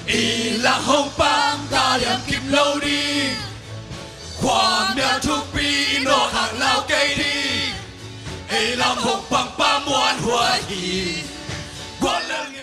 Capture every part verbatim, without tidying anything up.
I lam hong pang ka liam kim lo ding. Khuamial thupi i nawk hak lau kei ding. Ei lam hong pang pa muan huai hi. Gual lel ngei.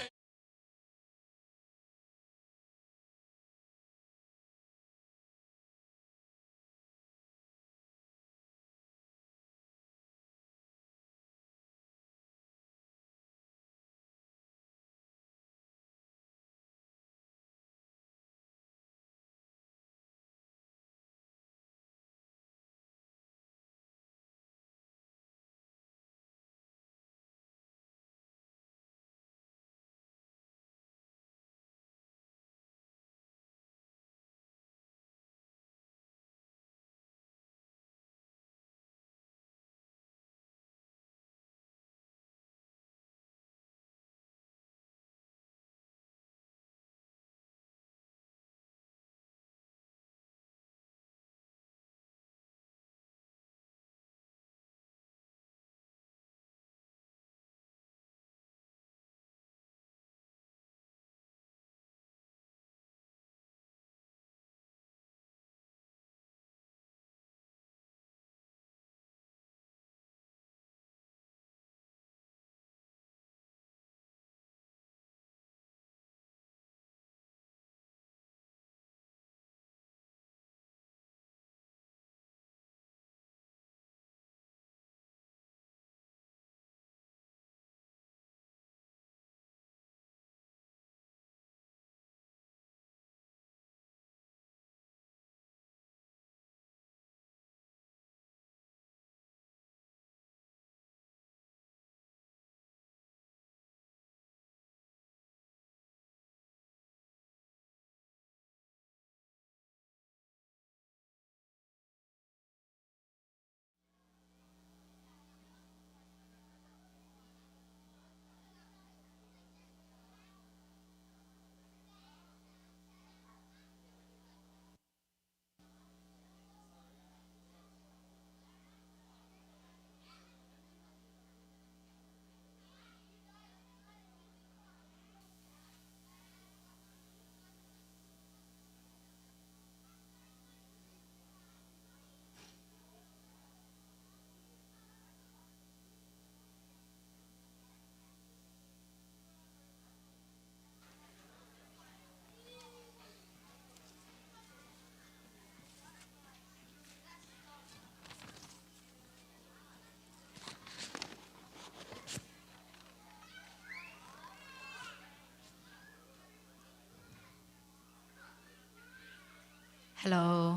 Hello.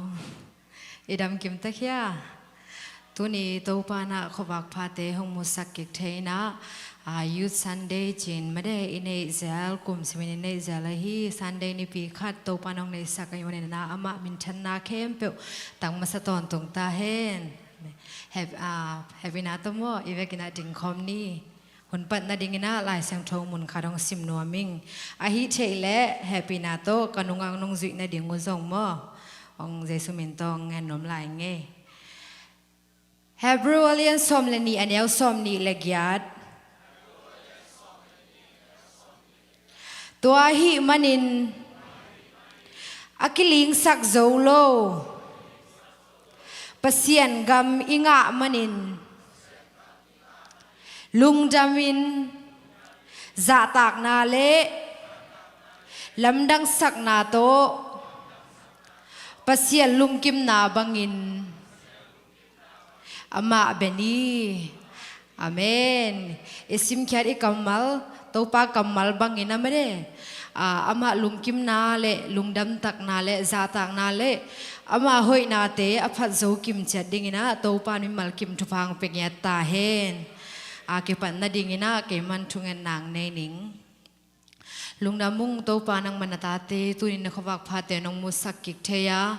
I dam kim ta khia. Tuni Topa na khuavak phate hong musak kik thei na, ah, Youth Sunday cin made i neih zel, kum simin i neih zel ahi. Sunday nipi khat Topa nong neihsak ahi manin na amah minthanna khempeuh tang masa tawntung ta hen. Hep-, ah, hehpihna tawh maw, i vekin ah dingkhawm ni. Hun pat nadingin ah Lai Siangtho mun khat hong sim nuam ing. Ahi theih leh hehpihna tawh ka nungak nong zuih nading uh zong maw, hong Jesu min tawh hong ngen nuam lai ing ei. Hebrew a lian sawm le nih, a neu sawm nih le giat. Tua ahih manin a kilingsak zo lo Pasian gam i ngah manin, lungdamin zahtakna le lamdangsakna tawh Pasian lungkimna bangin amah bia ni. Amen. I simkhiat i kammal, Topa kammal bangin a made, ah, amah lungkimna le lungdamtakna le zahtakna le amah hoihnate a phat zo kimciat dingin ah Topa mimal kim thupha hong pia ngiat ta hen. A kipat nadingin ah keiman thungetna nei ning. Lungdam ung Topa, nangmah na tate tuni na khuavak phate nong musak kik thei a,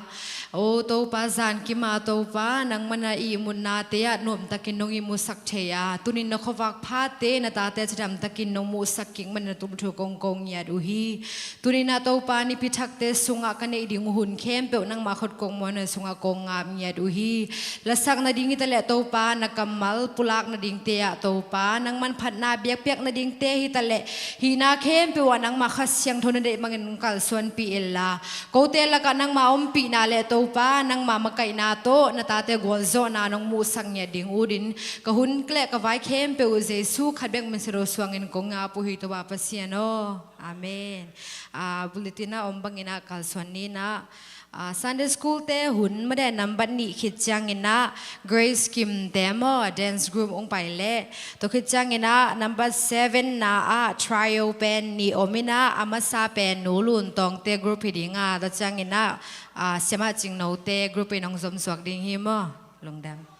O Topa, zan kima Topa, nangmah na ihmutnate ah nuamtakin nong ihmutsak thei a, tunin na khuavak phate na tate cidamtakin nong muhsak kik manin na tumthu kong ko ngiat uh hi. Tunin ah Topa, nipi thakte sungah ka neih ding uh hun khempeuh nangmah khut kong muan, na sungah kong ngap ngiat uh hi. Lasak nading hi taleh Topa, na kammal pulak nadingte ah Topa, nangman phatna biakpiak nadingte hi taleh, hihna khempeuh ah nangmah Kha Siangtho na deih bangin kalsuanpih inla, kote lakah nangmah ompihna le Topa, nangmah makaihna tawh na tate gualzawhna nong muhsak ngiat ding utin, ka hun le ka vai khempeuh uh Jesu khat bek min silo suangin kong ngap uh hi Topa Pasian aw. Amen. Ah, bulletin ah om bangin ah kalsuan ni in ah, ah, Sunday school te hun made nambat nih khit ciangin ah Grace Kim te maw, dance group hong pai leh. Tua khit ciangin ah nambat seven na ah trio pen nih om in ah, a masa pen Nu Lun Tawng te group hi ding a, tua ciangin ah, ah, Siamah Cing No te group in hong zom suak ding hi maw. Lungdam.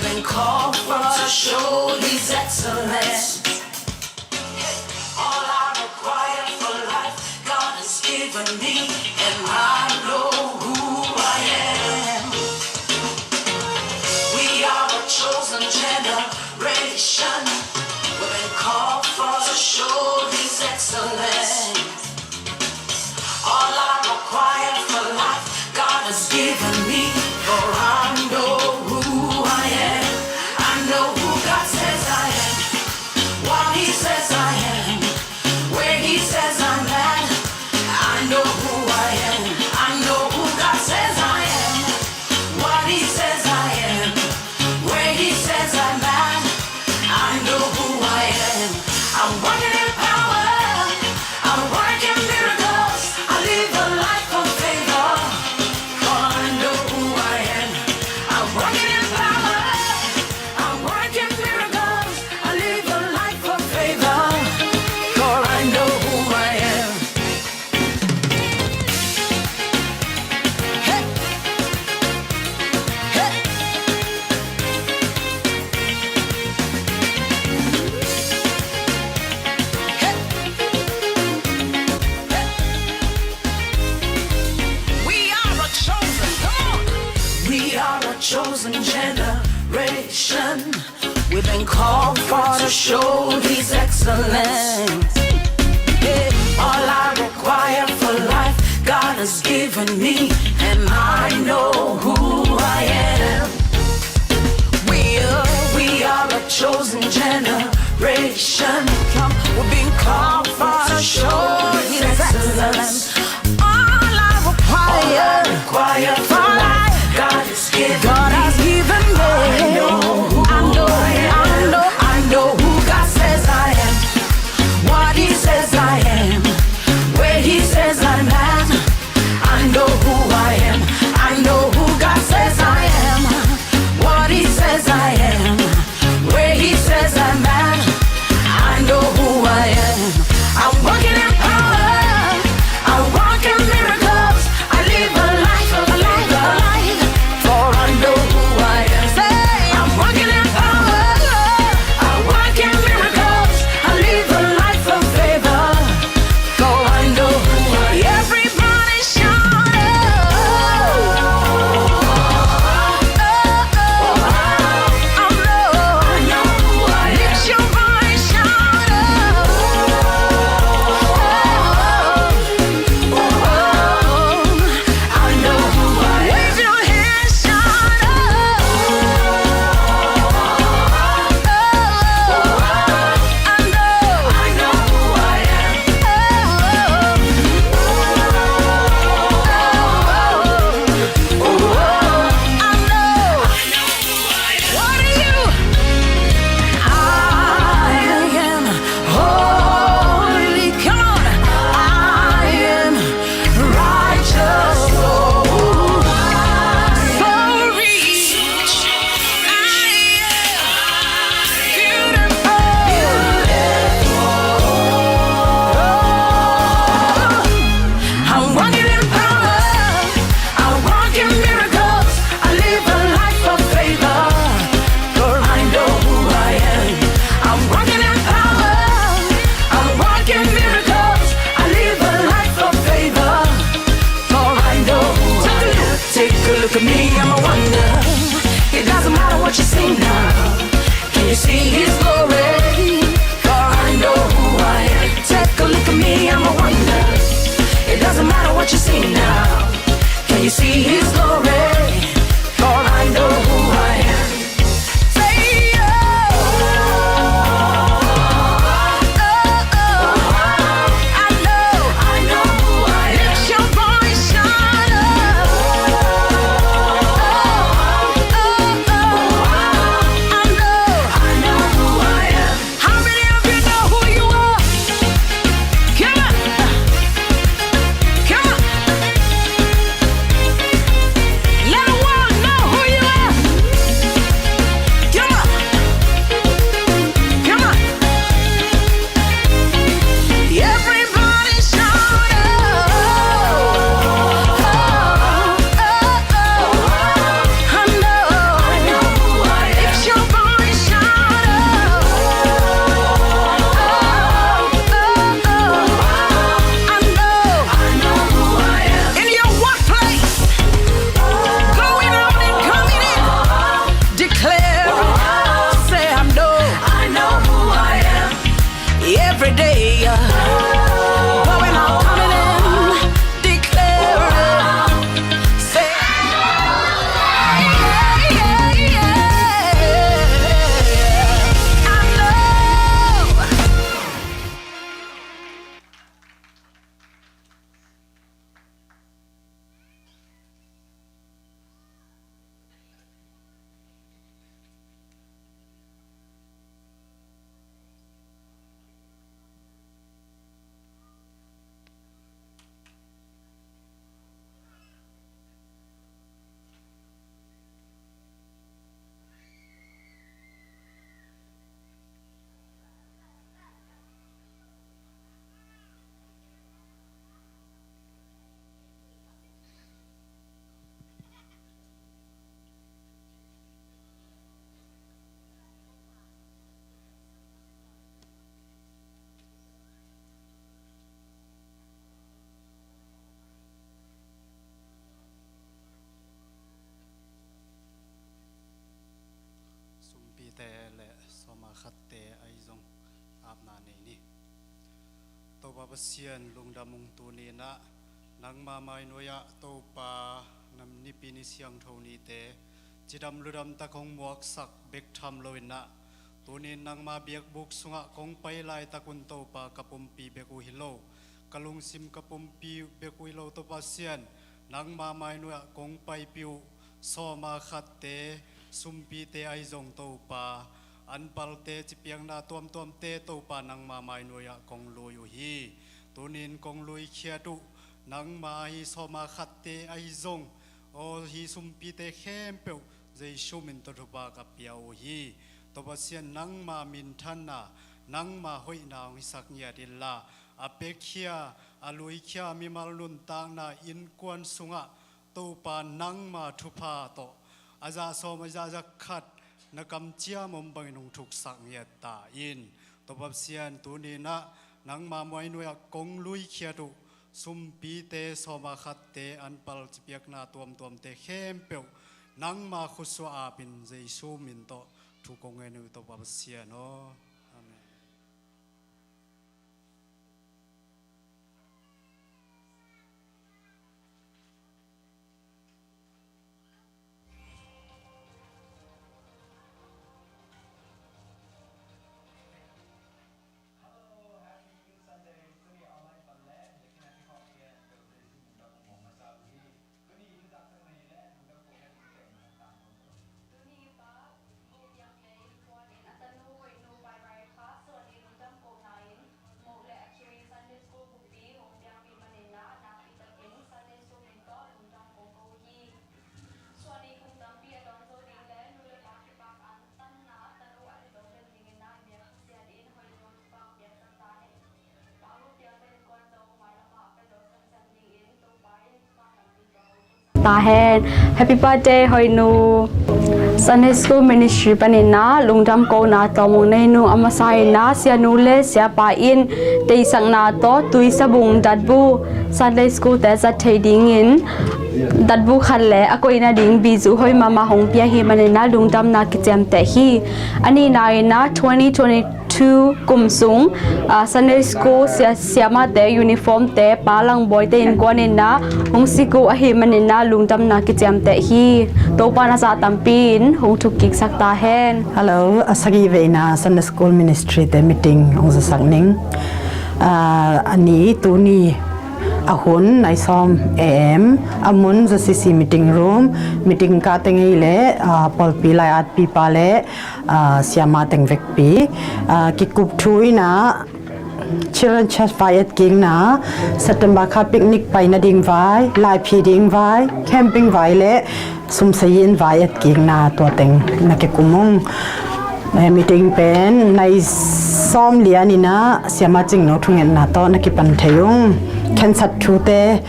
Been called for to show His excellence. All I require for life, God has given me, and I know who I am. We are a chosen generation. We've been called for to show His excellence. All I require for life, God has given me. For I know who I am. I know who God says I am. What He says I am. Where He says I'm at. I know who I am. I know who God says I am. What He says I am. Where He says I'm at. I know who I am. I'm walking in power. I'm working miracles. I live a life of favor. For I know who I am. I'm walking in power. I'm working miracles. I live a life of favor. For I know who I am. Hey. Hey. Hey. Hey. We are a chosen, come on. We are a chosen generation. We've been called for to show His excellence. Yeah. All I require for life, God has given me, and I know who I am. We are, we are a chosen generation. Come, we've been called for to show His excellence. All I require, all I require for life, God has given me. God has given me. I know who I know, I am. I know, I know who God says I am. What He says I am. Where He says I'm at. I know who I am. I know who God Pasian lungdam ung. Tuni inah nangma mainuai ah Topa, nam nipi ni siangtho nite cidam ludam tak hong muaksak bek tham lo inah, tuni in nangma biakbuk sungah kong pai laitak un Topa, ka pumpi bek uh hi lo, ka lungsim ka pumpi bek uh hi lo, Topa Pasian, nangma mainuai ah kong paipih uh sawma khatte, sumpite ahi zong Topa, anpalte, cipiakna tuamtuamte Topa nangma mainuai ah kong lui uh hi. Tuni in kong luikhiat uh nangma ahi sawma khatte ahi zong, aw, hih sumpite khempeuh Jesu min tawh thupha ka pia uh hi. Topa Pasian, nangma minthanna, nangma hoihna hong hisak ngiat inla, a pekhia, a luikhia mimal nuntakna innkuan sungah Topa nangma thupha tawh a zah sawm, a zah za khat na kamciam om bangin hong thuksak ngiat ta in. Topa Pasian, tuni inah nangma mainuai ah kong luikhiat uh sumpite, sawma khatte, anpal, cipiakna tuamtuamte khempeuh nangma khutsua apin Jesu min tawh thu kong ngen uh, Topa Pasian aw. Amen. Ta hen. Happy birthday, Hoihnu. Sunday School Ministry panin ah lungdam kohna tawm hong nei nung a masa in ah sianu le siapa in deihsakna tawh tui sabung datbu Sunday School te zat thei dingin datbu khat le a koih nading bizu hoih mahmah hong pia hi manin ah lungdamna kiciamteh hi. A nihna in ah twenty twenty-two kum sung, ah, Sunday School sia-, siamahte uniform te Pa Langbawite innkuan in ah hong sik uh ahi manin ah lungdamna kiciamteh hi. Topa in a zah tampi in hong thukkiksak ta hen. Hello, a sagih veina Sunday School Ministry te meeting hong zasak ning. Ah, a ni, tuni a hun nai sawm A M, a mun Z C C meeting room, meeting ka teng ei le, ah, pawlpi lai-atpipa le, ah, siama teng vekpi, ah, kikup thu in ah Children Church vai etkikna, September kha picnic pai nading vai, laiphi ding vai, camping vai le sumsei in vai etkikna, tua teng na kikum ung. Eh, meeting pen nai sawm lian in ah siama Cingno thungetna tawh na kipan thei ung. Khensat thute,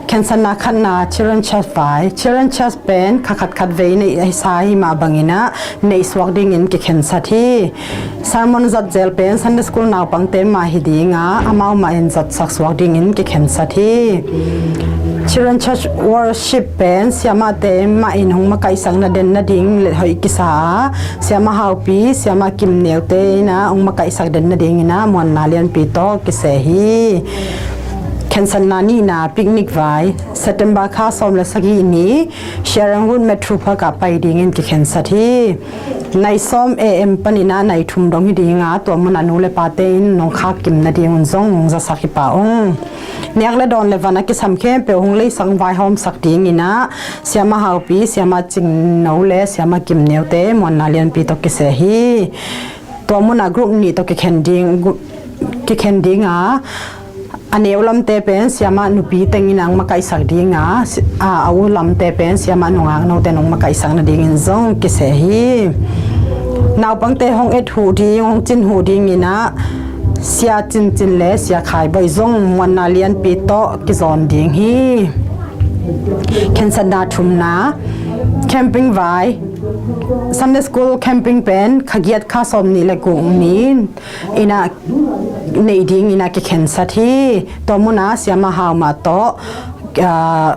khensatna khatna Children Church vai. Children Church pen kha khatkhat vei neih a hisa hi mah bangin ah neih suak dingin kikhensat hi. Sermon zat zel pen Sunday School naupangte mah hi ding a, amau mah in zatsak suak dingin kikhensat hi. Children Church Worship pen siamahte mah in hong makaihsak na den nading le hoih kisa a, siama Haupi, siama Kimneute in ah hong makaihsak den nadingin ah muanna lianpi tawh kiseh hi. Khensatna nihna picnic vai, September kha sawm le sagih ni Sharon Wood Metropha ka pai dingin kikhensat hi. Nai sawm A M panin ah nai thum dong hi ding a, tua mun ah nu le pate in nong khakkim nadingun zong hong zasak hi pah ung. Nek le dawn le van a kisam khempeuh hong leisang vaihawmsak dingin ah siama Haupi, siama Cingno le siama Kimneute muanna lianpi tawh kiseh hi. Tua mun ah group nih tawh kikhen ding, gu-, kikhen ding a, a neu lamte pen siama nupi teng in ah hong makaihsak ding a, si-, a, a u lamte pen siama nungaknote in hong makaihsak nadingin zong kiseh hi. Naupangte hong et huh ding, hong cin huh dingin ah sia Cincin le sia Khaibawi zong muanna lianpi tawh kizawn ding hi. Khensatna thumna, camping vai. Sunday School camping pen kha giat kha sawm nih le guk ni in ah neih dingin ah kikhensat hi. Tua mun ah siama Hau mah tawh, ah,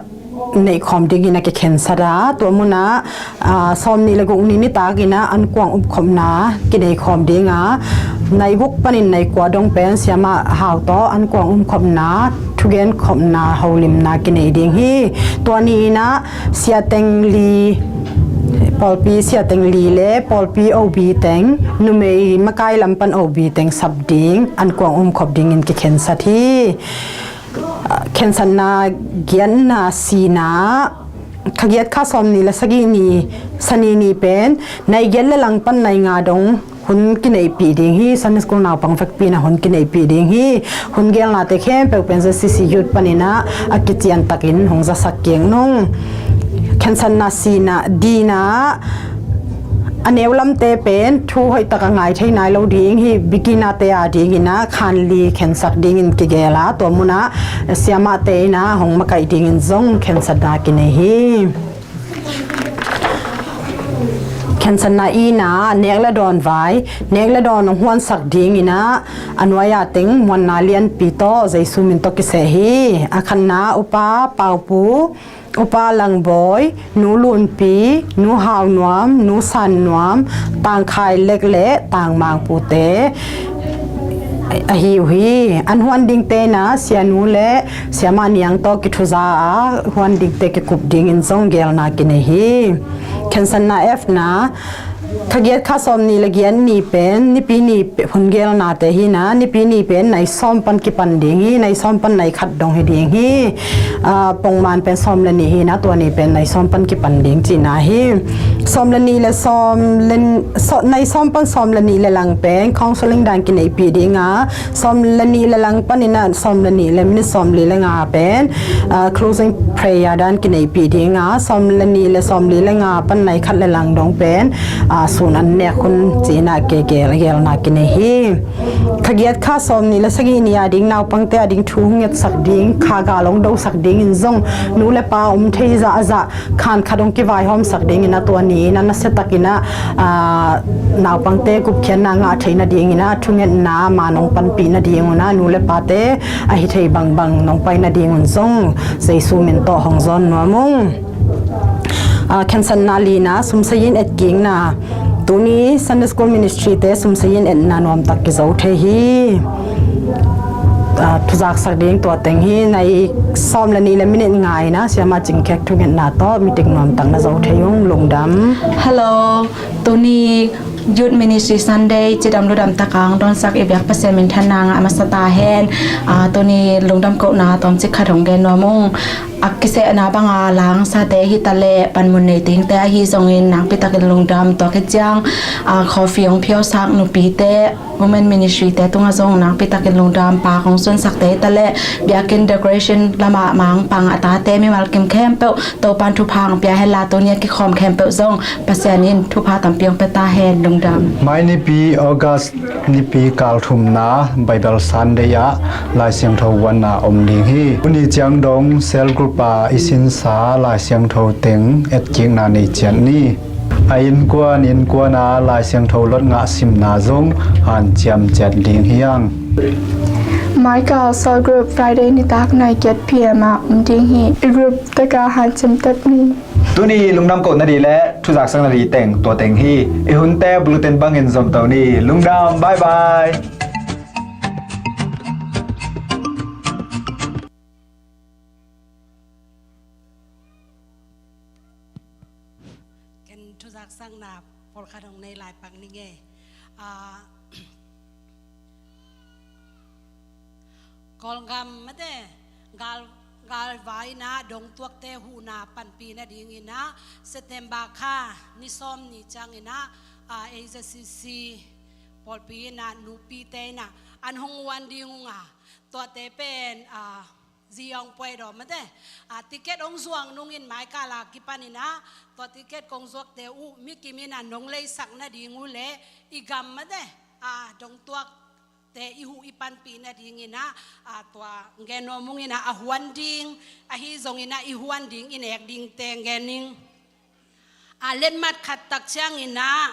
neihkhawm dingin ah kikhensat a, tua mun ah, ah, sawm nih le guk ni nitak in ah ankuang upkhopna kineikhawm ding a, Nai guk panin nai kua dong pen Siamah Hau tawh an kuang umkhopna, thugenkhopna, holimna kinei ding hi. Tua ni-in ah Sia Teng Li, pawlpi Sia Teng Li le pawlpi O B teng, numei makai lam pan O B teng sap ding an kuang umkhop dingin kikhensat hi. Khensatna giatna sina, kha giat kha sawm ni le sagih ni, Sani ni pen nai giat le lang pan nai nga dong hun kineihpih ding hi. Sunday School naupang vekpi in ah hun kineihpih ding hi. Hun gelnate khempeuh pen Z C C Youth panin ah a kician takin hong zasak kik nung. Khensatna sina, dina, a neu lamte pen thu hoih tak a ngai thei nai lo ding hi. Beginner-te a dingin ah khan li khensak dingin kigel a, tua munah siamahte in ah hong makaih dingin zong khensatna kinei hi. Khensatna ina, nek le dawn vai, nek le dawn hong huansak dingin ah a nuai-a teng muanna lianpi tawh Jesu min tawh kiseh hi. A khatna, Upa Paupu, Upa Langbawi, Nu Lunpi, Nu Haunuam, Nu Sannuam, Tangkhai Lek le Tangmang Pute ahi uh hi. An huan dingte in ah sianu le siamah niang tawh kithuza a, huan dingte kikup dingin zong gelna kinei hi. Khensatna F na, kha giat kha sawm ni le giat ni pen Nipi ni pe-, hun gelnate hi in ah, Nipi ni pen nai sawm pan kipan ding hi. Nai sawm pan nai khat dong hi ding hi. Ah, pongman pen sawm le nih hi in ah, tua ni pen nai sawm pan kipan ding cihna hi. Sawm le nih le sawm le, saw-, nai sawm pan sawm le nih le lang pen counseling dan kineihpih ding a, sawm le nih le lang panin ah sawm le nih le minit sawm li le nga pen, ah, closing prayer dan kineihpih ding a, sawm le nih le sawm li le nga pan nai khat le lang dong pen, ah, sun an nek hun cihna kigel, gelna kinei hi. Kha giat kha sawm ni le sagih ni a ding naupangte a ding thu hong ngetsak ding, kha gal hong dosak dingin zong nu le pa om thei zahzah khan khat hong kivaihawmsak dingin ah, tua ni-in ah nasia takin ah, ah, naupangte gupkhiatna ngah theih nadingin ah, thungetna man hong panpih nadingun ah, nu le pate ahi thei bangbang nong pai nadingun zong Jesu min tawh hong zawn nuam ung. Ah, khensatna lina, sumsei in etkikna. Tuni Sunday School Ministry-te sumsei in etna nuamtak kizo thei hi. Ah, thuzaksak ding tua teng hi. Nai sawm le nih le minit nga in ah siamah Cing Khek thungetna tawh meeting nuamtak na zo thei ung. Lungdam. Hello, tuni Youth Ministry Sunday cidam ludam takang dawnsak i biak Pasian minthanna ngah masa ta hen. Ah, tuni lungdam kohna tawmcik khat hong gen nuam ung. A kisehna banga langsate hi taleh panmun nei dingte ahi zongin nakpi takin lungdam. Tua khit ciang, ah, coffee hong phiausak nupite, Women Ministry-te tungah zong nakpi takin lungdam. Pak hong sunsakte hi taleh biakinn decoration lamah mangpang a tate mimal kim khempeuh Topan thupha hong pia hen la, tuni a kikhawm khempeuh zong Pasian in thupha tampi hong pia ta hen. Lungdam. Mai nipi August nipi kal thumna Bible Sunday ah Lai Siangtho vuanna om ding hi. Tuni ciang dong cell group ah i sinsa Lai Siangtho teng etkikna nei ciat ni. A innkuan innkuan ah Lai Siangtho lot ngah simna zong hanciam ciat ding hi hang. Mai kal cell group Friday nitak nai giat P M ah om ding hi. I group teka hanciam tat ni. Tuni lungdam kohna ding le thuzaksakna ding teng tua teng hi. I hunte bulletin bangin zomto ni. Lungdam, bye bye. Ken thuzaksakna pawlkhat hong nei lai pak ning e. Ah, Kawlgam mate, gal, galvai in ah dongtuakte huhna panpih nadingin ah September kha ni sawm ni ciangin ah, ah, A Z C C pawlpi in ah nupite in ah an hong huan ding ung a, tuate pen, ah, zi hong puai daw mate, ah, ticket hong zuak nungin mai kal a kipanin ah tua ticket kong zuakte uh mi kim in ah nong leisak nading uh leh i gam mate, ah, dongtuak te i huh i panpih nadingin ah, ah, tua gen nuam ung in ah, a huan ding ahi zongin ah i huan ding i nek dingte gen ning. Ah, letmat khat tak ciangin ah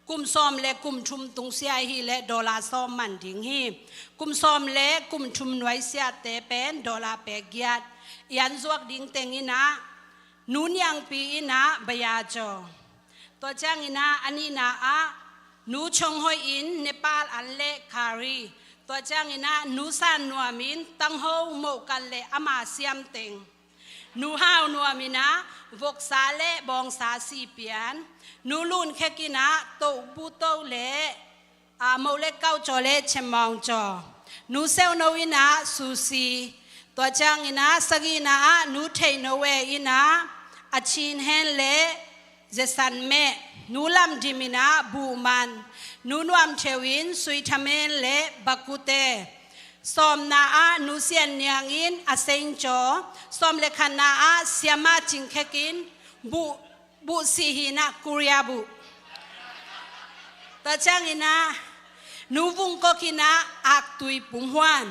kum sawm le kum thum tungsiah hi leh dollar sawm man ding hi. Kum sawm le kum thum nuaisiahte pen dollar pe giat. I an zuak ding teng in ah Nu Niangpi in ah bayacaw. Tua ciangin ah a nihna ah Nu Chong Hoi in Nepal an le Kari. Tua ciangin ah Nu San Nuam in tangho, mohkal le ama siamteng. Nu Hau Nuam in ah voksa le bawngsa sipian. Nu Lun Khek in ah toh buto le, ah, moh le kau caw le chemawng caw. Nu Seu No in ah susi. Tua ciangin ah sagihna ah Nu Thei No We in ah a chin hen le zesan meh. Nu Lam Dim in ah buhman. Nu Nuam Theu in sui thamen le bakute. Sawmna ah Nu Sian Niang in a seng caw. Sawm le khatna ah siama Cing Khek in buh, buh sih hi in ah Korea buh. Tua ciangin ah Nu Vung Kok in ah aktui pumhuan.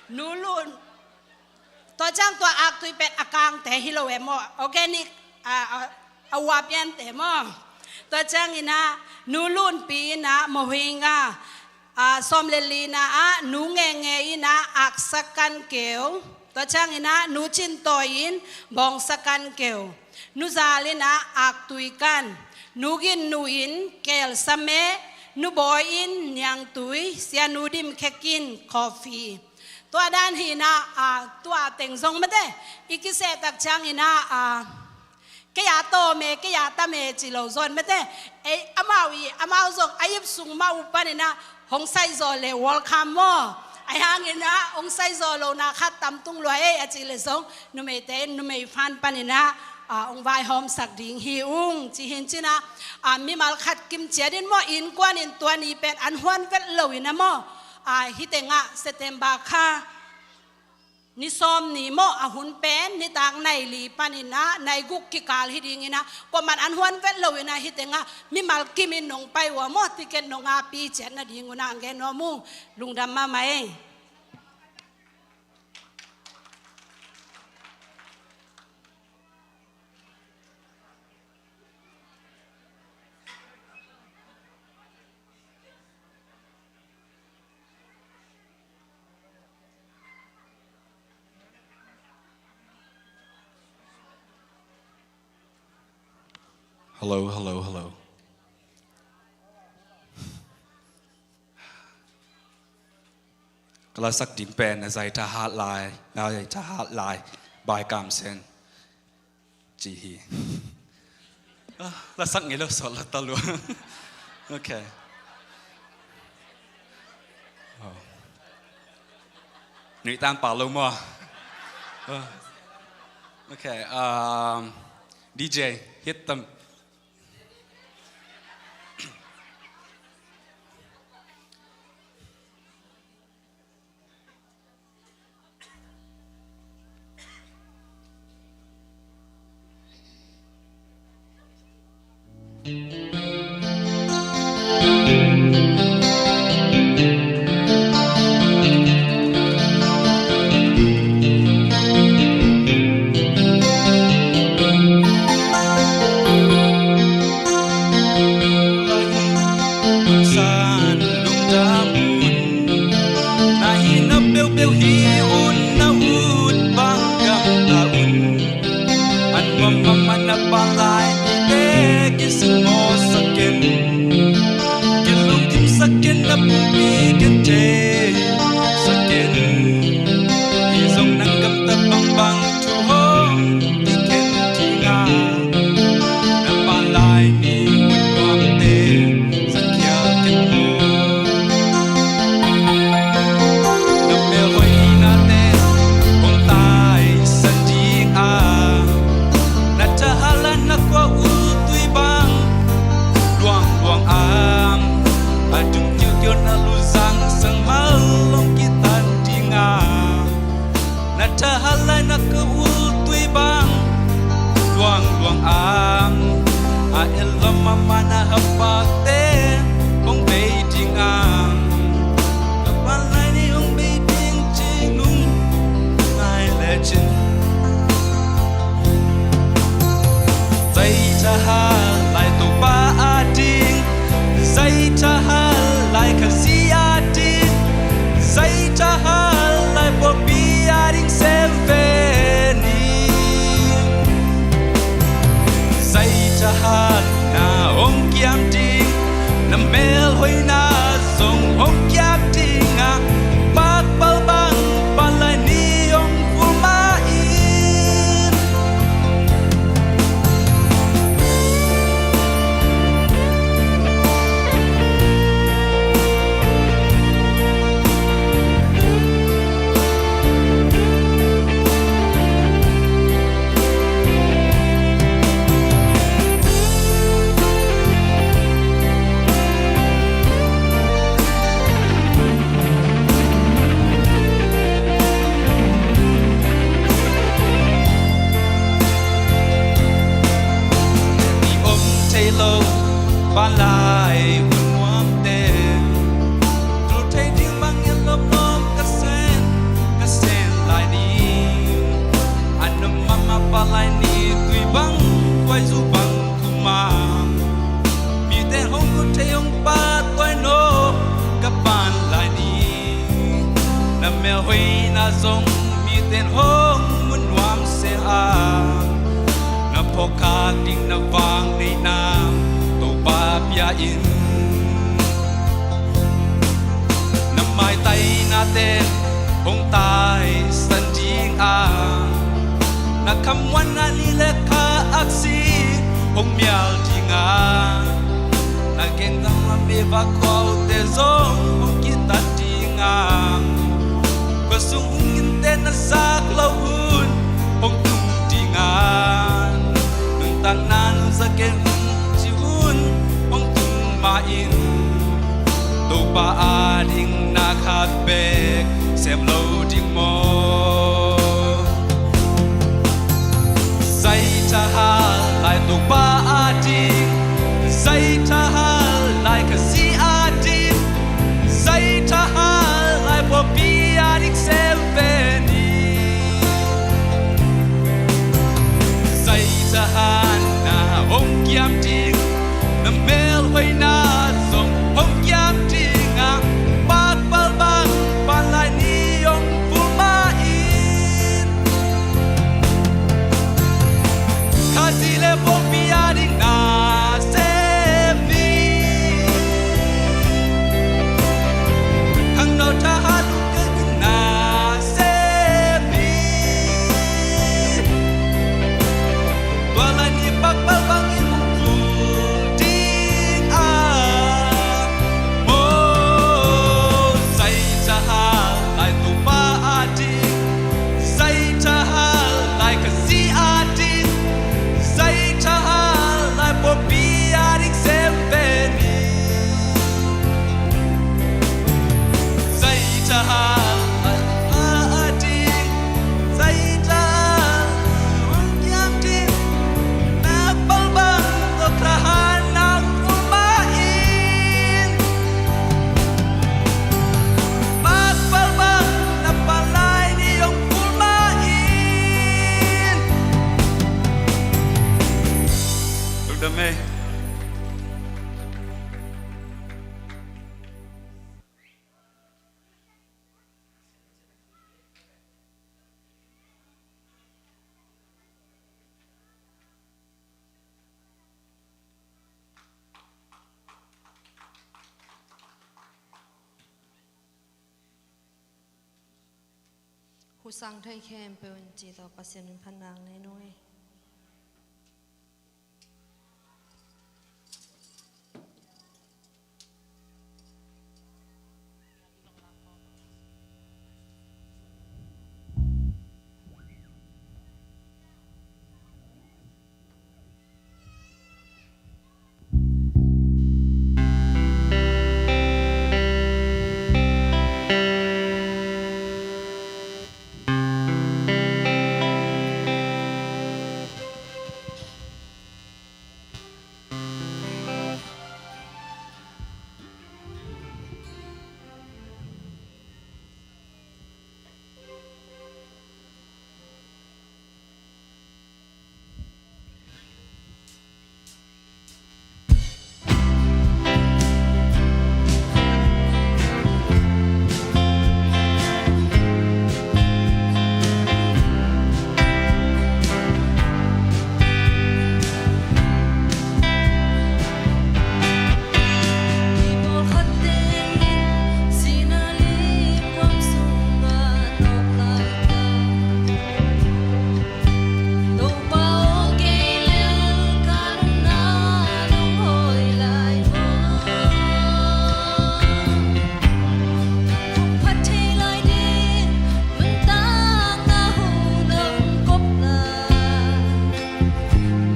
Nu Lun Tua ciang tua aktui pen a kangte hi lo e maw. Organic, a, a, a uapiante maw. Tua ciangin ah Nu Lun Pi in ah mohinga, a, sawm le lina ah Nu Nge Nge in ah aksak kan keu. Tua ciangin ah Nu Cin Tawi in bawngsa kan keu. Nu Zal in ah aktui kan. Nu Gin Nu in kelsa meh. Nu Bawi in niangtui. Sia Nu Dim Khek in coffee. Tua dan hi in ah, a, tua teng zong mate i kiseh tak ciangin ah, a, kei a tawm e, kei a tam e ci lo zaw in mate. Ei, amau i, amau zong a ip sung mah uh panin ah hong sai zaw le welcome maw. Ahi hangin ah hong sai zaw lo na khat tam tung lua ei a cih le zong numeite in numei fan panin ah, a, hong vaihawmsak ding hi ung ci hi in cin ah, a, mimal khat kim ciat in maw, innkuan in tua ni pen an huan vet lo in ah maw. A, hih teng ah September kha ni sawm ni maw, a hun pen nitak nai li panin ah nai guk kikal hi dingin ah, kuaman an huan vet lo in ah hih teng ah mimal kim in nong pai uh a maw, ticket nong api ciat nading un ah hong gen nuam ung. Lungdam mahmah ei. Hello, hello, hello. Ka lasak ding pen Na Zai Thahat Lai, Na Zai Thahat Lai by Kam Sen ci hi. Ah, lasak ngei lo, sawt la ta lua. Okay. Oh. Nuih tan pau lo maw. Oh. Okay, um, D J, hit them. San lungdam un. Na hihna peuhpeuh hih un, na ut bang gamta un. A nuam mahmah na palai mite kisimmawhsak in, kilungkimsak in, na pumpi gentheisak in. Hi zong nang gamtat bangbang thu hong kikhen ding a, na palai mi ut nuamte zakhia ken maw. Na melhoihnate hong taisan ding a, na thahat lai na kua ultui bang luangluang a, a dum kiukiu na luzang sangmal long kitan ding a. Na thahat lai na ka ultui bang luangluang a, a et lua mahmah na hapakte hong bei ding a, na palai ni hong bei ding ci nung nai lecin. Zai thahat lai Topa ading, zai thahat lai Khazih ading, zai thahat lai pawlpi ading sem ve ni. Zai thahat na hong kiam Banlai hun nuamte, tul thei ding bangin lomlom ka sem, ka sem lai ni. A nuam mahmah banlai ni, tui bang, kuai zu bang kuma. Mite hong ut thei hong patuai nop ka banlai ni. Na melhoihna zong miten hong mu nuam se a, na phawk khak ding na vang neihna Topa pia in. Na maitainate hong taisan ding a, na khamuanna ni le kha aksi hong mial ding a, na genna mei vak khuaute zong hong kitat ding a, khua sung hong innte na zak loh hun hong tung ding a, nuntakna nunzak kei hun ci hun hong tung mah in, Topa ading na khat bek sem lo ding maw? Zai tha hal lai Topa ading, zai tha hal lai Khazih ading, zai tha hal lai pawlpi ading sem ve ni. Zai tha hal na hong kiam ding, na melhoihna zong hong kiam ding a, pakpal bang banlai ni hong vul mah in. Khazih le pawlpi ading na sem ni. Khangno thahat lungkhat ding na sem ni. Tua lai ni pakpal bangin hong vul ding a, maw. Zai tha hal lai Topa ading, zai tha hal lai Khazih ading, zai tha hal lai pawlpi ading sem ve ni. Zai tha hal lai ading, zai tha hal hong kiam ding, na palbang tawh thahat na hong vul mah in. Pakpal bang na palai ni hong vul mah in. Lungdam ei. Husang thei khempeuh in ci tawh Pasian in phatna nei nuai.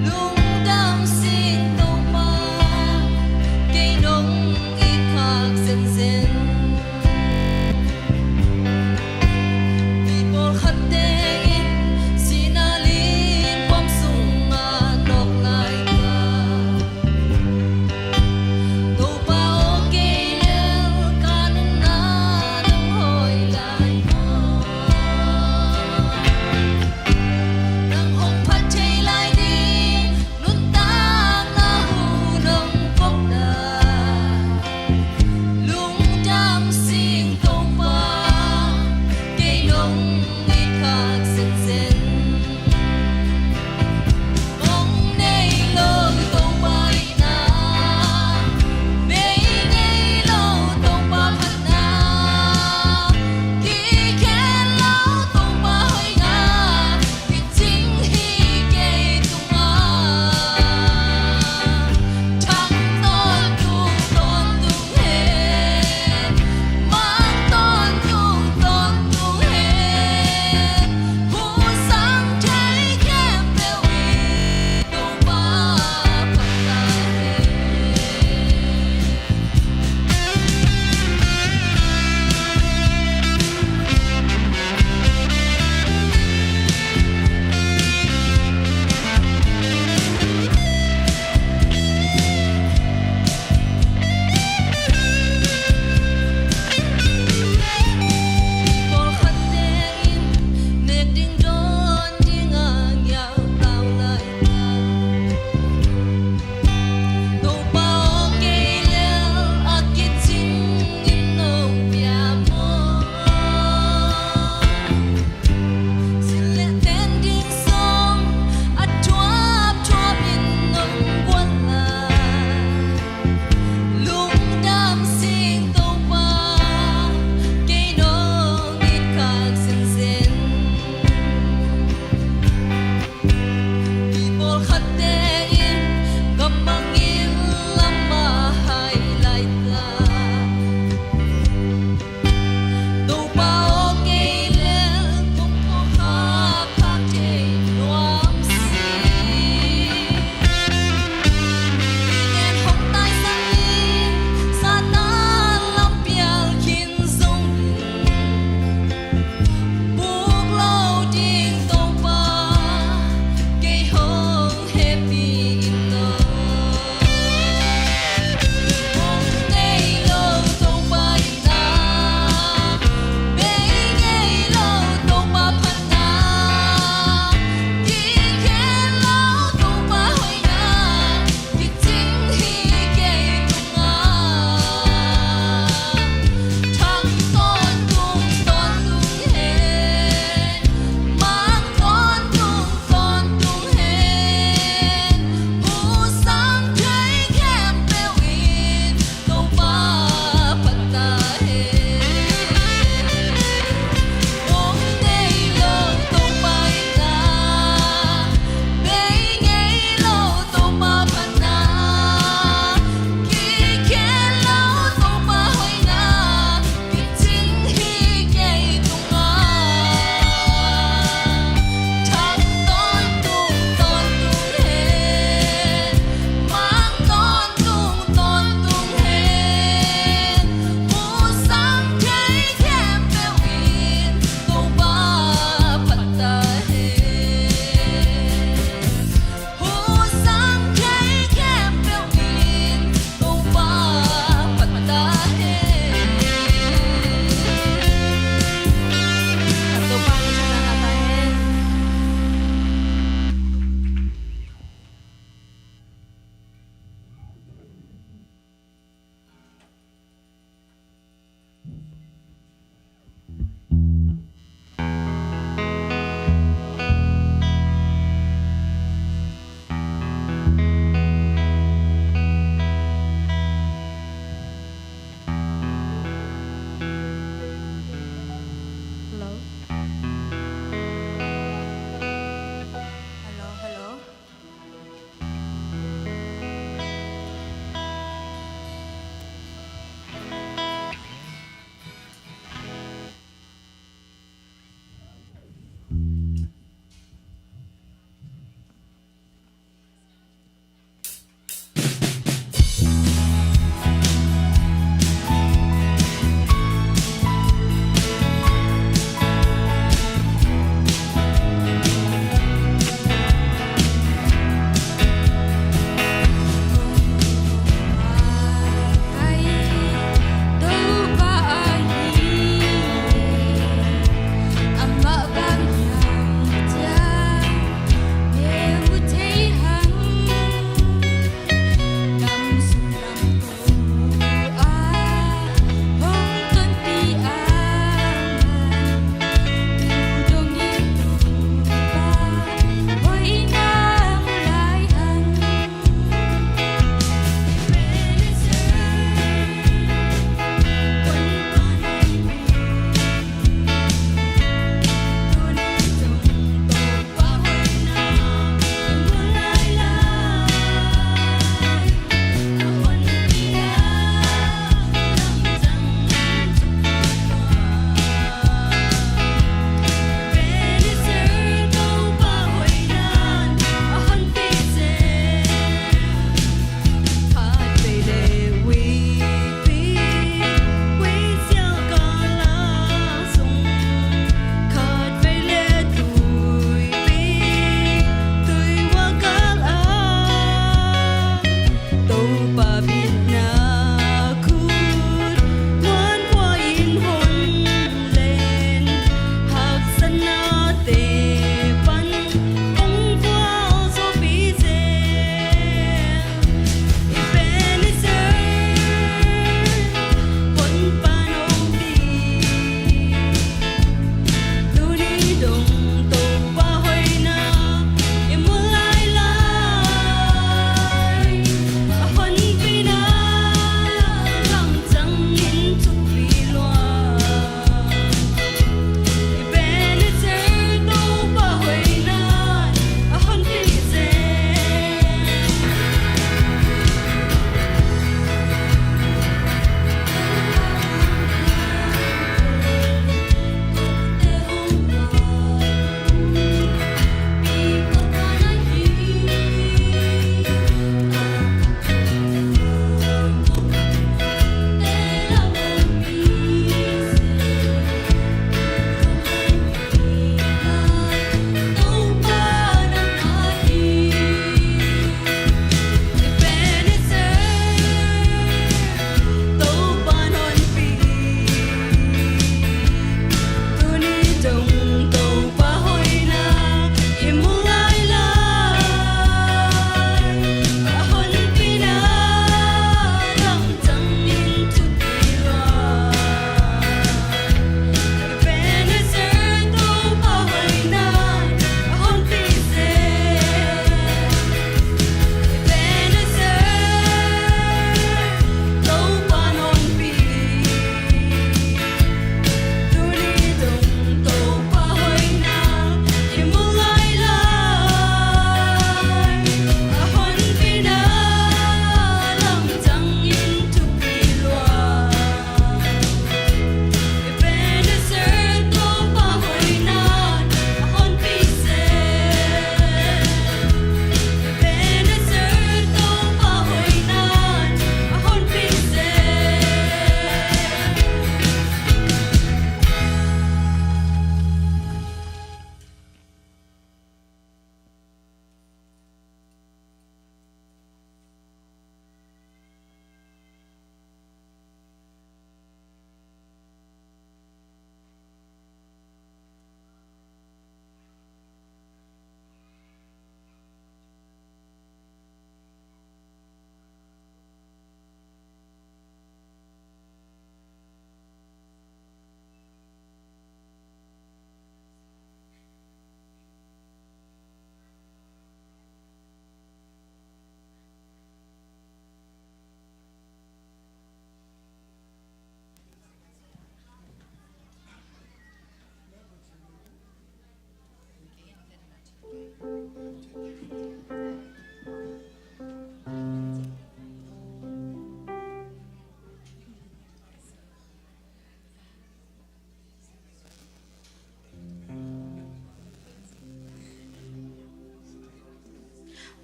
Lungdam sing Topa, kei nong it khak zenzen. Mi pawlkhatte in sihna lim puam sungah nawk lai ka.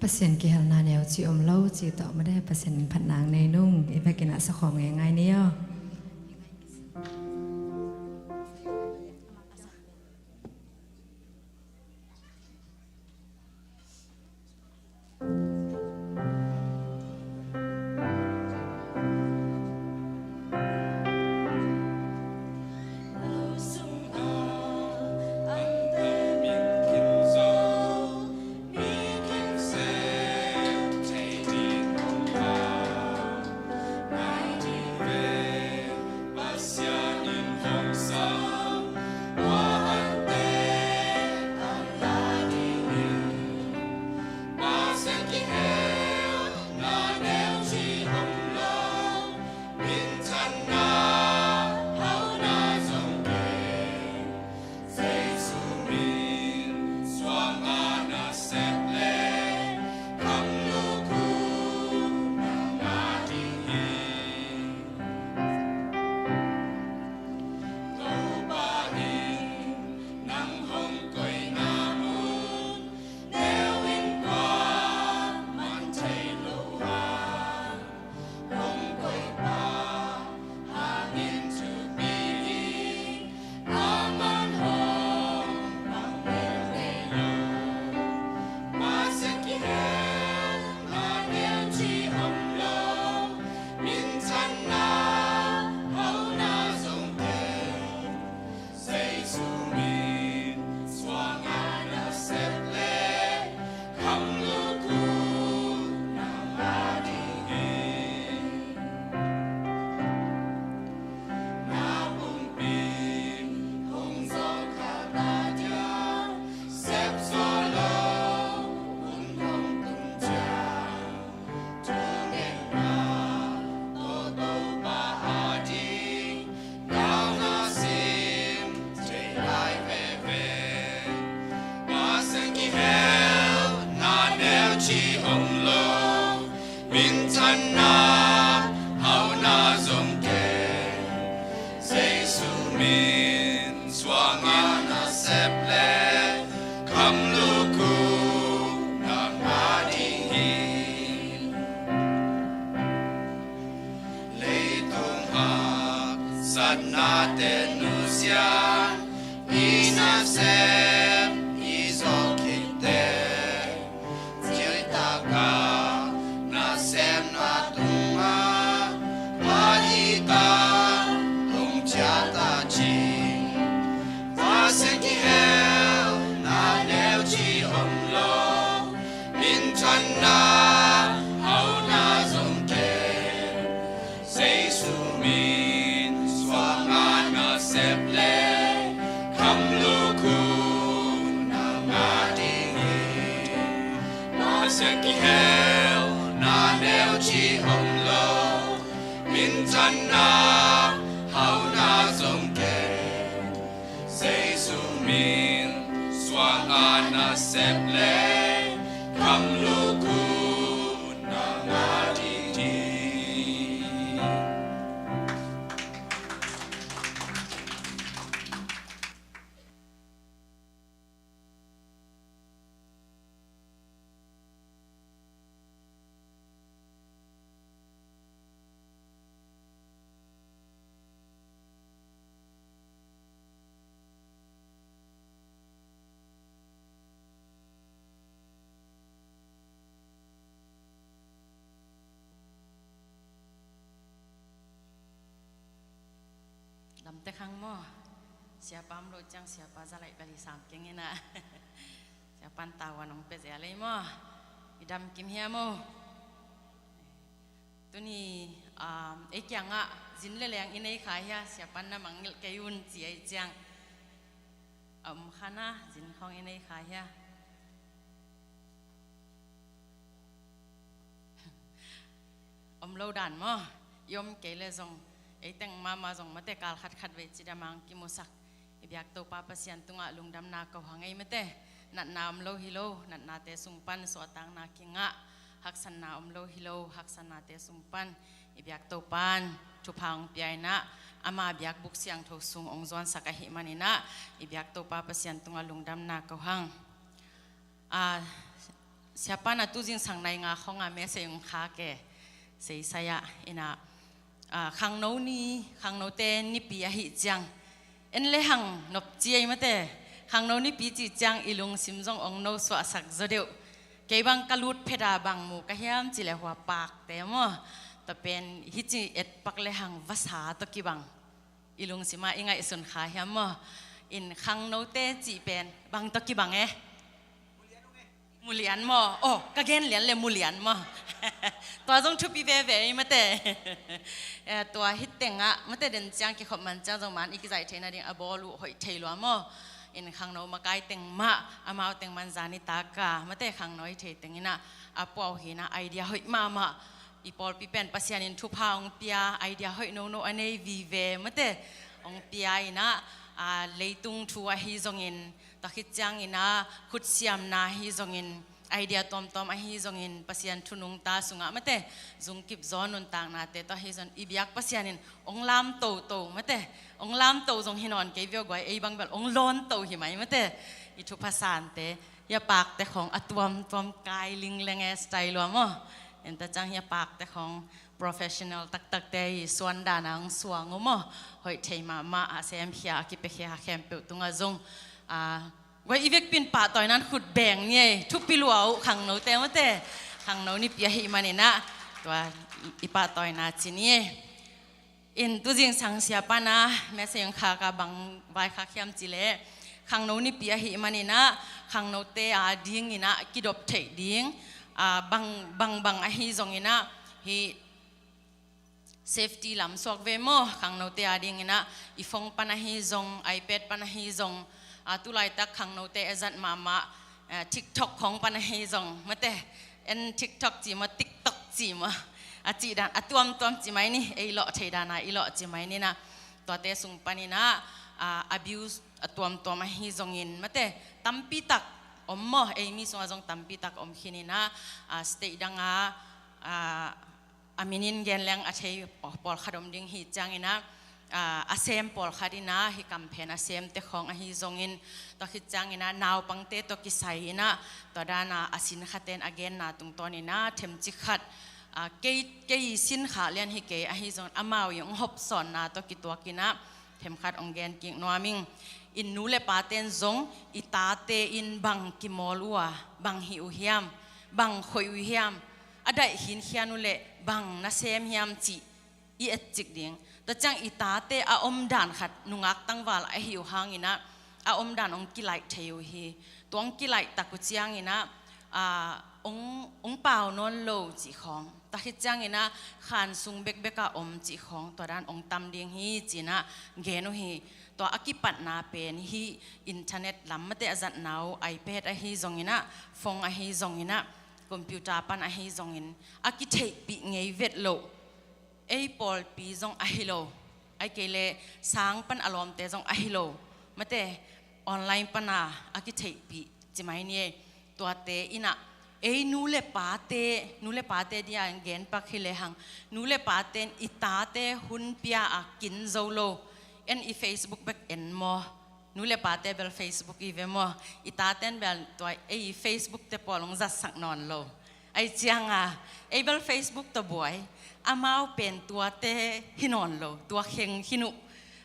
Pasian kihelna neu ci om lo ci tawh made, Pasian in phatna nei nung, i vekin a sakhawm ngeingai ni aw. Leitung haksatnate nusia i nasem i zawh khit teh, cil taka nasem na tungah phat hi ta, hong ciah ta cin. Pasian kihel na neu ci om lo, minthanna hauhna zong ken. Jesu min suang a nasep le khamluk uh nang a ding hi. Pasian kihel na neu ci om lo, minthanna hauhna zong ken. Jesu min suang a nasep le khamluk uh nang a ding hi. Lamte khang maw? Siapa om lo ciang siapa za laih bel hi sam keng ina. Siapa in tavuan hong pia zel ei maw? I dam kim hia maw? Tuni, um, ei kiangah zin le leng i nei kha hia, siapa in na mangngilh kei un ci ei ciang. A om kha na, zin khawng i nei kha hia. Om lo dan maw? I om kei le zong, ei teng mahmah zong mate kal khatkhat vei cidam hong kimusak. I biak Topa Pasian tungah lungdamna ko hang ei mate. Natna om lo hi lo, natnate sung pan suahtakna kingah. Haksatna om lo hi lo, haksatnate sung pan i biak Topa in thupha hong pia inah, ama biakbuk siangtho sung hong zuansak ahih man inah, i biak Topa Pasian tungah lungdamna ko hang. A, Siapa na tu zingsang nai nga khong a message ong khak e, seisai ah, ina, ah, khangno ni, khangnote nipi ahih ciang, en le hang nop ci ei mate, khangno nipi cih ciang i lungsim zong ong no suahsak zaw deuh. Kei bang ka lut phet a bang mu ka hiam cih leh hua pakte maw, tua pen hici et pak le hang vasa tawh kibang. I lungsim ah i ngaihsun kha hiam maw? In khangnote cih pen bang tawh kibang e? Mulian maw? Oh, ka gen lian le mulian maw? Tua zong thupi veve ei mate. Eh, tua hi teng ah mate, den ciang kikhop man ciang zong man i kizaih theihna ding a bawl uh hoih thei lua maw? In khangno makai teng mah, amau teng man zan i tak a mate, khangno i thei teng in ah a pua uh hi in ah, idea hoih mahmah. I pawlpi pen Pasian in thupha ong pia, idea hoih nono a nei vive mate, ong pia in ah, ah, leitung thu ahi zongin, tua khit ciang in ah khutsiamna ahi zongin, idea tuamtuam ahi zongin, Pasian thu nungta sungah mate, zungkip zaw nuntaknate tawh ahi zong i biak Pasian in ong lam toto mate, ong lam to zong hi nawn kei viau guai, ei bang bel ong lawn to hi mai mate, i thupha sante. Hia pakte khong a tuamtuam kai lingleng e, style lua maw? Enta ciang hia pakte khong professional taktakte i suan dan a ong suang uh maw? Hoih thei mahmah, a semkhia, a kipiakhia khempeuh tungah zong, a, guai i vekpi in pahtawina in khut beng ni ei, thupi lua uh khangnote mate, khangno nipi ahih man in ah, tua i pahtawina ci ni ei. In tu zingsang siapa na message ong khak a bang vaikhak hiam cih leh, khangno nipi ahih man in ah khangnote a ding in ah kidop theih ding, ah, bang, bang, bang ahi zong in ah, hih safety lam suak ve maw, khangnote a ding in ah, i phone pan ahi zong, iPad pan ahi zong, ah, tu laitak khangnote a zat mahmah, eh, TikTok khong pan ahi zong mate, en TikTok ci maw, TikTok ci maw, a cih dan a tuamtuam ci mai ni, ei lawh thei dan a i lawh ci mai ni in ah, tuate sung pan in ah, ah, abuse a tuamtuam ahi zongin mate, tampi tak om maw, ei mi sungah zong tampi tak om khin in ah, ah, state dang a, ah, a min in gen leng a thei pawlkhat om ding hi ciang in ah, ah, a sem pawlkhat in ah, hih kamphen a semte khong ahi zongin, tua khit ciang in ah naupangte tawh kisai in ah, tua dan a a sinkhaten a genna tungtawn in ah themcik khat, ah, kei, kei i sinkha lian hi kei, ahi zongin amau i ong hopsawnna tawh kituak in ah themkhat ong gen kik nuam ing. In nu le paten zong i tate in bang kimawl uh a, bang hih uh hiam, bang khoih uh hiam, a daih khinkhian uh leh bang nasem hiam cih i etcik ding. Tua ciang i tate a omdan khat nungak tangval ahi uh hang in ah, a omdan ong kilaih thei uh hi. Tua ong kilaih tak uh ciang in ah, ah, ong, ong pau nawn lo cih khong, tua khit ciang in ah khan sung bekbek ah om cih khong, tua dan ong tam ding hi ci in ah gen uh hi. Tua a kipatna pen hih internet lam mate a zatna uh, iPad ahi zong in ah, phone ahi zong in ah, computer pan ahi zongin, a kitheihpih ngei vet loh, ei pawlpi zong ahi lo, ahih kei leh sang pan a lawmte zong ahi lo mate, online pan a a kitheihpih ci mai ni ei. Tuate in ah, ei nu le pate, nu le pate dia gen pak hi le hang, nu le paten i tate hun pia a kin zo lo, en i Facebook bek en maw? Nu le pate bel Facebook i ve maw? I taten bel tua ei Facebook te pawl ong zatsak nawn lo. Ahih ciang a, ei bel Facebook tawh buai, amau pen tuate hi nawn lo, tua kheng hi nuh.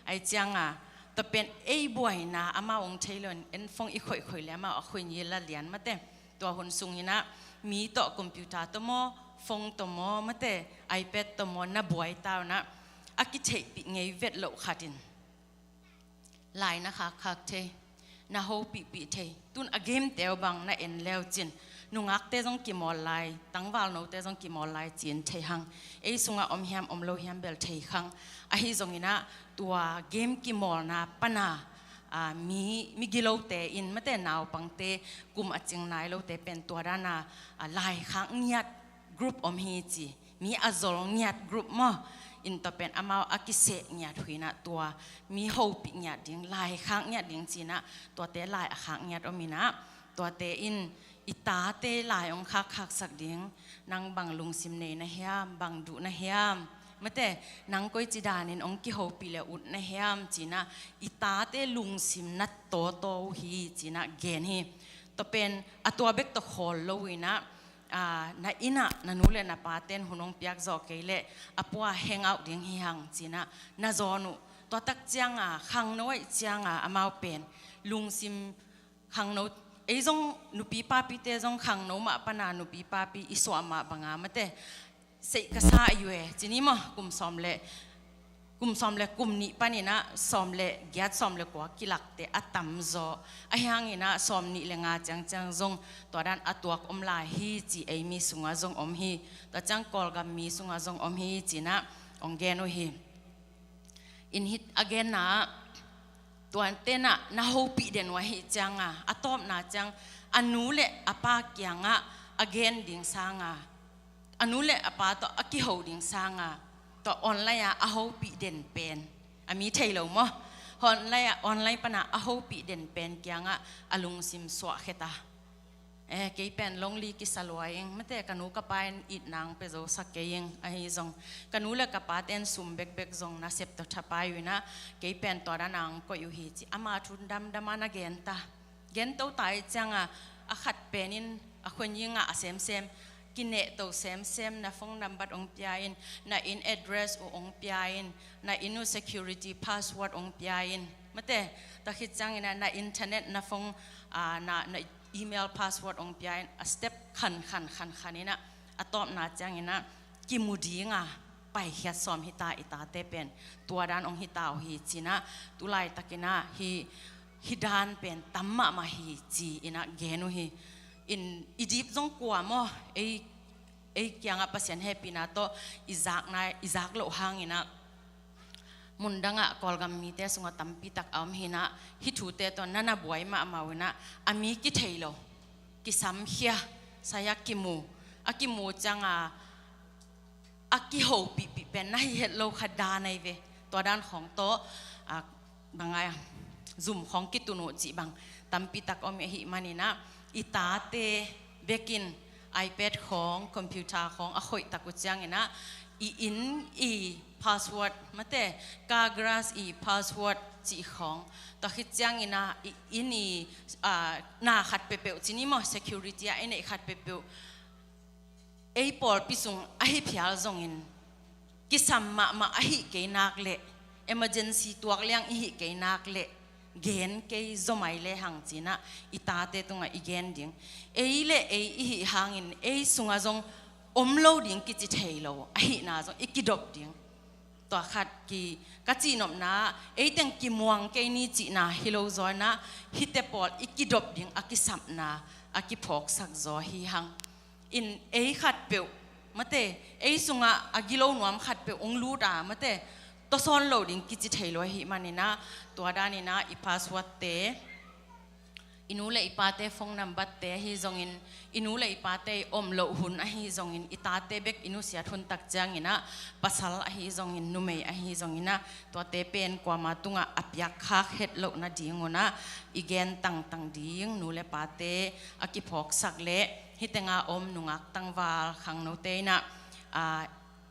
Ahih ciang a, tua pen ei buaina amau ong thei lo in, en phone i khoihkhoih leh amau a khoih ni la lian mate. Tua hun sung in ah, mi tawh computer tawh maw, phone tawh maw mate, iPad tawh maw na buai ta un ah, a kitheihpih ngei vet loh khat in lai na khakkhak thei, na hopihpih thei. Tun a game te uh bang na en le uh cin, nungakte zong kimawl lai, tangvalnote zong kimawl lai ci-in thei hang. Ei sungah om hiam om lo hiam bel thei khang. Ahi zong in ah, tua game kimawlna pan a, ah, mi, migilote in mate, naupangte, kum a cing nai lote pen tua dan a, ah, laikhak ngiat group om hi ci, mi a zol ngiat group maw? In tua pen amau a kiseh ngiat uh in ah, tua mi hopih ngiat ding, laikhak ngiat ding ci in ah, tuate lai a khak ngiat om in ah, tuate in i tate lai ong khakkhaksak ding, nang bang lungsim nei na hiam, bang duh na hiam mate, nang koici danin ong kihopih le ut na hiam ci in ah, i tate lungsim na toto uh hi ci in ah gen hi. Tua pen a tua bek tawh khawl lo inah, aa, na innah na nu le na paten hun hong piak zawh kei leh a pua hang out ding hi hang cinah na zawn uh. Tua tak cianga khangno aih cianga amau pen lungsim khangno, ei zong nupi papite zong khangno mah pana nupi papi i suah mah banga mate seih ka sa a yue cini maw, kum sawm le kum sawm le kum nih paninah sawm le giat sawm le kua kilakte a tamzaw. Ahi hanginah sawm nih le nga ciangciang zong tua dan a tuak om lai hi ci ei mi sungah zong om hi. Tua ciang Kawlgam mi sungah zong om hi cinah hong gen uh hi. In hih a genna tuantenah na hopih den uh ahi cianga a tawpna ciang a nu le a pa kiangah a gen ding sanga a nu le a pa tawh a kiho ding sanga tua online ah a hopih den pen a mi thei lo maw? Online ah, online pana a hopih den pen kiangah a lungsim suah kheta. Eh, kei pen lonely kisa lua ing mate, ka nu ka pa in it nang pe zo sak kei ing, ahi zong ka nu le ka pa ten sum bekbek zong na sep tawh thapai uh inah kei pen tua dan ang koih uh hi ci ama thu damdam a na gen ta. Gen to ta i cianga a khat penin a khonyingah a semsem kineh to semsem, na phone number ong pia in, na inn address uh ong pia in, na inn uh security password ong pia in mate. Tua khit ciangina na internet na phone, ah, na, na email password ong pia in a step khan khan khan khan inah a tawpna ciangina kimu dinga paikhiat sawm hita i tate pen tua dan ong hita uh hi cinah tulaitakinah hi hi dan pen tam mahmah hi ci inah gen uh hi. In i dip zong kua maw? Ei, ei kiangah Pasian hehpihna tawh i zakna i zak loh hanginah mundangah Kawlgam mite sungah tampitak a om hinah hih thute tawh nana buai mahmah uh inah a mi kithei lo, kisamkhia, saya kimu, a kimu cianga a kihopihpih pen na hi het lo kha dan ahi ve. Tua dan khawng tawh, a, bang a zum khawng kitun uh cih bang tampitak om ahih maninah i tate bekin iPad khawng, computer khawng a khoihtak uh cianginah i inn i password mate, ka garage i password cih khawng, tua khit cianginah i inn i, a, na khat peuhpeuh cini maw, security a i neih khat peuhpeuh ei pawlpi sung ahi phial zongin kisam mahmah ahi kei nak leh emergency tuak liang ihi kei nak leh gen kei zomai lehang cinah i tate tungah i gen ding. Ei le ei ihi hangin ei sungah zong om lo ding kici thei lo ahihna zong i kidop ding. Tua khat ki, ka cihnopna, ei teng kimuang kei ni cihna hi lo zaw inah hihte pawl i kidop ding a kisapna a kiphawksak zaw hi hang. In ei khatpeuh mate, ei sungah a gilo nuam khatpeuh ong lut a mate, tawsawn lo ding kici thei lo ahih maninah tua daninah i passwordte, i nu le i pate phone number te ahi zongin, i nu le i pate i om loh hun ahi zongin, i tate bek i nusiat hun tak cianginah pasal ahi zongin, numei ahi zonginah tuate pen kuama tungah a piakkhak het loh nadingunah i gen tangtang ding, nu le pate a kiphawksak leh hih tenga om nungak tangval khangnote inah, a,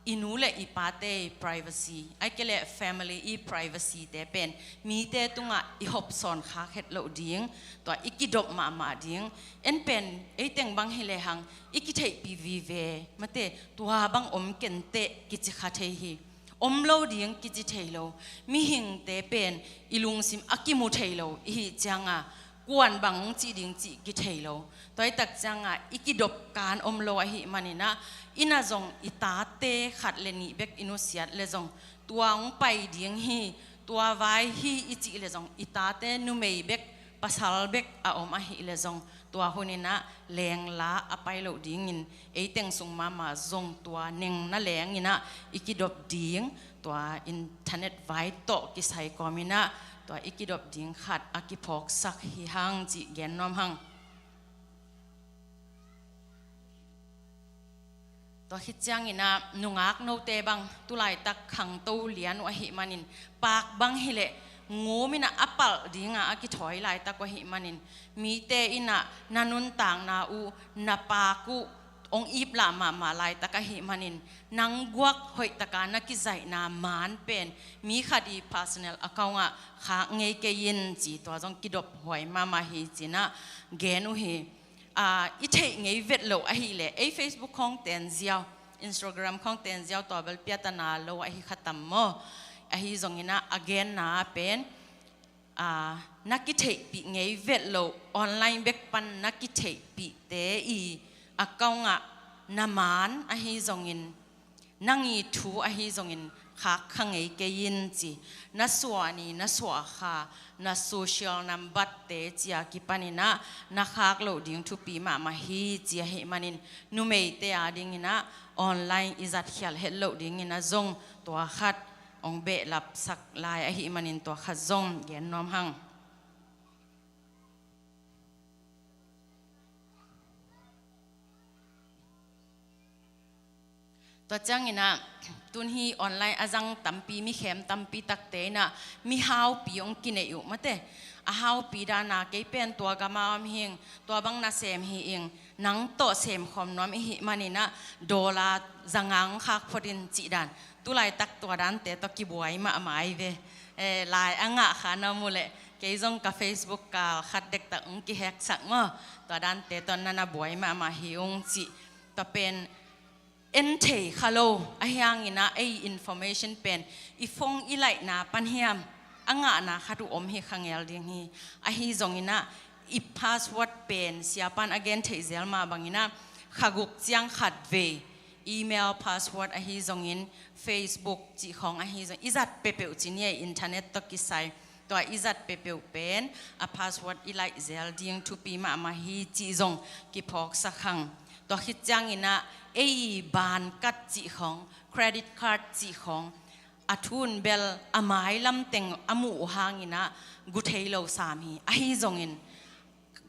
i nu le i pate i privacy, ahih kei leh family i privacy te pen mite tungah i hopsawn khak het loh ding, tua i kidop mahmah ding. En pen ei teng bang hi lehang i kitheihpih vive mate, tua bang om kenteh kici kha thei hi. Om lo ding kici thei lo. Mihingte pen i lungsim a kimu thei lo ihi cianga kuan bang hong cih ding cih kithei lo. Tua hi tak cianga i kidop kan om lo ahih maninah, innah zong i tate khat le nih bek i nusiat le zong tua hong pai ding hi, tua vai hi i cih le zong i tate numei bek pasal bek a om ahih le zong tua huninah lengla a pai loh dingin ei teng sung mahmah zong tua neng na lenginah i kidop ding, tua internet vai tawh kisai kawminah tua i kidop ding khat a kiphawksak hi hang cih gen nuam hang. Tua khit cianginah nungak note bang tulaitak khangto lian uh ahih manin, pak bang hileh nguminah a palh dinga a kithawi laitak uh ahih manin, mite innah na nuntakna uh, na pak uh, ong iplah mahmah laitak ahih manin, nang guak hoihtaka na kizaihna maan pen mi khat i personal account ah khak ngei kei in ci, tua zong kidop huai mahmah hi ci-in ah gen uh hi. Ah, i theih ngei vet loh ahih leh, ei Facebook khawng ten ziau, Instagram khawng ten ziau, tua bel piatana lo ahi khatam maw? Ahi zongin ah a genna pen, ah, na kitheihpih ngei vet loh, online bek pan na kitheihpihte i account ah na maan ahi zongin, nang i thu ahi zongin khak kha ngei kei in ci. Na suah ni, na suah kha, na social number te ci a kipanin ah na khak loh ding thupi mahmah hi ci ahih manin, numeite a dingin ah online i zatkhialh het loh dingin ah zong tua khat ong behlapsak lai ahih manin tua khat zong gen nuam hang. Tua ciangin ah, tun hi online a zang tampi, mikhem tampi takte in ah mihaupi ong kineih uh mate. A haupi dan a, kei pen tua gam a om hi ing, tua bang nasem hi ing, nang tawh semkhawm nuam i hih manin ah dollar za nga ong khak phot in cih dan. Tulaitak tua dante tawh kibuai mahmah hi ve. Eh, lai a ngah kha na mu leh, kei zong ka Facebook kal khat dektak ong kiheksak maw. Tua dante tawh na na buai mahmah hi ung cih. Tua pen en thei kha lo, ahi hangin ah ei information pen i phone i laihna pan hiam a ngahna khat uh om hi kha ngel ding hi. Ahi zongin ah i password pen siapa'n a gen theih zel mah bangin ah kha guk ciang khat vei email password ahi zongin, Facebook cih khawng ahi zong, i zat peuhpeuh ci ni, internet tawh kisai. Tua i zat peuhpeuh pen a password i laih zel ding thupi mahmah hi cih zong kiphawksak hang. Tua khit ciangin ah ei bank card cih khawng, credit card cih khawng, a thu un bel a mailam teng a muh uh hangin ah gu thei lo sam hi. Ahi zongin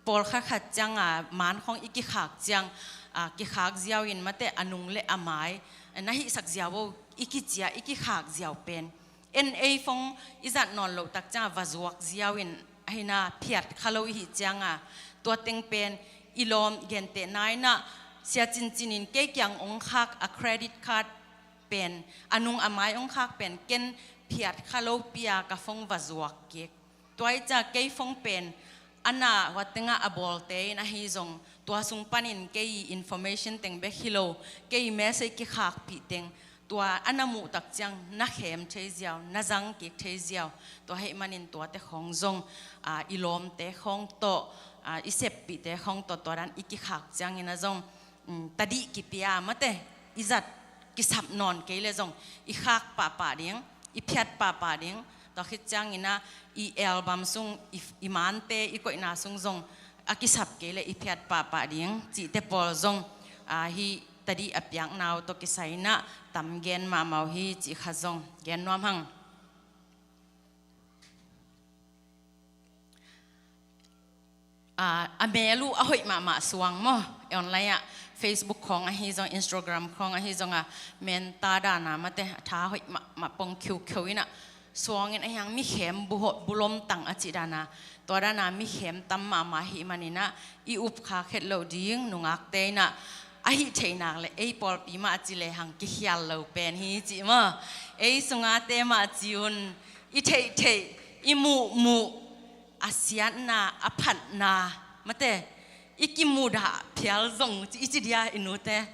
pawlkhat khat ciang a, maan khawng i kikhak ciang, a, kikhak ziau in mate, a nung le a mai na hihsak ziau o, i kici a, i kikhak ziau pen en ei phone i zat nawn loh tak ciang a va zuak ziau in, ahi na phiat kha lo i hih ciang a, tua teng pen i lawm, gentehna in ah Sia Cincin in kei kiang ong khak a credit card pen, a nung a mai ong khak pen ken phiat kha lo pi a ka phone va zuak kik. Tua i ciang kei phone pen a na hua teng ah a bawlte in ahi zong, tua sung panin kei information teng bek hi lo, kei message kikhakpih teng, tua a na muh tak ciang na khem thei ziau, na zang kik thei ziau. Tua ahih manin tuate khawng zong, a, i lawmte khawng tawh, a, i seppihte khawng tawh tua dan i kikhak ciangin ah zong, um, tadih kipia mate, i zat kisap nawn kei le zong i khak pahpah ding, i phiat pahpah ding. Tua khit ciangin ah i album sung, i, i mante i koihna sung zong a kisap kei le i phiat pahpah ding cihte pawl zong, a, hih tadih a piakna uh tawh kisai in ah tam gen mahmah uh hi cih kha zong gen nuam hang. A, a mel uh a hoih mahmah suang maw? Online ah, Facebook khawng ahi zong, Instagram khawng ahi zong a, Menta dan a mate, a tha hoih mahmah pong khiukheu in ah suang in, ahi hang mikhem bu ho-, bu lomtang a cih dan a, tua dan a mikhem tam mahmah ahih manin ah i upkhak het loh ding, nungakte in ah, ahi thei nak le ei pawlpi mah ci le hang kikhial lo pen hi cih maw? Ei sungate mah ci un, i theihtheih, i muhmuh, a siatna, a phatna mate, i kimudah phial zong ci, i ci dia i nute,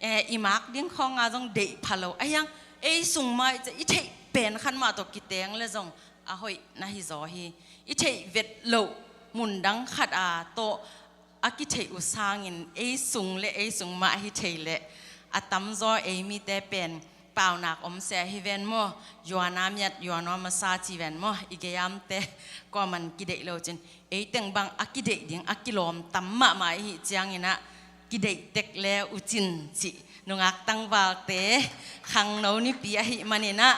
eh, i mak ding khawng a zong deih pha lo. Ahi hang ei sung mah i ci, i theih pen khat mah tawh kiteng le zong a hoih na hi zaw hi. I theih vet loh mundang khat a tawh a kitheih uh sangin ei sung le ei sung mah hi thei leh, a tamzaw ei mite pen paunak om se ahi ven maw, yuana miat, yuana masa ci ven maw, i gei amte kuaman kideih lo cin. Ei teng bang a kideih ding a kilawm tam mahmah i hih ciangin ah kideih tek le uh cin cih, nungak tangvalte khangno nipi ahih manin ah,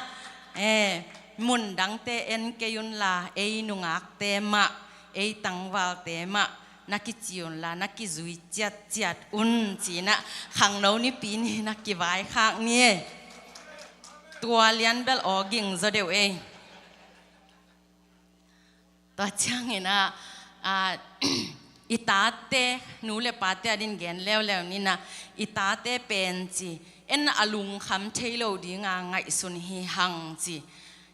eh, mundangte en kei unla, ei nungakte mah, ei tangvalte mah na kici unla, na kizui ciatciat un ci-in ah khangno nipi ni na kivaikhak ni. Tua lian bel aw ging zaw deuh ei. Tua ciangin ah, ah, I tate, nu le pate adingin gen leuleu ni in ah, i tate pen ci, en a lungkham thei lo dinga ngaihsun hi hang ci.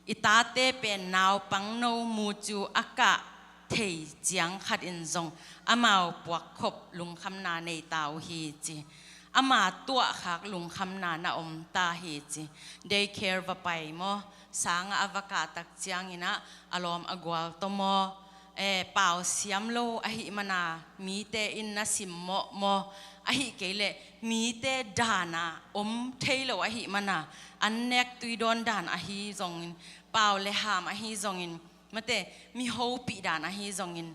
I tate pen naupangno mucu a kah thei ciang khat in zong amau puakkhop lungkhamna nei ta uh hi ci. Ama tuahkhak lungkhamna na om ta hi ci. Daycare va pai maw, sang ah a va kah tak ciangin ah a lawm a gual tawh maw, eh, pau siam lo ahih mana mite in na simmawh maw, ahih kei leh mite dana om thei lo ahih mana an nek tui dawn dan ahi zongin, pau le ham ahi zongin, mate, mi hopih dan ahi zongin,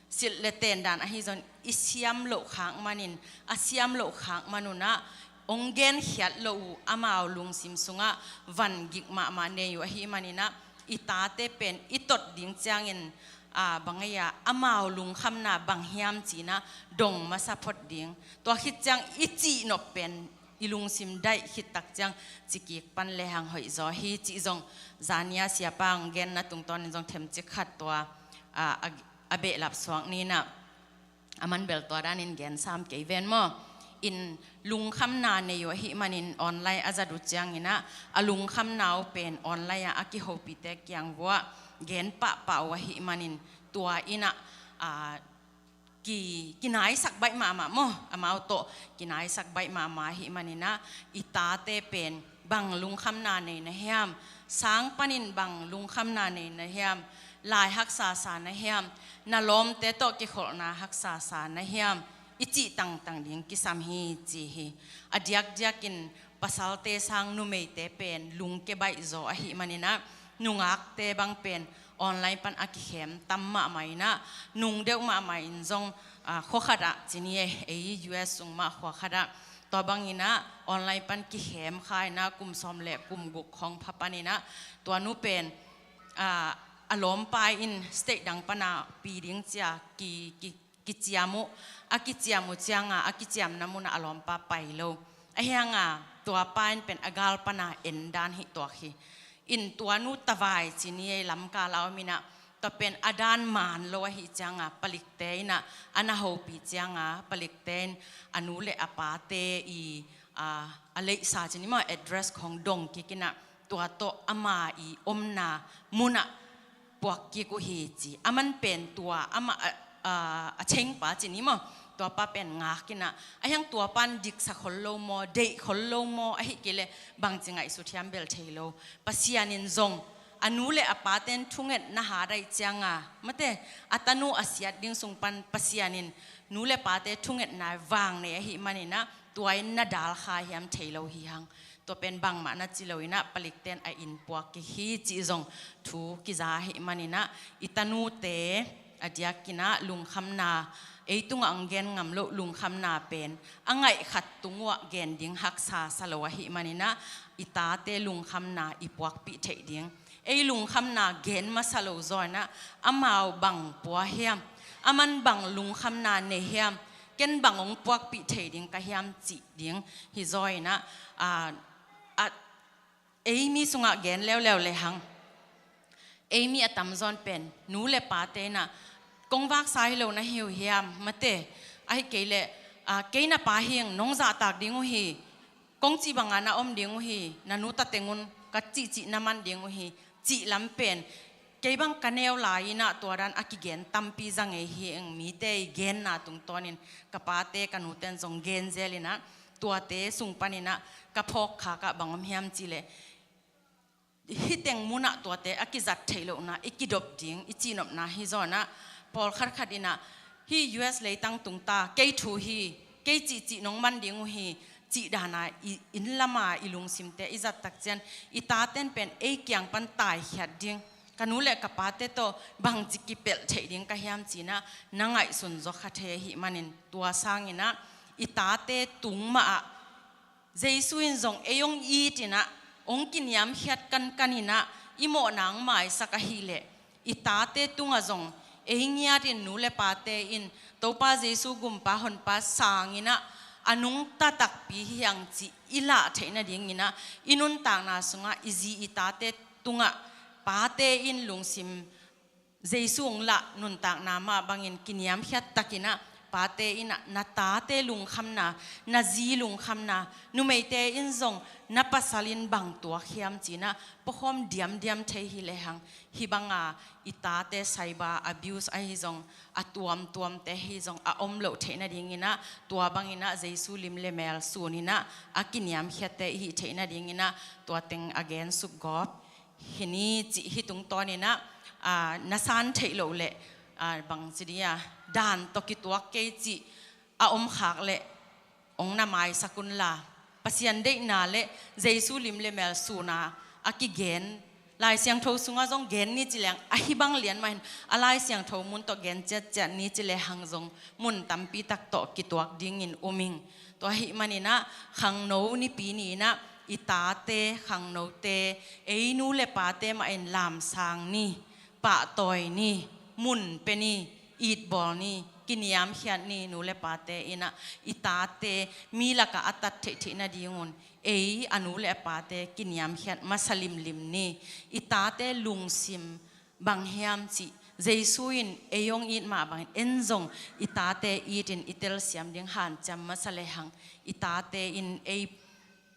silh le ten dan ahi zongin, i siam loh khak manin, a siam loh khak man un ah hong genkhiat loh uh amau lungsim sungah vangik mahmah nei uh ahih manin ah, i tate pen i tot ding ciangin, a, bang ei a, amau lungkhamna bang hiam ci in ah dong masa phot ding. Tua khit ciang i cihnop pen i lungsim daih khit tak ciang ci kik pan le hang hoih zaw hi cih zong zan ni a siapa hong genna tungtawnin zong themcik khat tua, a, a, a behlap suak ni in ah, a man bel tua danin gen sam kei ven maw. In lungkhamna nei uh ahih manin online a zat uh ciangin ah, a lungkhamna uh pen online ah a kihopihte kiang vuah gen pahpah uh ahih manin, tua in ah, a, ki, kinaisak baih mahmah maw, amau tawh kinaisak baih mahmah ahih manin ah, i tate pen bang lungkhamna nei na hiam, sang panin bang lungkhamna nei na hiam, lai haksa sa na hiam, na lawmte tawh kikholhna haksa sa na hiam, i cih tangtang ding kisam hi ci hi. A diakdiakin pasalte sang numeite pen lungke baih zaw ahih manin ah, nungakte bang pen online pan a kikhem tam mahmah in ah, nung deuh mahmah in zong, a, khua khat ah ci ni e, ei U S sung mah khua khat ah, tua bangin ah online pan kikhem kha in ah kum sawm le kum guk khawng pha panin ah, tua nu pen, a, a lawmpa in state dang pan a pi ding ci a ki, ki, kiciam uh, a kiciam uh cianga, a kiciamna mun ah a lawmpa pai lo. Ahih hanga tua pa in pen a gal pan a en dan hi tuak hi. In tua nu tavai ci ni ei, lamkal a om in ah, tua pen a dan man lo ahih cianga palikte in ah a na hopih cianga palikte in a nu le a pate i, a, a leihsa ci ni maw, address khawng dong kik in ah, tua tawh ama i omna mun ah puak kik uh hi ci. A man pen tua amah, a, a, a chengpa ci ni maw, tua pa pen ngak in ah, ahih hang tua pan diksa khol lo maw, deih khol lo maw, ahih kei leh bangci ngaihsut hiam bel thei lo, Pasian in zong a nu le a paten thungetna hat ahih cianga, mate, a tanu a siat ding sung pan Pasian in nu le pate thungetna vang nei ahih manin ah, tua in na dal kha hiam thei lo hi hang. Tua pen bangmah na ci lo in ah palikten a inn puak kik hi cih zong thu kiza ahih manin ah, i tanute a diakin ah lungkhamna, ei tungah hong gen ngam loh lungkhamna pen a ngaih khat tung uah gen ding haksa sa lo ahih manin ah, i tate lungkhamna i puakpih theih ding. Ei lungkhamna gen masa lo zaw in ah, amau bang pua hiam, a man bang lungkhamna nei hiam, ken bang hong puakpih thei ding ka hiam cih ding hi zaw in ah, a, a, ei mi sungah gen leuleu le hang. Ei mi a tamzaw in pen nu le pate in ah, kong vaksa hi lo na hi uh hiam, mate, ahih kei leh, a, kei na pa hi ing, nong zahtak ding uh hi, kong cih banga na om ding uh hi, na nu ta teng un ka cihcih na man ding uh hi, cih lam pen kei bang ka neu lai in ah tua dan a kigen tampi za ngei hi ing, mite i genna tungtawnin ka pate ka nuten zong gen zel in ah, tuate sung panin ah ka phawk khak ah bang om hiam cih leh, hih teng mun ah tuate a kizat theih lohna i kidop ding i cihnopna hi zaw in ah, pawlkhat khat in ah, hih U S leitang tung ta, kei thu hi, kei cihcih nong man ding uh hi, cih dana i inn lama i lungsimte i zat tak ciang, i taten pen ei kiang pan taikhiat ding, ka nu le ka pate tawh bangci kipelh theih ding ka hiam ci in ah na ngaihsun zaw kha thei ahih manin, tua sangin ah i tate tung mah ah Jesu in zong ei hong it in ah, hong kiniamkhiat kankan in ah, i mawhna hong maisak ahih leh, i tate tungah zong ei ngiatin nu le pate in Topa Jesu gumpa honpa sang in ah, a nungta takpi hi hang cih i lah theih nadingin ah, i nuntakna sungah i zi i tate tungah pate in lungsim Jesu hong lah nuntakna mah bangin kiniamkhiat takin ah, tate in ah na tate lungkhamna, na zi lungkhamna, numeite in zong na pasal in bang tuak hiam ci-in ah puakhawm diamdiam thei hi lehang, hih banga i tate cyber abuse ahi zong, a tuamtuamte hi zong a om loh theih nadingin ah, tua bangin ah Jesu lim le mel sunin ah a kiniamkhiatte i hih theih nadingin ah tua teng a gen suk gawp hi ni cih hih tungtawnin ah, aa, na san theih loh leh, aa, bang ci ding a, dan tawh kituak kei cih a om khak leh hong na maisak unla, Pasian deihna le Jesu lim le mel suna a kigen, Lai Siangtho sungah zong gen ni ci leng, ahi bang lian mah in a Lai Siangtho mun tawh gen ciatciat ni ci lehang zong mun tampi tak tawh kituak dingin um ing. Tua ahih manin ah khangno nipi ni-in ah i tate, khangnote, ei nu le pate mah in lamsang ni, pahtawi ni, mun pia ni, itbawl ni, kiniamkhiat ni, nu le pate in ah i tate mi lakah a tat theihtheih nadingun ei a nu le a pate kiniamkhiat masa limlim ni. I tate lungsim bang hiam cih Jesu in ei hong it mah bangin en zong i tate itin i telsiam ding hanciam masa lehang, i tate in ei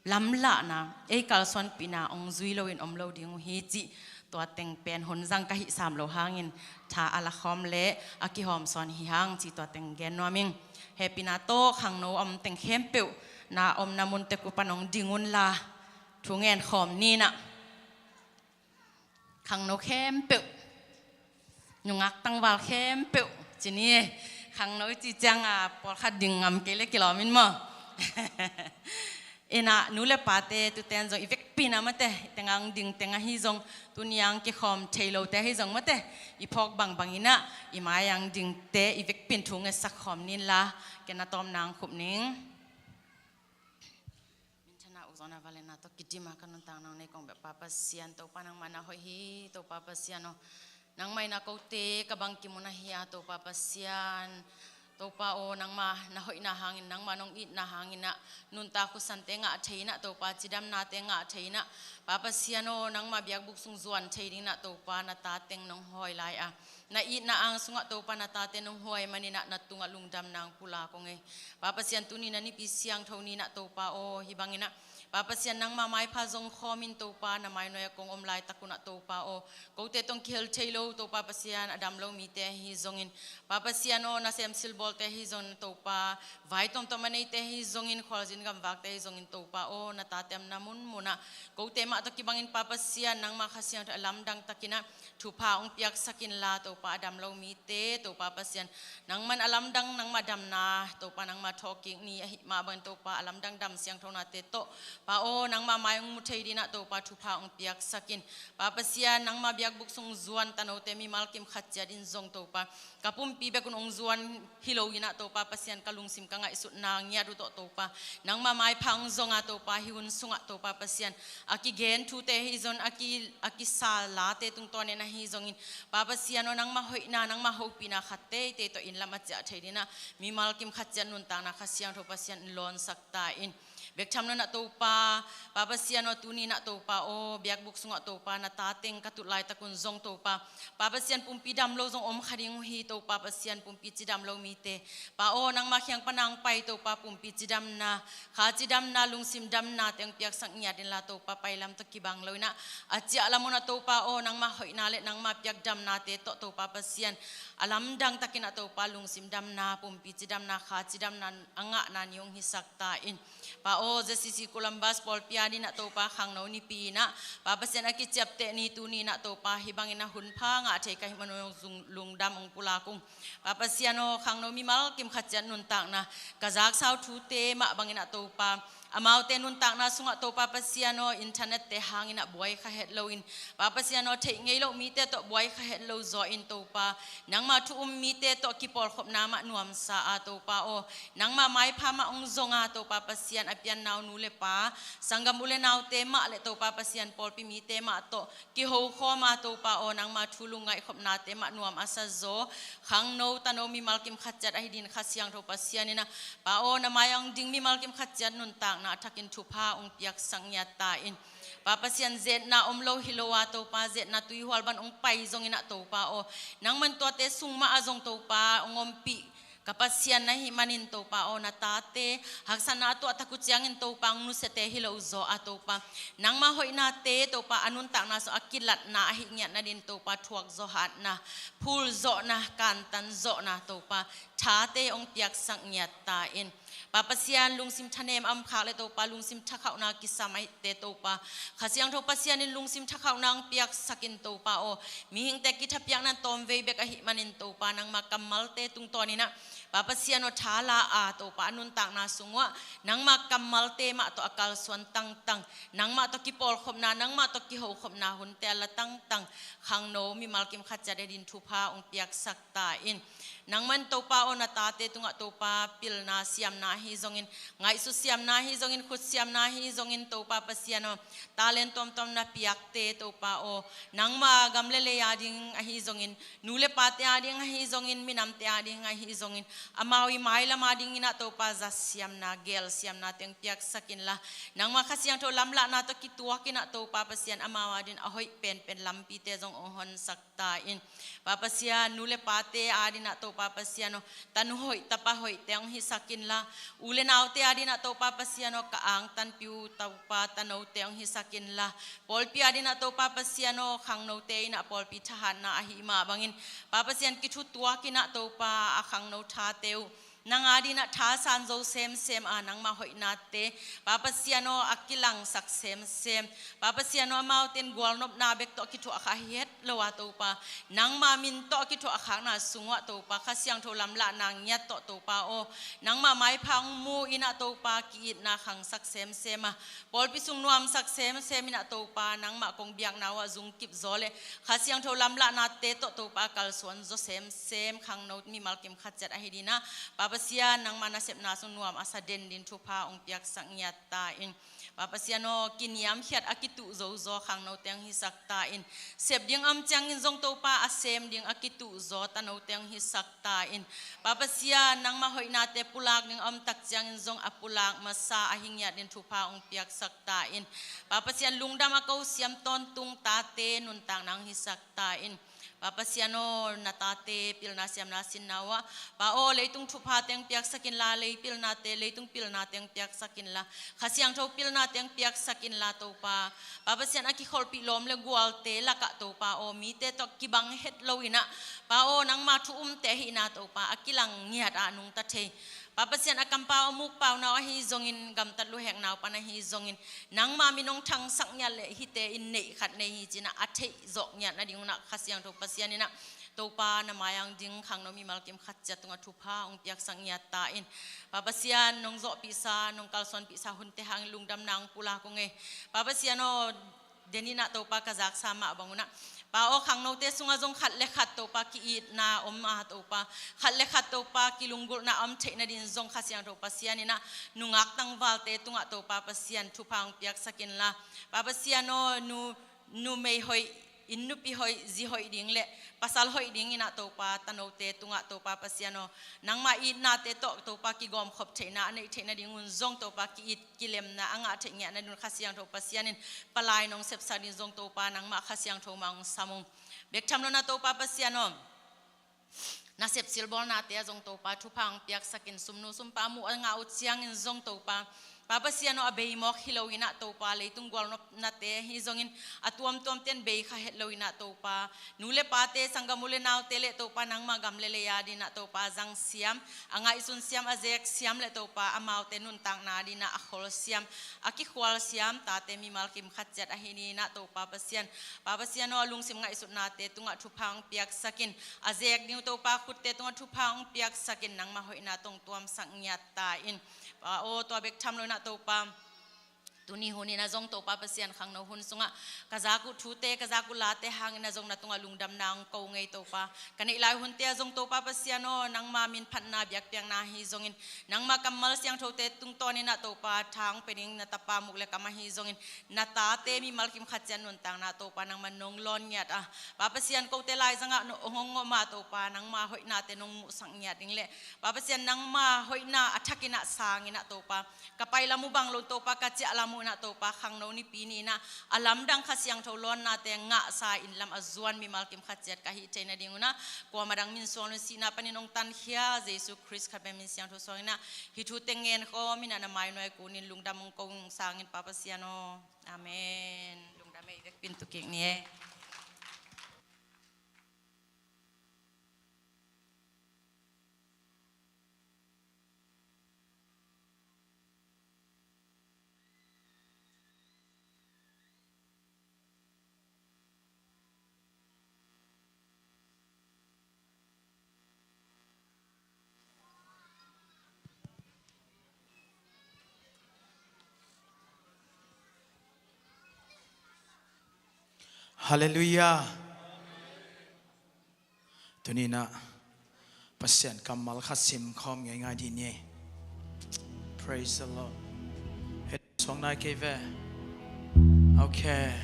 lamlahna, ei kalsuanpihna hong zui loin om lo ding uh hi cih tua teng pen hun zang ka hih sam loh hangin tha a lakhawm le a kihawmsawn hi hang cih tua teng gen nuam ing. Hehpihna tawh khangno a om teng khempeuh na omna mun tek uh pan hong ding unla, thu ngen khawm ni-in ah. Khangno khempeuh, nungak tangval khempeuh ci ni. Khangno i cih ciang a pawlkhat ding ngam kei leh kilawm in maw? In ah nu le pate, tuten zong i vekpi in ah mate, i teng ah hong dingte ahi zong, tuni-a hong kikhawm thei lote ahi zong mate, i phawk bangbang in ah i mai-a hong dingte i vekpi in thu ngetsak khawm ni inla, ken a tawpna hong khup ning. Minthanna, ukzawhna, vangliatna tawh kidim a ka nuntakna hong nei kong beh Pa Pasian, Topa nangmah na hoih hi. Topa Pasian aw, nangmah in ah kote ka bangkim un ahi a, Topa Pasian, Topa aw, nangmah na hoihna hangin, nangmah nong itna hangin ah nuntak husante ngah thei in ah, Topa cidamnate ngah thei in ah, Pa Pasian aw, nangmah biakbuk sung zuan thei dingin ah Topa na ta teng nong hawi lai a, na itna ang sungah Topa na tate nong huai manin ah na tungah lungdamna hong pulak kong e. Pa Pasian, tuni na Nipi siangtho ni-in ah Topa aw, hih bangin ah Pa Pasian, nangmah maipha zong khawmin Topa na mainuai-ah kong om laitak un ah Topa aw, kote tawh hong kihel thei lo Topa Pasian, a dam lo mite ahi zongin, Pa Pasian aw, nasem silbawlte ahi zongin Topa, vai tuamtuam a neite ahi zongin, khualzin gamvakte ahi zongin Topa aw, na tate omna munmun ah kote mah tawh kibangin Pa Pasian, nangmah Kha Siangtho a lamdang takin ah thupha hong piaksak inla Topa, a dam lo mite Topa Pasian, nangman a lamdang nangmah damna Topa nangmah thawhkik ni, ahih mah bangin Topa a lamdang dam siangthonate tawh Pa aw, nangmah mai hong mu thei dingin ah Topa thupha hong piaksak in. Pa Pasian, nangmah biakbuk sung zuan tanote mimal kim khat ciat in zong Topa, ka pumpi bek un hong zuan hi loin ah Topa Pasian, ka lungsim ka ngaihsutna ngiat uh tawh Topa, nangmah maipha hong zong a Topa, hih hun sungah Topa Pasian, a kigen thute ahi zongin, a ki, a kisa late tungtawnin ahi zongin, Pa Pasian aw, nangmah hoihna, nangmah hopihna khat teitei tawh inn lam a ciah thei dingin ah mimal kim khat ciat nuntakna Kha Siangtho Pasian in lawnsak ta in. Bek tham lo-in ah Topa, Pa Pasian aw, tuni-in ah Topa aw, biakbuk sungah Topa na ta teng ka tut laitak un zong Topa, Pa Pasian, pumpi dam lo zong om kha ding uh hi. Topa Pasian, pumpi cidam lo mite Pa aw, nangmah kiang pan a hong pai Topa, pumpi cidamna, kha cidamna, lungsim damnate hong piaksak ngiat inla Topa, pailam tawh kibang loin ah a ciah lam un ah Topa aw, nangmah hoihna le nangmah piak damnate tawh Topa Pasian, a lamdang takin ah Topa, lungsim damna, pumpi cidamna, kha cidamna a ngahna ni hong hisak ta in. Pa aw, Z C C Columbus pawlpi adingin ah Topa, khangno nipi-in ah Pa Pasian, a kiciapteh ni tuni-in ah Topa, hih bangin ah hun pha ngah thei ka hih man un zong lungdam hong pulak ung. Pa Pasian aw, khangno mimal kim khat ciat nuntakna, ka zaksau thute mah bangin ah Topa, amaute nuntakna sungah Topa Pasian aw, internet-te hangin ah buai kha het loin, Pa Pasian aw, theih ngei loh mite tawh buai kha het lo zaw in Topa, nangmah thu um mite tawh kipawlkhopna mah nuamsa a Topa aw, nangmah maipha mah hong zong a Topa Pasian, a pianna uh nu le pa, sanggam u le naute mah le Topa Pasian, pawlpi mite mah tawh kihokhawm a Topa aw, nangmah thu lungngaihkhopnate mah nuam a sa zaw, khangno tano mimal kim khat ciat ahi dingin Kha Siangtho Pasian in ah Pa aw, na mai-ah hong ding mimal kim khat ciat nuntakna a thakin thupha hong piaksak ngiat ta in. Pa Pasian, ze-etna om lo hi lo a Topa, ze-etna tuihual bang hong pai zongin ah Topa aw, nangman tuate sung mah ah zong Topa hong ompih Ka Pasian na hih manin Topa aw, na tate haksatna a tuah tak uh ciangin Topa hong nusiate hi lo zaw a Topa, nangmah hoihnate Topa a nuntakna sung a kilatna ahih ngiat nadin Topa thuak zawh hatna, phul zawhna, kantan zawhna Topa thate hong piaksak ngiat ta in. Pa Pasian, lungsim thanem a om khak le Topa lungsim thakhauhna kisam ahihte Topa, Kha Siangtho Pasian in lungsim thakhauhna hong piaksak in Topa aw, mihingte kithapiakna tawmvei bek ahih manin Topa, nangmah kammalte tungtawn in ah Pa Pasian aw, tha la a Topa a nuntakna sung uah nangmah kammalte mah tawh a kalsuan tangtang, nangmah tawh kipawlkhopna, nangmah tawh kihokhopna hunte a la tangtang, khangno mimal kim khat ciat adin thupha hong piaksak ta in. Nangman Topa aw, na tate tungah Topa pilna siamna ahi zongin, ngaihsut siamna ahi zongin, khut siamna ahi zongin Topa Pasian aw, talent tuamtuam na piakte Topa aw, nangmah gam le lei ading ahi zongin, nu le pate ading ahi zongin, minamte ading ahi zongin, amau i mailam adingin ah Topa zat siamna, gel siamna teng piaksak inla, nangmah Kha Siangtho lamlahna tawh kituak in ah Topa Pasian, amau adin a hoih penpen lampite zong hong honsak ta in. Pa Pasian, nu le pate adin ah Topa Pasian aw, tanu hoih, tapa hoih teng hong hisak inla, u le naute adin ah Topa Pasian aw, ka angtanpih uh Topa tanote hong hisak inla, pawlpi adin ah Topa Pasian aw, khangnote in ah pawlpi thahatna ahih mah bangin, Pa Pasian, kithutuak in ah Topa a khangno thate uh nang adin ah thasan zo semsem a, nangmah hoihnate Pa Pasian aw, a kilangsak semsem. Pa Pasian aw, amaute in gualnopna bek tawh a kithuah kha het lo a Topa, nangmah min tawh a kithuah khakna sung uah Topa, Kha Siangtho lamlahna ngiat tawh Topa aw, nangmah maipha hong mu in ah Topa, ki-itna khangsak semsem a, pawlpi sung nuamsak semsem in ah Topa, nangmah kong biakna uah zungkip zaw le Kha Siangtho lamlahnate tawh Topa kalsuan zaw semsem, khangno mimal kim khat ciat ahi ding ah Pa Pasian, nangmah nasepna sung nuam a sa den ding thupha hong piaksak ngiat ta in. Pa Pasian aw, kiniamkhiat a kituh zo zaw khangnote hong hisak ta in. Sep ding a om ciangin zong Topa a sem ding a kituh zaw tanote hong hisak ta in. Pa Pasian, nangmah hoihnate pulak ding a om tak ciangin zong a pulak masa ahi ngiat ding thupha hong piaksak ta in. Pa Pasian, lungdam a ko siam tawntung tate nuntakna hong hisak ta in. Pa Pasian aw, na tate pilna siamna sinna uah, Pa aw, leitung thupha teng piaksak inla, lei pilnate, leitung pilna teng piaksak inla, Kha Siangtho pilna teng piaksak inla Topa, Pa Pasian, a kikholhpih lawm le gualte lakah Topa aw, mite tawh kibang het lo in ah, Pa aw, nangmah thu umte ahihna Topa a kilang ngiat ah nungta thei. Pa Pasian, a kampau a mukpau nau ahi zongin, gamtat luhek nau pan ahi zongin, nangmah min hong thangsak ngiat le hihte in neih khat nei hi ci-in ah a theih zawh ngiat nading un ah Kha Siangtho Pasian in ah Topa, na mai-ah ding khangno mimal kim khat ciat tungah thupha hong piaksak ngiat ta in. Pa Pasian, nong zawhpihsa, nong kalsuanpihsa hunte hangin lungdamna hong pulak ung ei. Pa Pasian aw, den in ah Topa, ka zaksa mah bang un ah, Pa aw, khangnote sungah zong khat le khat Topa ki-itna om a Topa, khat le khat Topa kilunggulhna om theih nadin zong Kha Siangtho Pasian in ah nungak tangvalte tungah Topa Pasian, thupha hong piaksak inla, Pa Pasian aw, nu, numei hoih, inn nupi hoih, zi hoih ding le pasal hoih ding in ah Topa, tanote tungah Topa Pasian aw, nangmah itnate tawh Topa kigawmkhop theihna a neih theih nading un zong Topa, ki-it kilemna a ngah theih ngiat nadin Kha Siangtho Pasian in palai nong sepsak ding zong Topa, nangmah Kha Siangtho mah hong sam ung. Bek tham lo in ah Topa Pasian aw, nasep silbawlnate ah zong Topa, thupha hong piaksak in. Sumnu sumpa muh a ngah uh ciangin zong Topa, Pa Pasian aw, a bei mawk hi lo in ah Topa, leitung gualnopnate ahi zongin a tuamtuamte in bei kha het lo in ah Topa, nu le pate, sanggam u le naute le Topa, nangmah gam le lei adin ah Topa zang siam, a ngaihsun siam, a zek siam le Topa, amaute nuntakna adin ah a khol siam, a kikhual siam tate mimal kim khat ciat ahi ding in ah Topa Pasian, Pa Pasian aw, a lungsim ngaihsutnate tungah thupha hong piaksak in, a zek ding uh Topa khutte tungah thupha hong piaksak in, nangmah hoihna tawh hong tuamsak ngiat ta in. Pa aw, tua bek tham lo in ah Topa, tuni hun in ah zong Topa Pasian, khangno hun sungah ka zak uh thute, ka zak uh late hangin ah zong na tungah lungdamna hong ko ung ei Topa. Ka neih lai hunte ah zong Topa Pasian aw, nangmah min phatna biakpiakna ahi zongin, nangmah kammal siangthote tungtawn in ah Topa, tha hong pia ding na tapa muk le kam ahi zongin, na tate mimal kim khat ciat nuntakna Topa, nangmah nong lawn ngiat a, Pa Pasian, kote laizangah nong hong om a Topa, nangmah hoihnate nong muhsak ngiat ding le, Pa Pasian, nangmah hoihna a thak in ah sang in ah Topa, ka pai lam uh bang lo Topa, ka ciah lam uh Hunah Topa khangno nipi ni-in ah a lamdang Kha Siangtho lawnnate ngahsa in lam a zuan mimal kim khat ciat ka hih theih nadingun ah kuamah dang min suang lo in sihna panin hong tankhia Jesu Khrist khat pen min siangtho suangin ah hih thute ngen khawm in ah na mai nuai kunin lungdam hong ko ung sangin Pa Pasian aw. Amen. Lungdam ei, vekpi in tu kik ni e. Halleluiah. Tuni-in ah Pasian kammal khat sim khawm ngeingai dih ni. Praise the Lord. Hei, suang nai kei ve. Okay.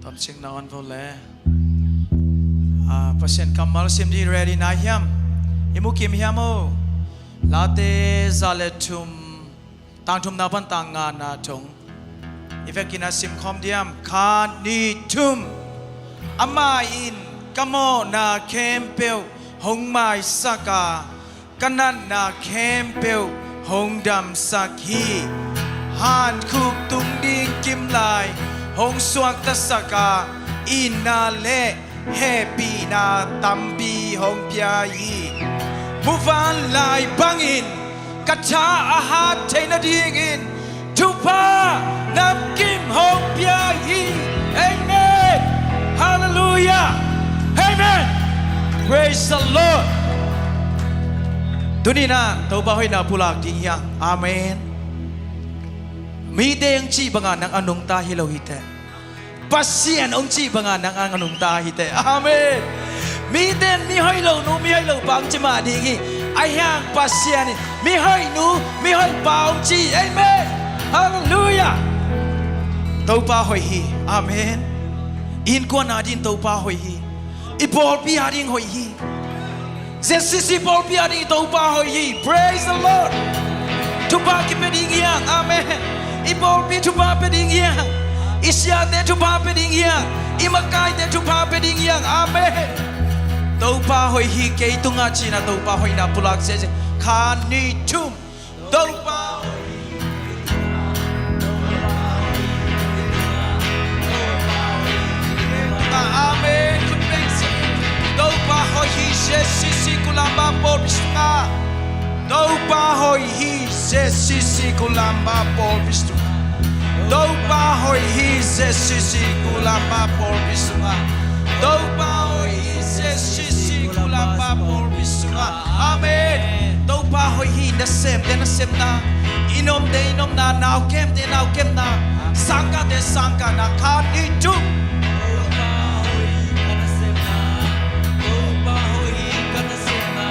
Tomcing na on vo le. Ah, Pasian kammal sim dih ready na hiam? I mu kim hiam o? Late za le thum, tang thumna pan tang ngana thong i vekin a sim khawm diam? Khat, nih, thum. Amah in ka mawhna khempeuh hong maisak a, ka natna khempeuh hong damsak hi. Hankhuk tung ding kimlai hong suaktasak a, itna le hehpihna tampi hong pia hi. Muvanlai bangin ka tha a hat theih nadingin thupha namkim hong pia hi. Amen. Halleluiah. Amen. Praise the Lord. Tuni-in ah Topa hoihna pulak ding hi hang. Amen. Mite hong cih banga nang a nungta hi lo hi teh. Pasian hong cih banga nang a nungta hi teh. Amen. Mite in mi hoih lo nu, mi hoih lo pa hong ci mah ding hi. Ahi hang Pasian in mi hoih nu, mi hoih pa hong ci. Amen. Halleluiah. Topa hoih hi. Amen. Innkuan ading Topa hoih hi. I pawlpi ading hoih hi. Z C C pawlpi ading i Topa hoih hi. Praise the Lord. Thupha kipia ding hi hang. Amen. I pawlpi thupha pia ding hi hang. I siate thupha pia ding hi hang. I makaite thupha pia ding hi hang. Amen. Topa hoih hi kei tungah ci-in ah Topa hoihna pulak sese. Khat, nih, thum. Topa hoih hi. Amen. Khut beng sih. Topa hoih hi, Z C C Kulamba pawlpi sungah. Topa hoih hi, Z C C Kulamba pawlpi sungah. Topa hoih hi, Z C C Kulamba pawlpi sungah. Topa hoih hi, Z C C Kulamba pawlpi sungah. Amen. Topa hoih hi. Nasemte nasepna, i nomte i nomna, naukemte naukemna, sangkahte sangkahna. Khat, nih, thum. Topa hoih hi ka nasepna. Topa hoih hi ka nasepna.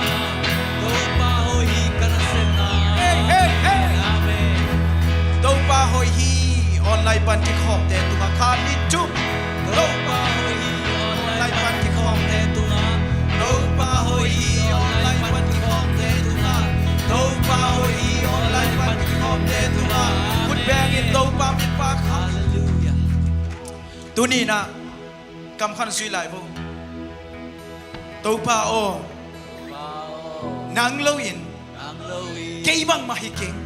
Topa hoih hi ka nasepna. Hey, hey, hey. Amen. Topa hoih hi online pan kikhawmte tungah. Khat, nih, thum. Topa hoih hi online pan kikhawmte tungah. Topa hoih hi online pan kikhawmte tungah. Topa hoih hi online pan kikhawmte tungah. Khut bengin Topa min pha. Halleluiah. Tuni-in ah kam khat zui lai vo. Topa aw, nang lo-in kei bangmah hi keng.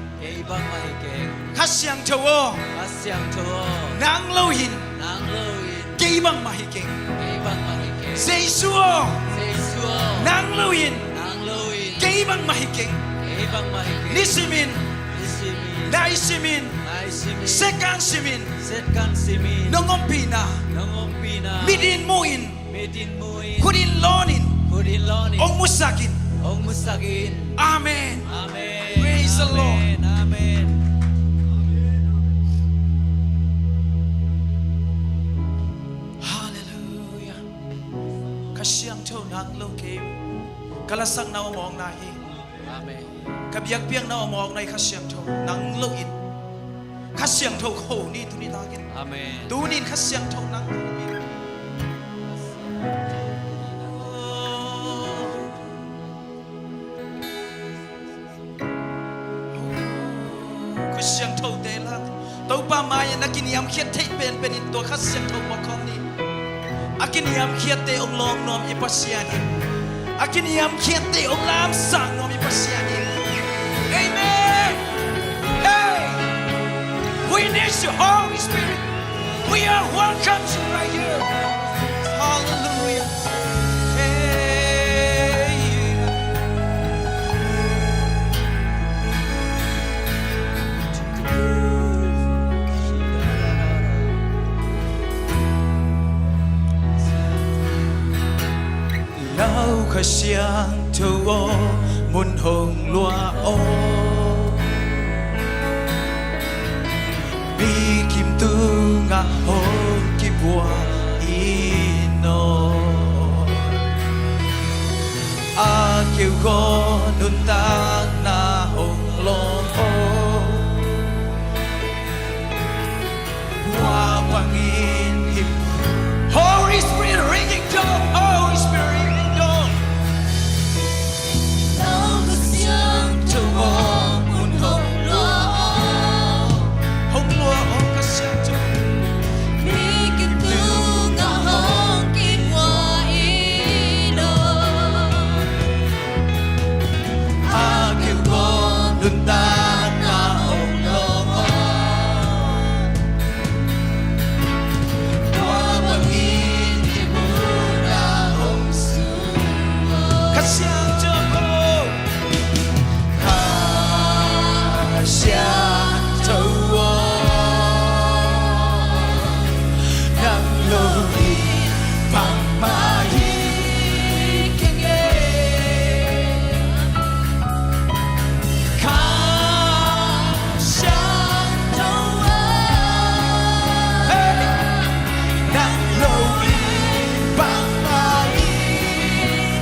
Kha Siangtho aw, nang lo-in kei bangmah hi keng. Jesu aw, nang lo-in kei bangmah hi keng. Nisimin, naisimin, second simin, nong ompihna, mitin mu-in, khut in lawnin, hong musak in. Amen. Praise the Lord. Halleluiah. Kha Siangtho nang lo kei, ka lasakna aw mawkna hi. Amen. Ka biakpiakna aw mawkna hi Kha Siangtho nang lo-in. Kha Siangtho kho ni tuni takin. Amen. Tunin Kha Siangtho nang lo-in. Kha Siangtho te la. Topa Amah in a kiniamkhiat theih penpen in tua Kha Siangtho bawl khawm ni. A kiniamkhiatte hong lawng nuam i Pasian hi. A kiniamkhiatte hong lamsang nuam i Pasian hi. Amen. Hey! We need you, Holy Spirit. We are welcome you right here. Hallelujah. Hey. Lau Kha Siangtho aw, mun hong luah aw. Mi kim tungah hong kibuak in aw. A keu gaw nuntakna hong lawng aw. Tua bangin him. Holy Spirit, ringing dong. Holy Spirit, ringing dong. Lau Kha Siangtho aw, mun hong luah aw. Hong luah aw Kha Siangtho. Mi kim tungah hong kibuak in aw. A keu gaw nuntakna hong lawng aw. Tua bangin hih munah hong sung aw. Kha Siangtho aw. Kha Siangtho aw. Nang lo in bangmah hi kei. Kha Siangtho aw. Hey! Nang lo in bangmah hi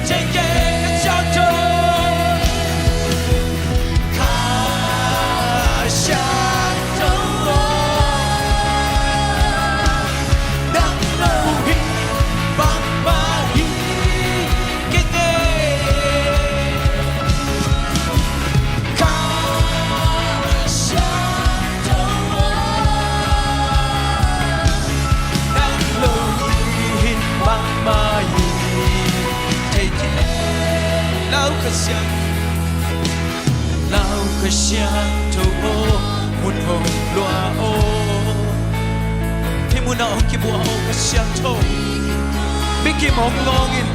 kei. Kha Siangtho. Kha Siangtho aw. Nang lo in bangmah hi kei. Kha Siangtho aw. Nang lo in bangmah hi kei. Lau Kha Siang. Lau Kha Siangtho aw, mun hong luah aw. Hih munah hong kibuak aw Kha Siangtho. Bikim hong lawng in.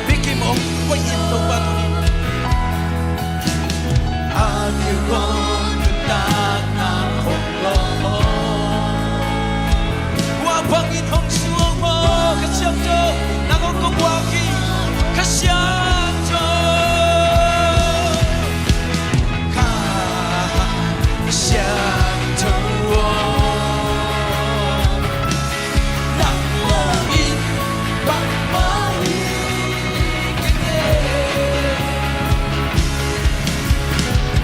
Bikim hong koih in Topa tuni. A keu gaw nuntakna hong lawng aw. Tua bangin hong sung aw Kha Siangtho. Nang hong kong buak hi Kha Siangtho. Kha Siangtho aw. Nang lo in bangmah hi kei.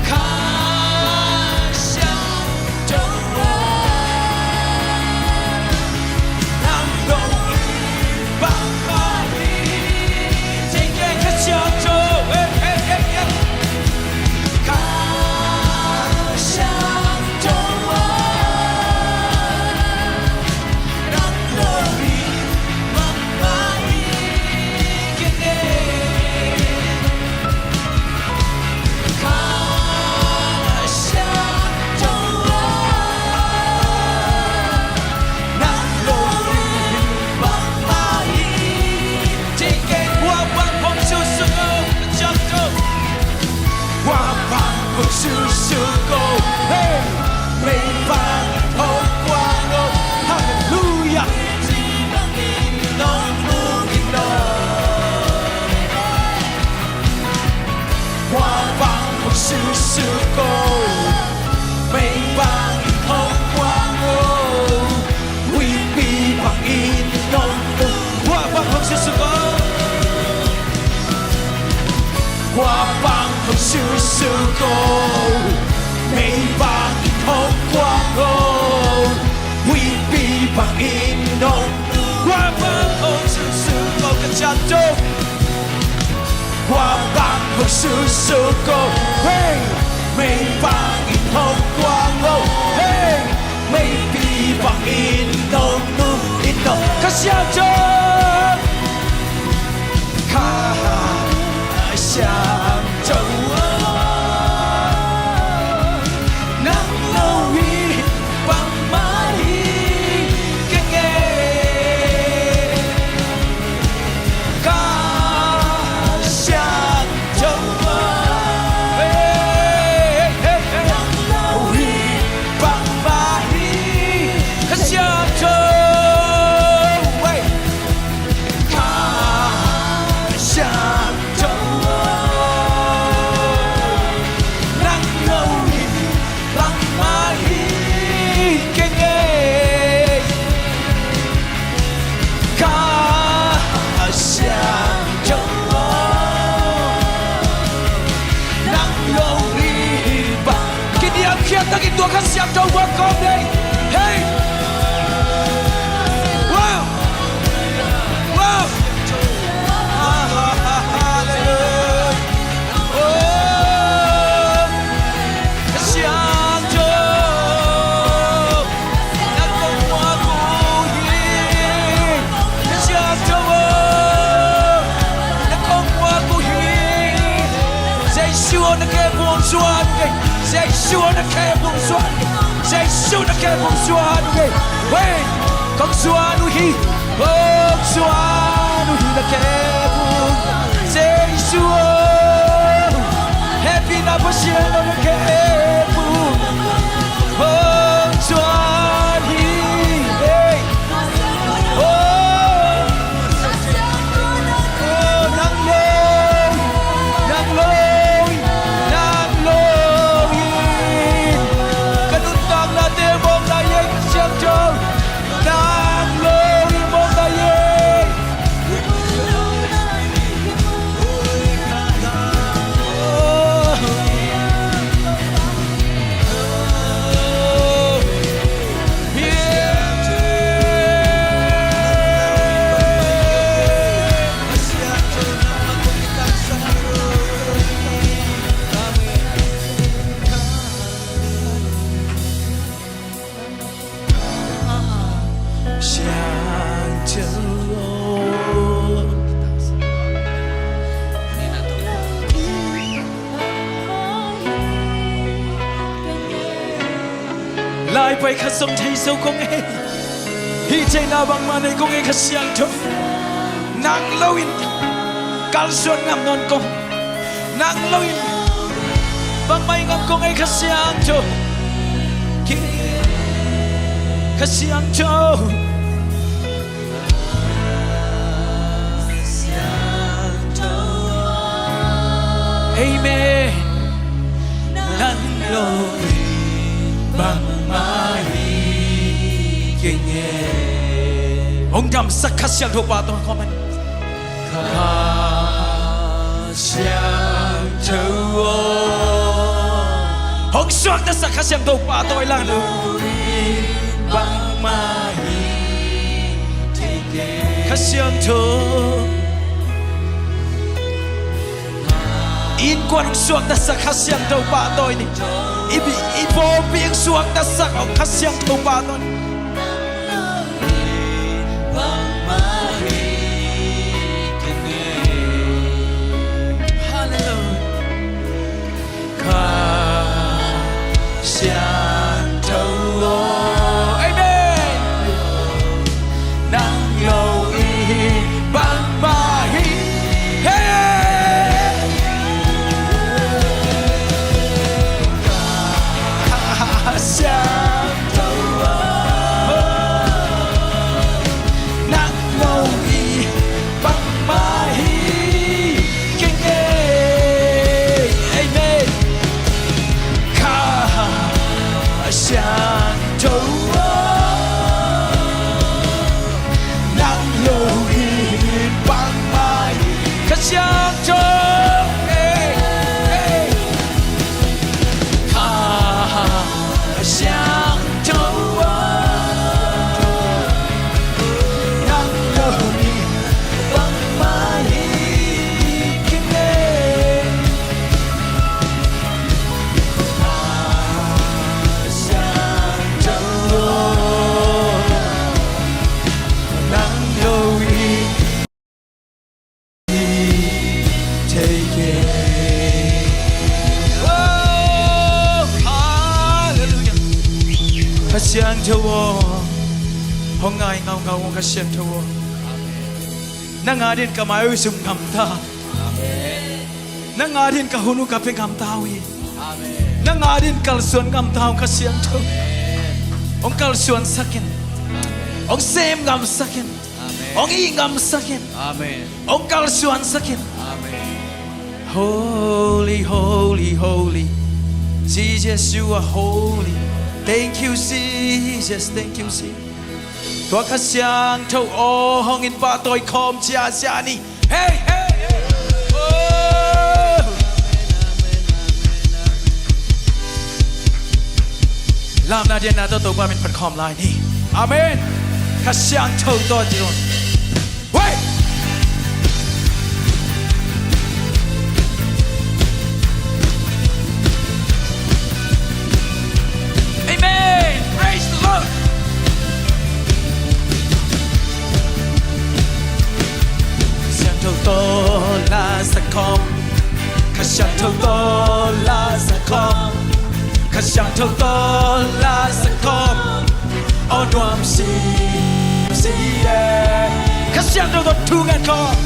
Kha Siangtho aw. Nang lo in bangmah hi kei. Kha Siangtho. Hey, hey, hey, hey. Kha Siangtho aw. Nang lo in bangmah hi kei. Kha Siangtho aw. Nang lo in bangmah hi kei. Tua bang hong sung suk aw Kha Siangtho. Tua bang hong sung suk aw. Hey! Meibang in hong kuang aw. Halleluiah. Tua bang hong sung suk aw. Meibang in hong kuang aw. Huipi bangin hong kuang. Tua bang hong sung suk aw. Tua bang hong sung suk aw. Meibang in hong kuang aw. Huipi bangin hong. Tua bang hong sung suk aw Kha Siangtho. Tua bang hong sung suk aw. Hey! Meibang in hong kuang aw. Hey! Meipi bangin nong nung in nong Kha Siangtho, Kha Siangtho aw, nang lo hi bangmah hi keng e. Kha Siangtho aw, hey, hey, hey, hey. Nang lo hi bangmah hi Kha Siangtho, hey. Kha Siangtho aw, nang lo hi bangmah hi keng e. Kha Siangtho aw, nang lo hi bang. Kiniamkhiat takin tua Kha Siangtho buak kawm ni. Hey! Wow! Wow! Hallelujah! Oh! Kha Siangtho, na kong muak uh hi. Kha Siangtho aw, na kong muak uh hi. Jesu aw, na khephung zuan kei. Jesu aw, na khephung zuan kei. Jesu, na khephung zuan kei. Wei, kong zuan uh hi. Hong zuan uh hi na khephung. Jesu aw, hehpihna Pasian aw, na khephung hong zuan hi. Hey. Oh. Oh, nang lo, nang lo, nang lo hi. Ka nuntaknate mawk lai ei, Kha Siangtho. Nang lo hi mawk lai ei. Siangtho aw. Lai pai khat zong thei zo kong ei. Hih theihna bangmah nei kong ei, Kha Siangtho. Nang lo in kalsuan ngam nawn kong. Nang lo in bangmah hi ngam kong ei, Kha Siangtho. Kha Siangtho. Amen. Nang lo in bangmah hi keng e. Hong damsak Kha Siangtho pah tawh kong en. Kha Siangtho aw. Hong suaktasak Kha Siangtho pah tawh i lang lo. Bangmah hi thei keng. Kha Siangtho. Innkuan hong suaktasak Kha Siangtho pah tawh i ni. I bi, i pawlpi hong suaktasak hong Kha Siangtho pah tawh i ni. Hallelujah. Kha Siangtho aw. Amen. Nang lo in bangmah hi. Hey! Kha Siangtho aw. Siangtho aw, hong ngai ngaungau ung Kha Siangtho aw. Nang adingin ka mai uh zum ngam ta. Nang adingin ka hun uh ka pia ngam ta uh hi. Nang adingin kalsuan ngam ta ung Kha Siangtho. Hong kalsuansak in. Hong sem ngamsak in. Hong ih ngamsak in. Hong kalsuansak in. Holy, holy, holy. Jesus, you are holy. Thank you, Jesus. Thank you, Jesus. Tua Kha Siangtho aw hong in pahtawi khawm ciacia ni. Hei, hei, hei. Oh. Lamna dianna tawh Topa min phat khawm lai ni. Amen. Kha Siangtho tawh ci un. Wait! Amen. Praise the Lord. Kha Siangtho tawh la sak khawm. Kha Siangtho tawh la sak khawm. Kha Siangtho tawh la sak khawm. Aw nuam si, si e. Kha Siangtho tawh thu ngen khawm.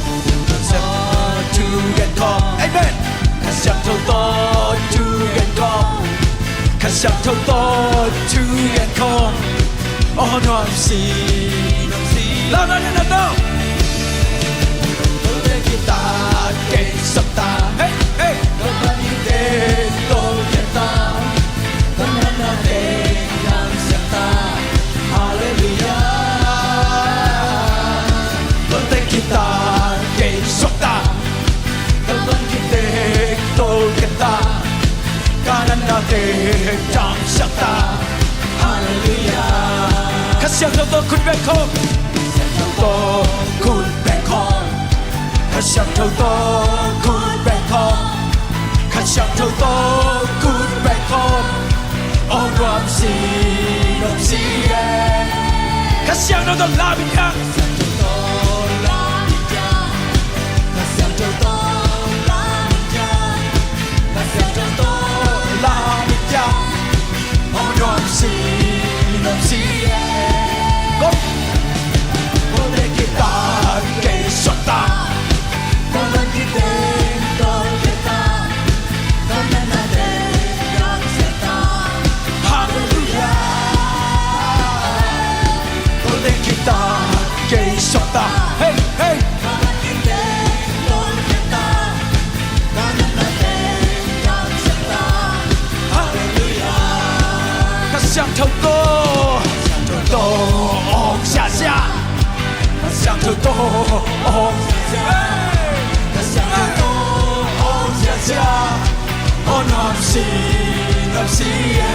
Kha Siangtho tawh thu ngen khawm. Amen. Kha Siangtho tawh thu ngen khawm. Kha Siangtho tawh thu ngen khawm. Aw nuam si, nuam si. Lamna dianna tawh. Hey, hey. Kha Siangtho tawh khut beng khawm. Kha Siangtho tawh khut beng khawm. Kha Siangtho tawh khut beng khawm. Kha Siangtho tawh khut beng khawm. Aw nuam si, nuam si e. Kha Siangtho tawh lam in ciang. Kha Siangtho tawh lam in ciang. Kha Siangtho tawh lam in ciang. Aw nuam si, nuam si e. Go. Ko te kita kei sota. Ko te kita kei sota. Halleluia. Ko te kita kei sota. Hey, hey. Halleluia. Kha Siangtho tawh, Kha Siangtho tawh hong siasia. Kha Siangtho tawh hong siasia. Kha Siangtho tawh hong siasia. Aw nuam si, nuam si e.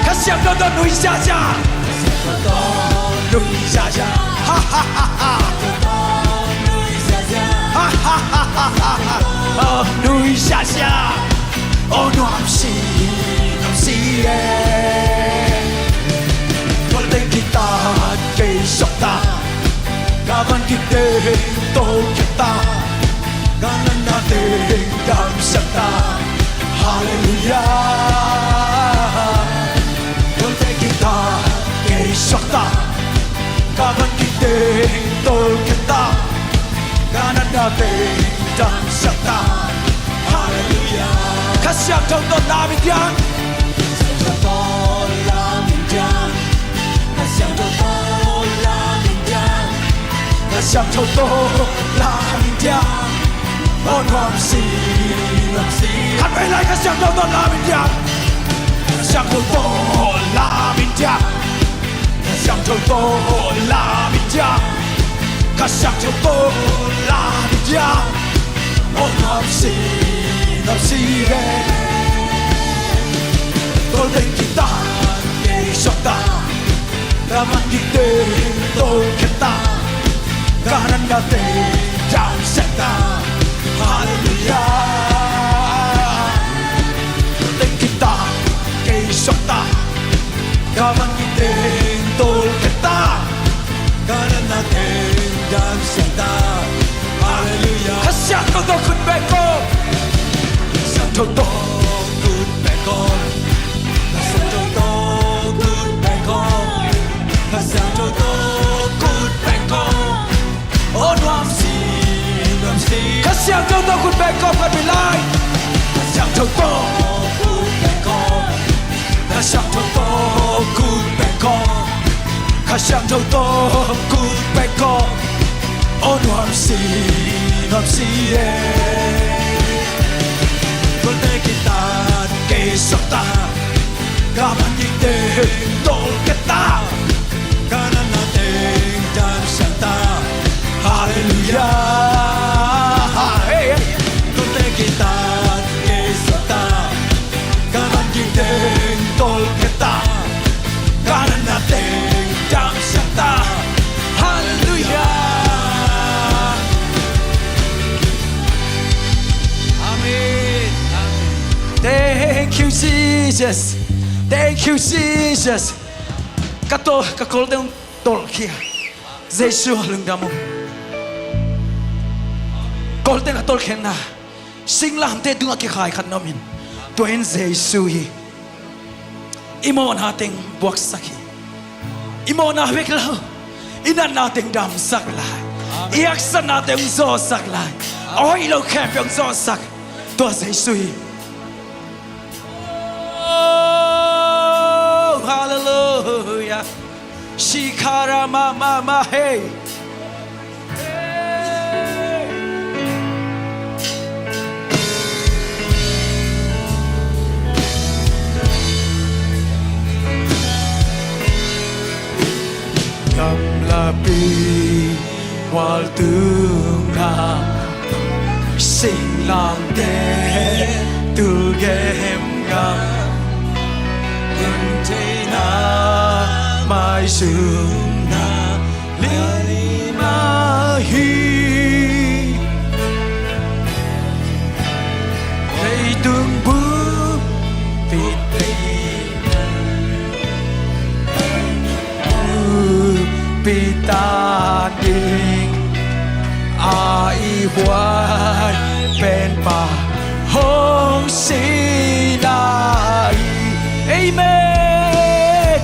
Kha Siangtho tawh nui siasia. Kha Siangtho tawh nui siasia. Ha, ha, ha, ha. Ha, ha, ha, ha, ha. Aw, nui siasia. Aw, nuam si, nuam si e. Ko te kita kei sota. Ka van kite to kita. Ka na na te dam sata. Halleluia. Ko te kita kei sota. Ka van kite to kita. Ka na na te dam sata. Halleluia. Kha Siangtho tawh lam in ciang. Kha Siangtho tawh lam in ciang. Kha Siangtho tawh lam in ciang. Kha Siangtho tawh lam in ciang. Aw nuam si, nuam si. Khat vei lai Kha Siangtho tawh lam in ciang. Kha Siangtho tawh lam in ciang. Kha Siangtho tawh lam in ciang. Kha Siangtho tawh lam in ciang. Aw nuam si, nuam si e. Ko te kita kei sota. Ka van kite to kita. Ka na na te dam sata. Halleluia. Ko te kita kei sota. Ka van kite to kita. Ka na na te dam sata. Halleluia. Kha Siangtho tawh khut beng khawm. Kha Siangtho tawh khut beng khawm. Kha Siangtho tawh khut beng khawm. Kha Siangtho tawh khut beng kawm, Kha Siangtho tawh khut beng kawm, Kha Siangtho tawh khut beng kawm. Aw nuam si, nuam si e. Kolte kitat kei suakta, ka van gik teng tolkhiat ta, ka natna teng damsiang ta. Halleluiah. Hey, hey. Kolte kitat kei suakta, ka van gik teng tolkhiat ta, ka natna teng damsiang ta. Halleluiah. Amen. Amen. Thank you, Jesus. Thank you, Jesus. Ka tol, ka kolte hong tolkhia. Jesu a lungdam uh. Kolte a tolkhiatna, singlamteh tungah kikhai khat na om in, tua in Jesu hi. I mawhna teng buaksak hi. I mawhna bek lo, i natna teng damsak lai. I haksatna teng zawhsak lai. A hoih lo khempeuh zawhsak, tua Jesu hi. Oh, halleluiah. Shikara mama ma hey. Gamlapi mual tungah singlamteh tul gem gam, hun theihna maizumna lima hi. Leitung buppi teng buppi tan ding a i huai penpa hong sihna hi. Amen.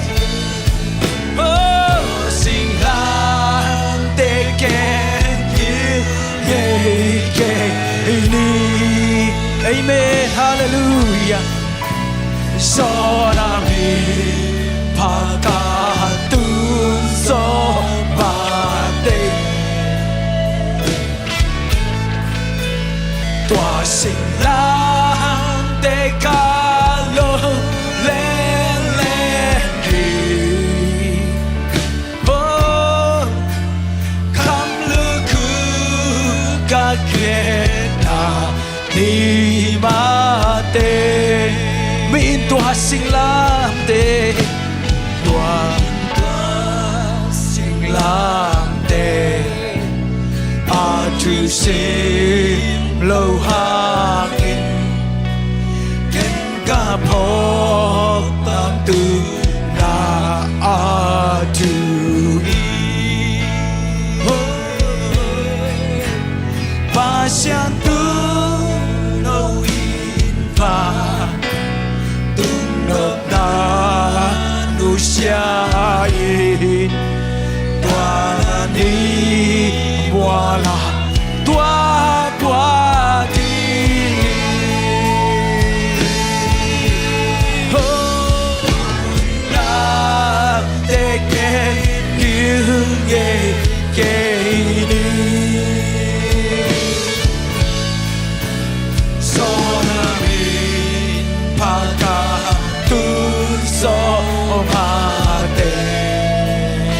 Oh, singlamteh ken gil ngei kei ni. Amen. Halleluiah. Zawn a min pha ka tun zaw mah teng, tua singlamteh ka lo lenlen hi. Oh, khamlukhu ka khetna ni mah teng, mi in tua singlamteh, tua, tua singlamteh a thusim lo hangin, ken ka phawk tamtu na a thu hi. Hoi, Pasian tu no in pha tung nopna nusia in, tua na ni muala tua tua ding. Ho, na te ken gil ngei kei ni. Zawn a min pha ka tun zaw mah teng,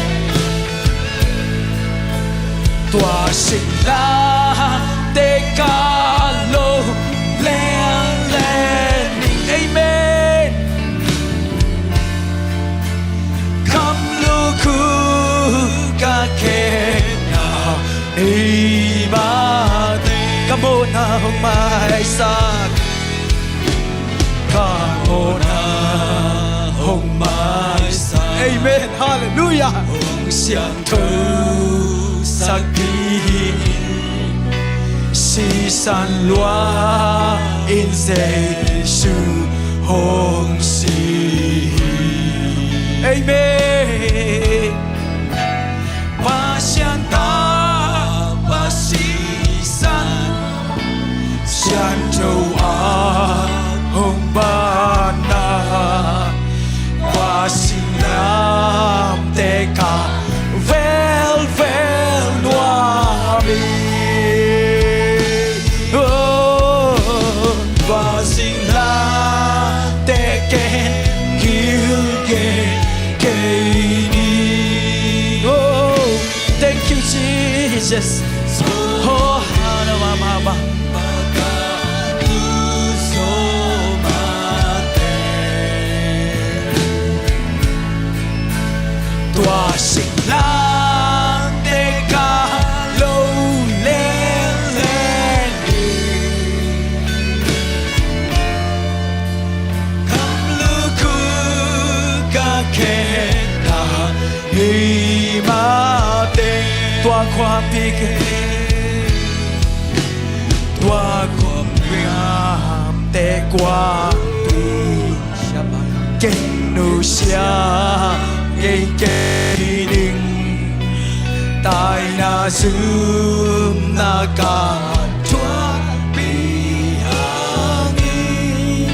tua singlamteh ka lo lenlen ning. Amen. Khamlukhu ka khetna ni mah teng, ka mawhna hong maisak, ka mawhna hong maisak. Amen. Halleluiah. Hong siangtho sak dingin sisan lua in Jesu hong si hi. Amen. Pasian tapa sisan Yes. Oh, hana mama. Tua singlamteh ka lo lele ni. Kamlukhu ka khen ta hi mate. Tua khuapi ke, tua khuapi amte khuapi. Ken nusia ngei kei ning, taina zumna ka thuakpi hangin.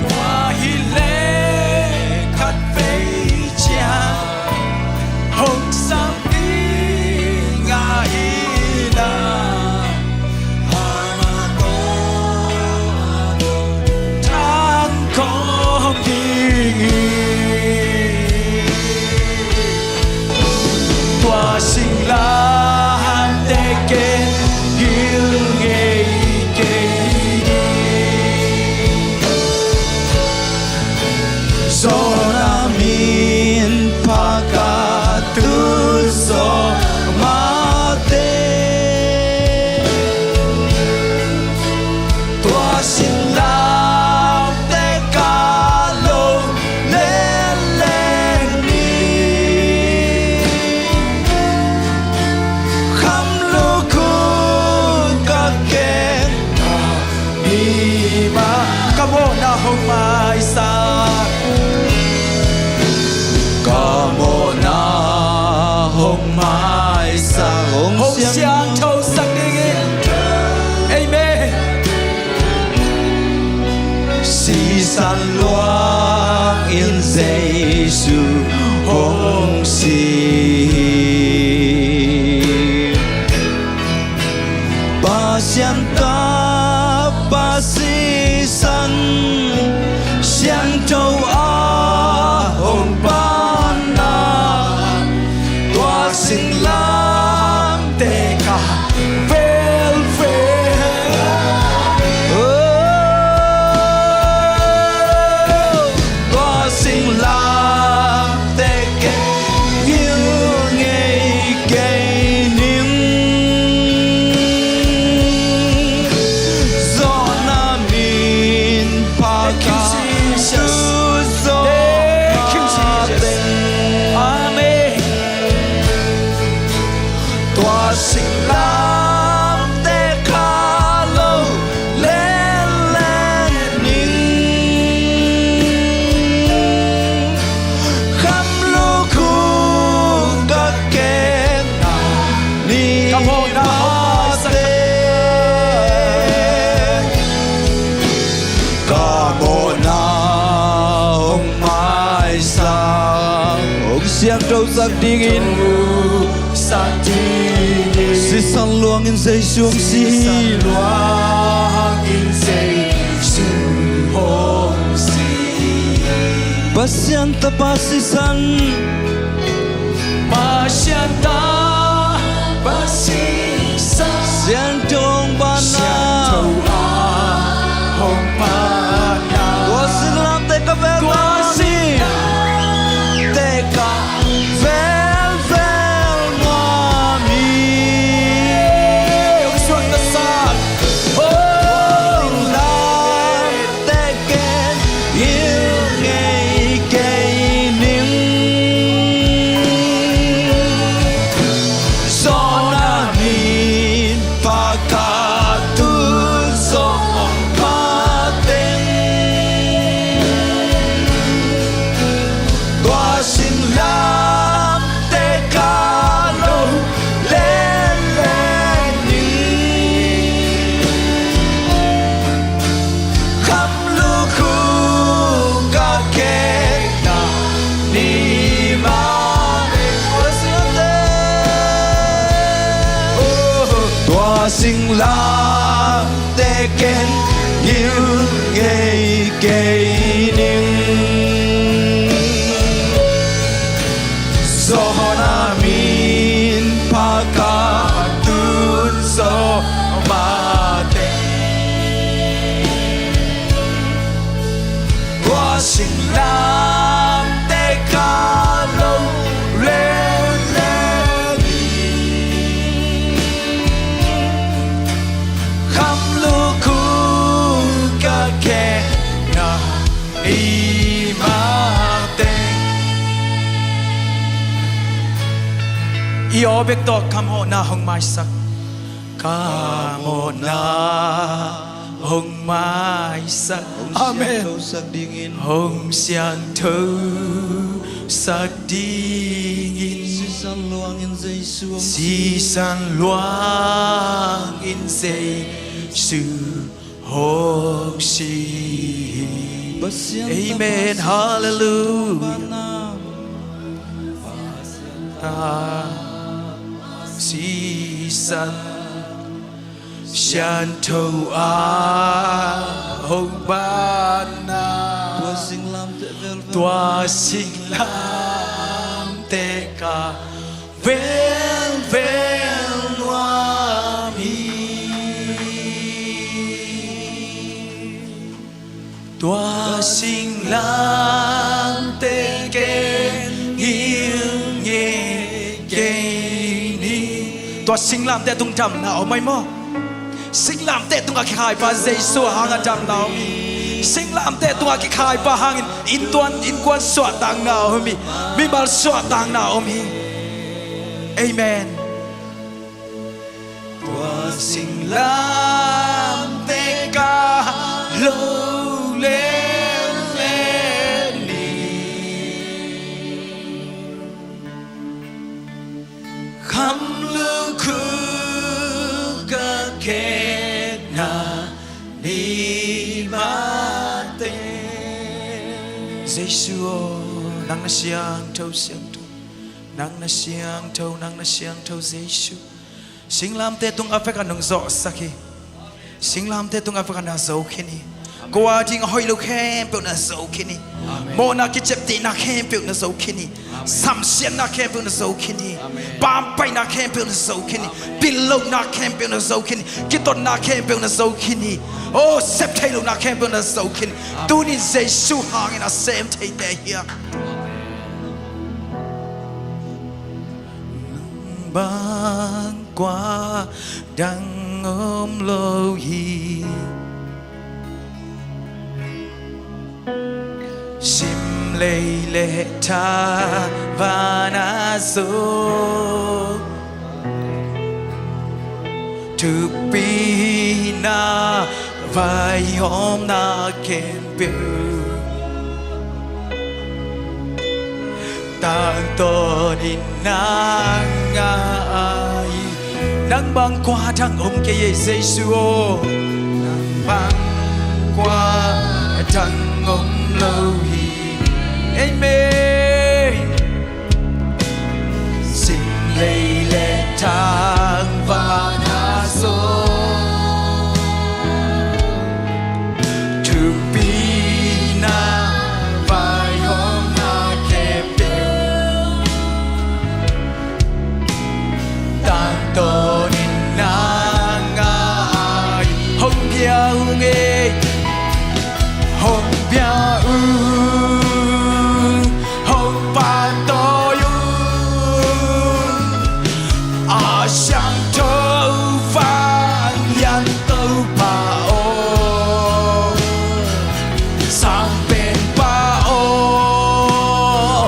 Tua hileh khatvei ciang hong sam ding ahi na. Tua singlamteh ken gil ngei kei ni. Zona min pha ka tu zo mate. Tua singlamteh ka lo lele ni. Kamlukhu ka khen ta hi mate. Ka mawhna hong maisak. Ka mawhna hong maisak. Hong siangthosak dingin. Amen. Sisan luangin Jesu hong si. Pasian tapa sisan siangtho a hong panna. Tua singlamteh ka velvel. Oh, tua singlamteh ken gil ngei kei ning. Zona min pha ka tu zo mate. Amen. Tua singlamteh ka lo lele ni. Kamlukhu ka khen ta hi mate. Ka mawhna hong maisak, hong siangthosak dingin. Sisan luangin Jesu hong si. Pasian tapa sisan. Pasian tapa sisan. Siangtho hong panna. Siangtho a hong panna. Tua singlamteh ka velvel ni. Tua singlamteh ka velvel mami. Hong suaktasak. Oh. Singlamteh ken gil ngei kei ning. Zona min pha ka tu zo mate. Tua singlamteh ka lo lele ni. Kamlukhu ka khen ta hi mate. Tua singlamteh ken gil ngei kei ning. Zona Min pha ka tun zawh mah teng, tua singlamteh ka lo lel lel hi. Kham lukhu ka kehna i mah teng. I aw bek tawh ka mawhna hong maisak. Ka mawhna hong maisak. Amen. Hong siangthosak dingin sisan luangin Jesu hong si. Sisan luangin Jesu hong si. Pasian. Amen. Hallelujah. Sisan siangtho a hong banna, tua singlamteh ka velvel nuam hi. Tua singlamteh kei ngei kei ni. Tua singlamteh tung damna om ahi maw? Singlamteh tungah kikhaipa Jesu hangah damna om hi. Singlamteh tungah kikhaipa hangin inntuan innkuan suahtakna om hi. Mimal suahtakna om hi. Amen. Tua singlamteh ka lo lel lel ni. Kham lukhu ka kehna ni mah teng. Jesu aw, nang na siangtho, siangtho. Nang na siangtho, nang na siangtho, Jesu. Singlamteh tung a vekah nong zawhsak hi. Singlamteh tung a vekah na zo khin hi. Ko a ding a hoih lo khempeuh na zo khin hi. Amen. Mawhna kiciaptehna khempeuh na zo khin hi. Amen. Samsiatna khempeuh na zo khin hi. Amen. Pampaihna khempeuh na zo khin hi. Amen. Pillohna khempeuh na zo khin hi. Kitotna khempeuh na zo khin hi. Oh, sep theih lohna khempeuh na zo khin hi. Amen. Tunin Jesu hangin a sem theite hi a. Amen. Nang bang kua dang om lo hi. Sim lei le thavan a zong, thupina vaihawmna khempeuh tangtawnin nang a hi. Nang bang kua dang om kei ei, Jesu aw. Nang bang kua dang om lo hi. Amen. Sim lei le thavan a zong, thupina vaihawmna khempeuh tangtawnin nang a hi. Hong pia ung ei. Hong pia ung, hong pahtawi ung, a siangtho vanglian Topa aw, Sangpenpa aw,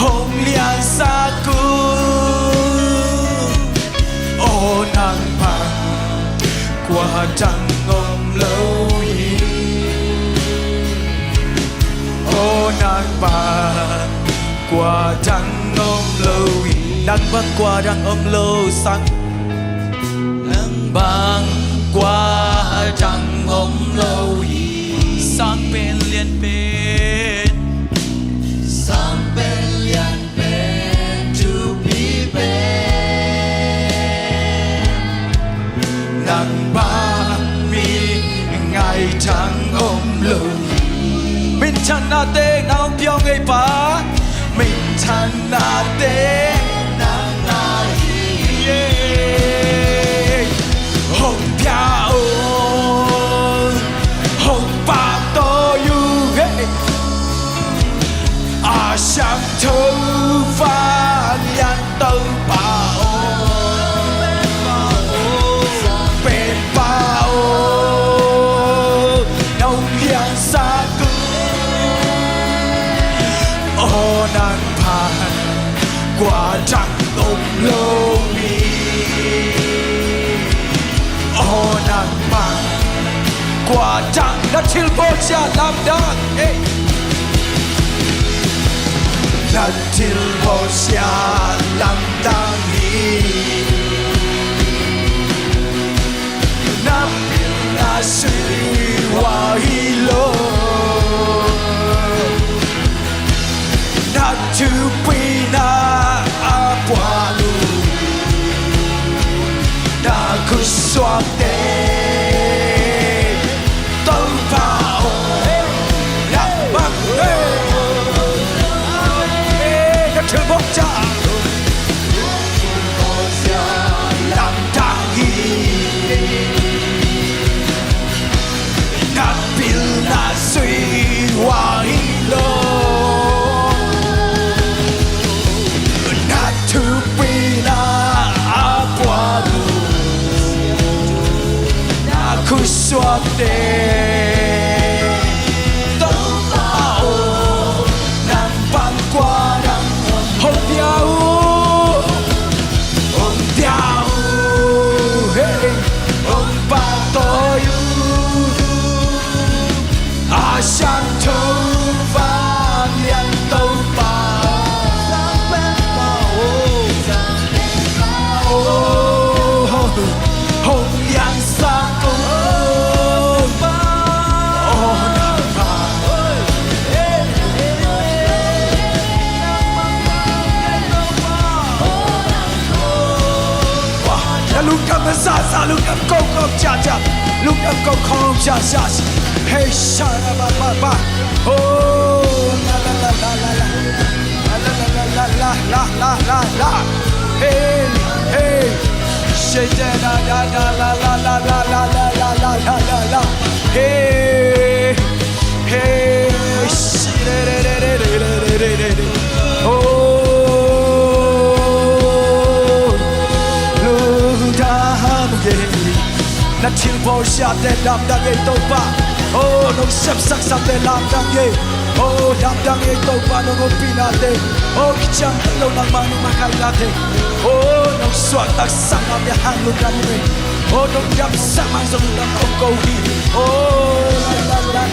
hong liansak ung. Aw nang bang kua dang om lo hi. Aw nang bang kua dang om lo hi. Nang bang kua dang om lo, Sang. Nang bang kua dang om lo hi. Sangpen lianpen, Sangpen lian pen thupi pen, nang bang mi ngai dang om lo hi. Minthanna teng nang hong pia ung ei Pa. Minthanna teng na Thilbolh siah lamdang, eh. Na thilbolh siah lamdang hi. Na pilna sui ua hi lo. Na thupina a puan uh, na khutsuakte, Topa aw, na bang, eh, eh, na thilbolh siah lamdang hi. Na pilna sui ua hi lo. Na thupina a puan uh, na khutsuakte, Topa aw, nang pang kua nang hong pia uh, hong pia uh, hey, hong pahtawi uh. A siangtho vanglian Topa, oh, hong liansak uh, oh, nangmah. Na lungdam na sasa, lungdam kongkong ciacia, lungdam kongkong ciacia. Hey, sha, ba, ba, ba. Oh, la, la, la. La, la, la, la. Hey, hey. She, da, da, da, da, la, la, la. Hey, hey. Oh, lungdam, yeah. Na thilbolh siate lamdang ei Topa. Oh, nong sepsak sakte lamdang ei. Oh, lamdang ei Topa, nong ompihna te. Oh, kician lo nangmah nong makaihna te. Oh, nong suahtaksak a bia hang lungdam ei. Oh, nong damsak mang zong lungdam kongkong hi. Oh, la, la, la.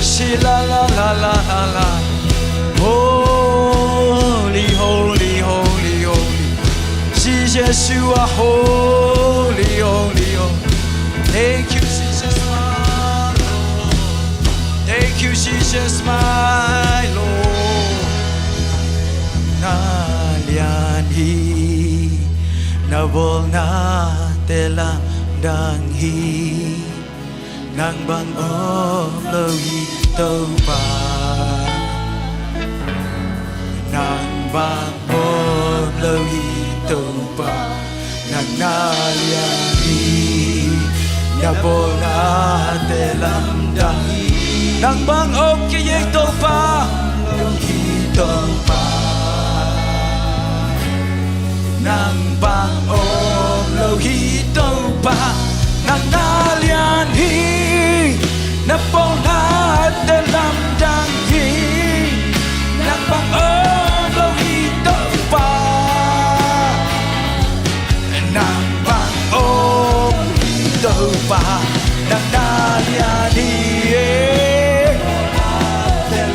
Shi la la la la la la. Holy, holy, holy, holy. Jesus, you are holy, holy, holy. Thank you, Jesus, my Lord. Thank you, Jesus, my Lord. Na lian hi, na bawlnate lamdang hi. Nang bang om lo hi Topa. Nang bang om lo hi Topa. Nang na lian hi, na bawlnate lamdang hi. Nang bang om kei hi Topa. Lo hi Topa. Nang bang om lo hi Topa. Nang na lian hi, na bawlnate lamdang hi. Nang bang om lo hi Topa. Nang bang om Topa, nang na lian hi,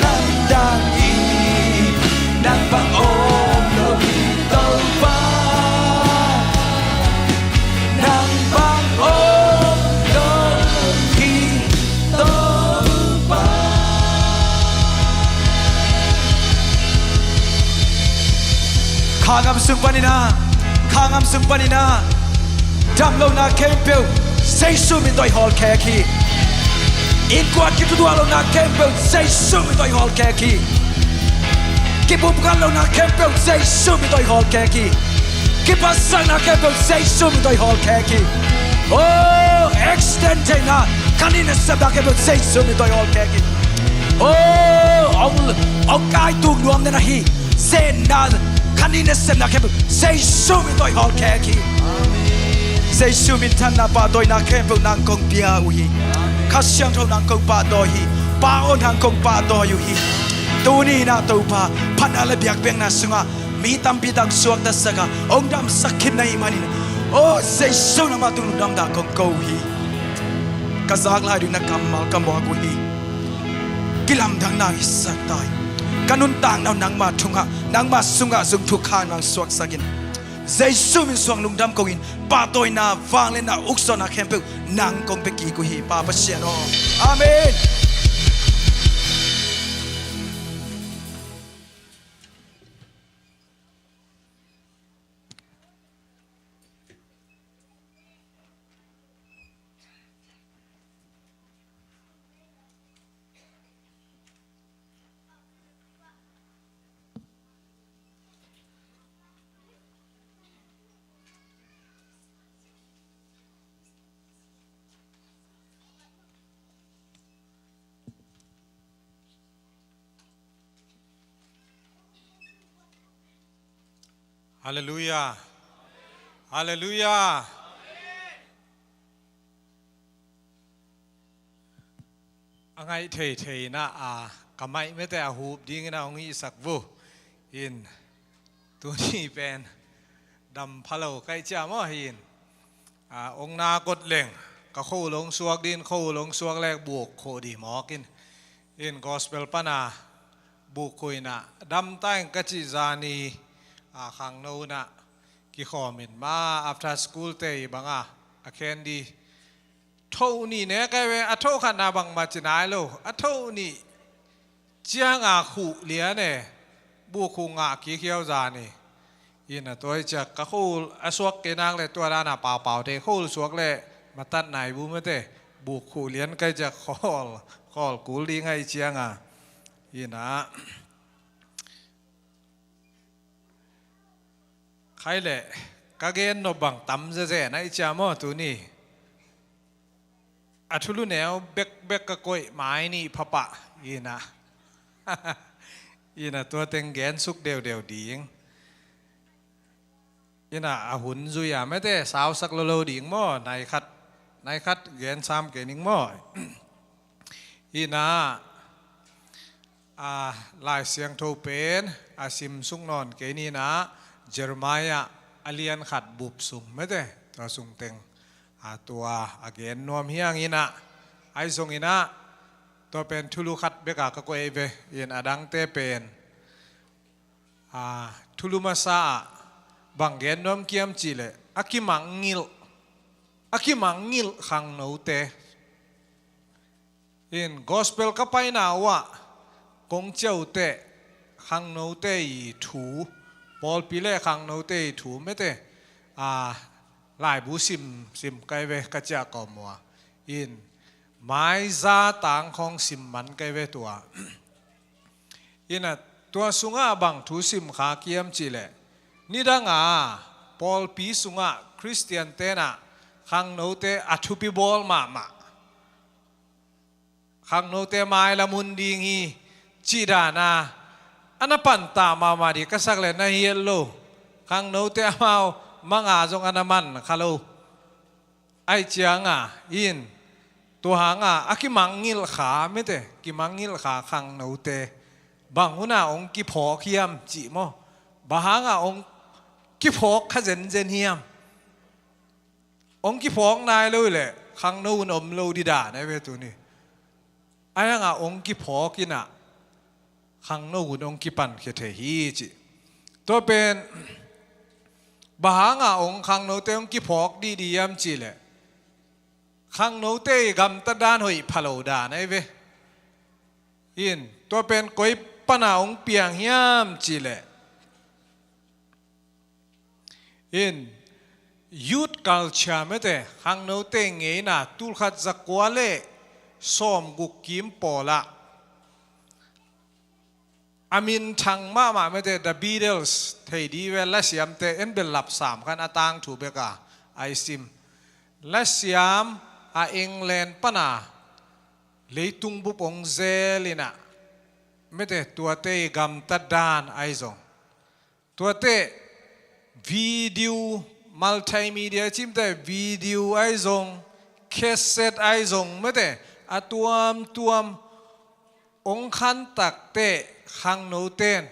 lamdang hi. Nang bang om lo hi Topa. Nang bang om lo hi Topa. Kha ngam sung panin ah, kha ngam sung panin ah, dam lohna khempeuh Jesu min tawh i hawlkhek hi. Innkuan kitutuah lohna khempeuh Jesu min tawh i hawlkhek hi. Kipumkhat lohna khempeuh Jesu min tawh i hawlkhek hi. Kiphatsakna khempeuh Jesu min tawh i hawlkhek hi. Oh, accident theihna, khanin nasepna khempeuh Jesu min tawh i hawlkhek hi. Oh, hong, hong kaituk nuam na na hi. Zenna, khanin nasepna khempeuh Jesu min tawh i hawlkhek hi. Jesu minthanna pahtawina khempeuh nang kong pia uh hi. Kha Siangtho nang kong pahtawi hi. Pa aw nang kong pahtawi uh hi. Tuni in ah Topa, phatna le biakpiakna sungah mi tampi tak suaktasak a hong damsak khin na hih manin, aw Jesu nangmah tung lungdam dah kong ko uh hi. Ka zak lai ding na kammal ka muak uh hi. Kilamdanna i sak ta hi. Ka nuntakna uh nangmah tungah, nangmah sungah zong thukhang nang suaksak in. Jesu min suang lungdam ko-in, pahtawina, vangliatna, uksuahna khempeuh nang kong pia kik uh hi, Pa Pasian aw. Amen. Halleluiah. Halleluiah. A ngaih theithei in ah, a, ka maih mete a hup dingin a hong hihsak vua in, tuni pen dam pha lo ka hih ciang maw hi in, a, hong nak kawt leng ka khua hong suak ding, khua hong suak leh buk khua ding mawk in, in gospel pan a buk khua in ah dam ta ing ka cih zan hi, a, khangno in ah kikhawm in ma after school te bang a, a khen ding. Tho nih ne kai ve, a tho khatna bangmah ci nai lo. A tho nih ciang a khuh lian e, buk khuh ngah kik hiau zan hi. Ina tua hi ciang ka khua a suak kei nak leh tua dan a paupau te khua suak leh matat nai bu mete, buk khuh lian kai ciang khawl, khawl kul ding ahih ciang a. Ina khai leh ka gen nop bang tam zezen ahih ciang maw tuni. A thulu neu bekbek ka koih mai nih pha pah ina. Ina tua teng gen suk deudeu ding. Ina a hun zui a mete sausak lolo ding maw, nai khat, nai khat gen sam kei ning maw. Ina, a, Lai Siangtho pen a sim suk nawn kei ni in ah, Jeremiah a lian khat bup sung mete, tua sung teng, a, tua a gen nuam hi hang in ah, ahi zongin ah, Tua pen thulu khat beka ka koih ve, in a dangte pen, a, thulu masa ah bang gen nuam kiam cih leh a kimangngilh, a kimangngilh khangnote. In gospel ka paina uh ah kong ciah uh teh khangnote i thu, pawlpi le khangnote i thu mete, a, laibu sim, sim kai ve ka ciah kawm uh ah. In maiza tang khawng sim man kai ve tua. In a tua sungah bang thu sim kha kiam cih leh, nidang a pawlpi sungah Khristian tenah khangnote a thupi bawl mahmah, khangnote mailam hun ding hi cih dan a, a na panta mahmah dih ka sak le na hiat lo. Khangnote amau manga zong a na man kha lo. Ai cianga in tua hanga a kimangngilh kha mete, kimangngilh kha khangnote bang huna hong kiphawk hiam cih maw? Bang hanga hong kiphawk kha zenzen hiam? Hong kiphawk nai lo hi leh khangno hun om lo dih dan ahi ve tuni. Ahi hanga hong kiphawk in ah khangno hun hong kipankhia thei hi cih. Tua pen bang hanga hong khangnote hong kiphawk dihdih hiam cih leh khangnote i gamtat dan hoih pha lo dan ahi ve. In tua pen koi pana hong piang hiam cih leh, in youth culture mete, khangnote ngeina tulkhat zakua le sawmguk kim pawlah a minthang mahmah mete The Beatles thei dih ve, lasiamte en bel lapsam khan a tangthu beka ai sim. Lasiam a England pana leitung bup hong zel in ah mete tuate i gamtat dan ahi zong, tuate video, multimedia cimte video ahi zong, cassette ahi zong mete a tuamtuam hong khantak teh khangnoten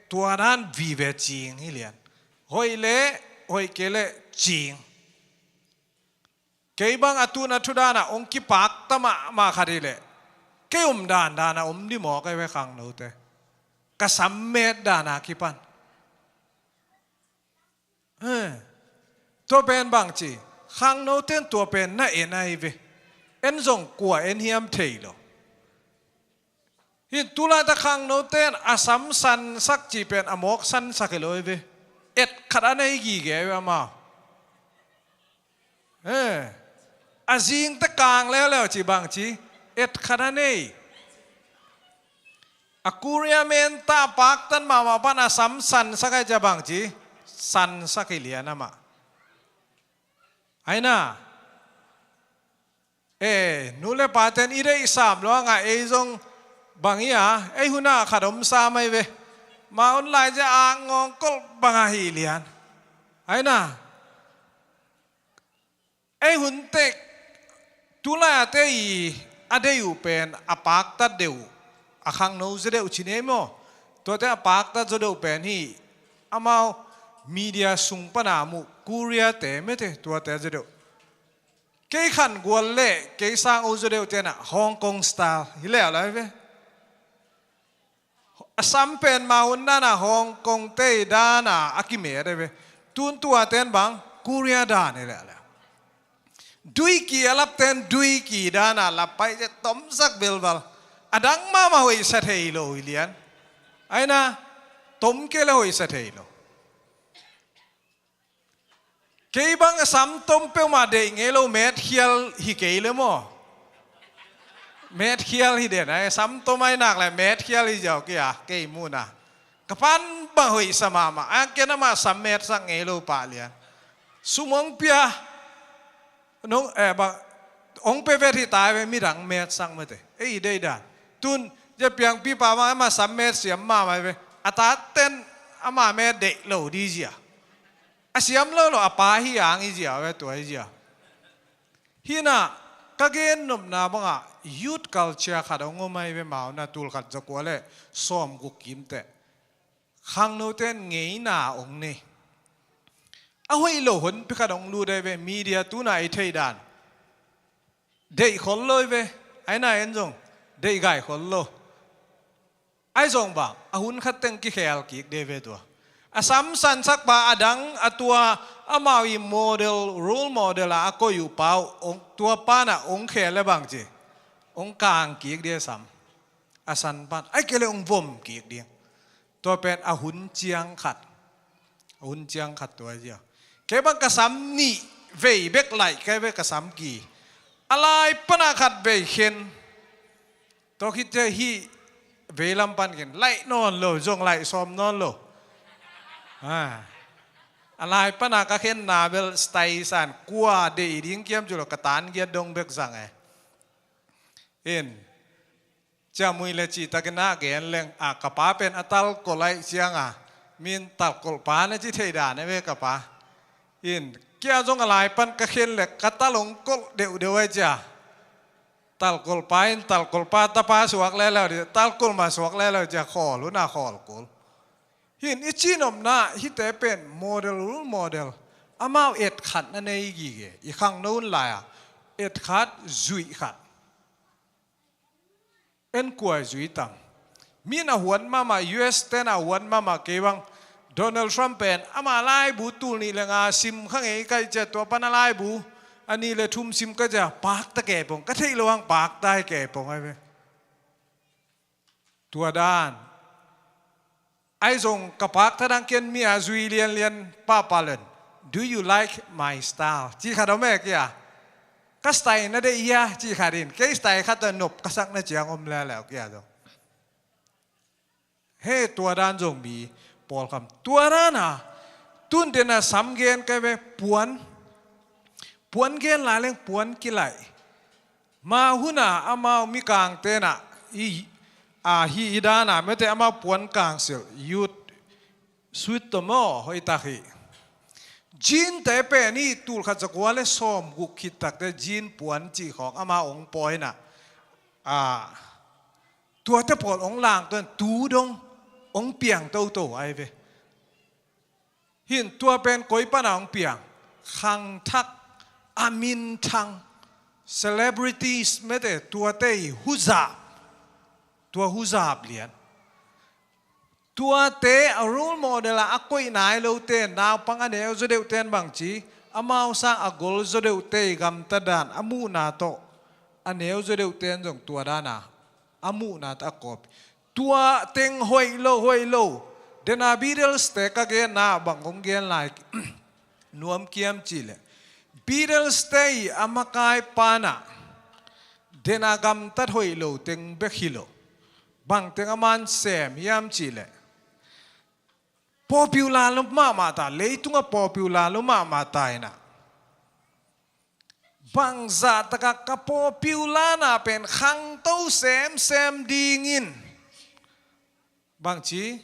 tua dan vive cing hi lian. Hoih le hoih kei le cing. Kei bang a tun a thu danah hong kipakta mahmah khat hi leh kei om dandanah om dih mawk ahi ve khangnote. Ka sammet dana kipan. Eh, tua pen bang ci, khangnoten tua pen na en ahi ve. En zong kua en hiam thei lo. Hi tulata khangnoten a sam sansak cih pen a mawk sansak hi lo hi ve. Et khat a nei gige hi ve amau. Eh, a zingte kang leuleu ci bang ci, et khat a nei. A Korea menta a paktan mahmah pan a sam sansak ahi cia bang ci, sansak hi lian amah. Aina. Eh, nu le paten i deih sam lo a ngah ei zong bang hi a, ei huna khat om sam ahi ve. Ma online zia a ngawng kolh bang ahi lian. Aina. Ei hun tek tulai a te i a deih uh pen a paktat deuh, a khangno zia deuh ci nei maw? Tuate a paktat zaw deuh pen hi. Amau media sung pana muh Korea te mete tuate zaw deuh. Kei khan gual le kei sang u zaw deuh tenah Hong Kong style hi leuleu ve. A sam pen ma hun dana Hong Kong te dana a kimet ahi ve. Tun tua ten bang Korea dan hi leuleu. Duiki a lap ten duiki dana lap pai zia tomsak belbal. A dang mahmah hoihsa thei lo hi lian. Aina tom kei le hoihsa thei lo. Kei bang a sam tom peuhmah deih ngei lo, metkhial hi kei le maw? Metkhial hi den ai, sam tom ai nak le metkhial hi ziau kei a, kei muna. Ka pan bang hoihsa mahmah a, ken amah sam metsak ngei lo pah lian. Sum hong pia nong, eh, bang hong pe vet hi tai ve, midang metsak mate. Ei deih dan. Tun zia piangpipa bang amah sam met siam mahmah ve. A taten amah met deih lo di zia. A siam lo lo a pa hi ang i zia ve, tua i zia. Hina ka gen nopna bangah youth culture khat hong om ahi ve, mauna tul khat zakua le sawmguk kimteh. Khangnote in ngeina hong nei. A hoih lo honpi khat hong lut ahi ve, media tuna i theih dan. Deih khol lo hi ve, aina en zong. deih gai khol lo. Ahi zong bang a hun khat teng kikhel kik de ve tua. A samsansak pa a dang a tua amau i model, role model a a koih uh pa uh tua pan a ong khel le bang ci, ong kang kik de sam. A san pan ai kei le ong vom kik ding. Tua pen a hun ciang khat. A hun ciang khat tua zia. Kei bang ka sam nih vei bek laih kei ve ka sam ki. A lai pana khat vei khen. Tua khit cia hih vei lam pan khen laih nawn lo, zong laih sawm nawn lo. A lai pana ka khen na bel style san kua deih ding kiam cu lo ka tan giat dong bek zang e. In ciamui le cihtakin a gen leng a ka pa pen a talkol aih cianga min talkol pa na ci thei dan e ve ka pa. In kia zong a lai pan ka khen le ka tal ong kolh deuhdeuh aih cia. Talkol pa in talkol pa tapa suak leleu di talkol ma suak leleu cia khawl huna khawl kul. Hin i cinopna hite pen model, role model. Amau et khat na nei gige i khangno un lai-a et khat zuih khat. En kuai zui tam. Min a huan mahmah, U S ten a huan mahmah kei bang Donald Trump pen ama laibu tul nih le nga sim kha ngei kaih cia tua pan a laibu a nih le thum sim ka cia pakta kei pong, ka theih lo hang pakta hi kei pong ai ve. Tua dan. Ai zong ka pakta dang ken mi a zui lianlian pahpah len. Do you like my style? Ci khat om e kia. Ka style na deih hia ci khat in kei style khat a nop ka sak na ciang om leleu kia zong. He tua dan zong mi pawlkham tua dan a tun dena sam gen kai ve puan. Puan gen lai leng puan kilaih. Ma huna amau mikang tena i a hi i dana mete amau puan kangsil youth suit to maw hoitak hi. Jean te pen i tul khat zakua le sawm guk khit takte jean puan cih khawng ama ong pawina a tuate pawl ong lang tuan tu dong ong piang toto ai ve. Hin tua pen koi pana ong piang khangthak a minthang celebrities mete tuate i huzap tua huzap lian. Tuate a role model a a koih nai lote naupang a neu zaw deuhten bangci amau sang a gol zaw deuhte i gamta dan a muhna tawh a neu zaw deuhten zong tua dana a muhna tawh a kawp. Tua teng hoih lo hoih lo. Dena Beatles te ka genna bang kong gen lai nuam kiam cihleh Beatles te i a makai pana dena gamtat hoih lo teng bek hi lo. Bang teng a man sem hiam cihleh popular lo mahmah ta, leitunga popular lo mahmah ta ina. Bangzah taka ka popular na pen khangto semsem dingin bangci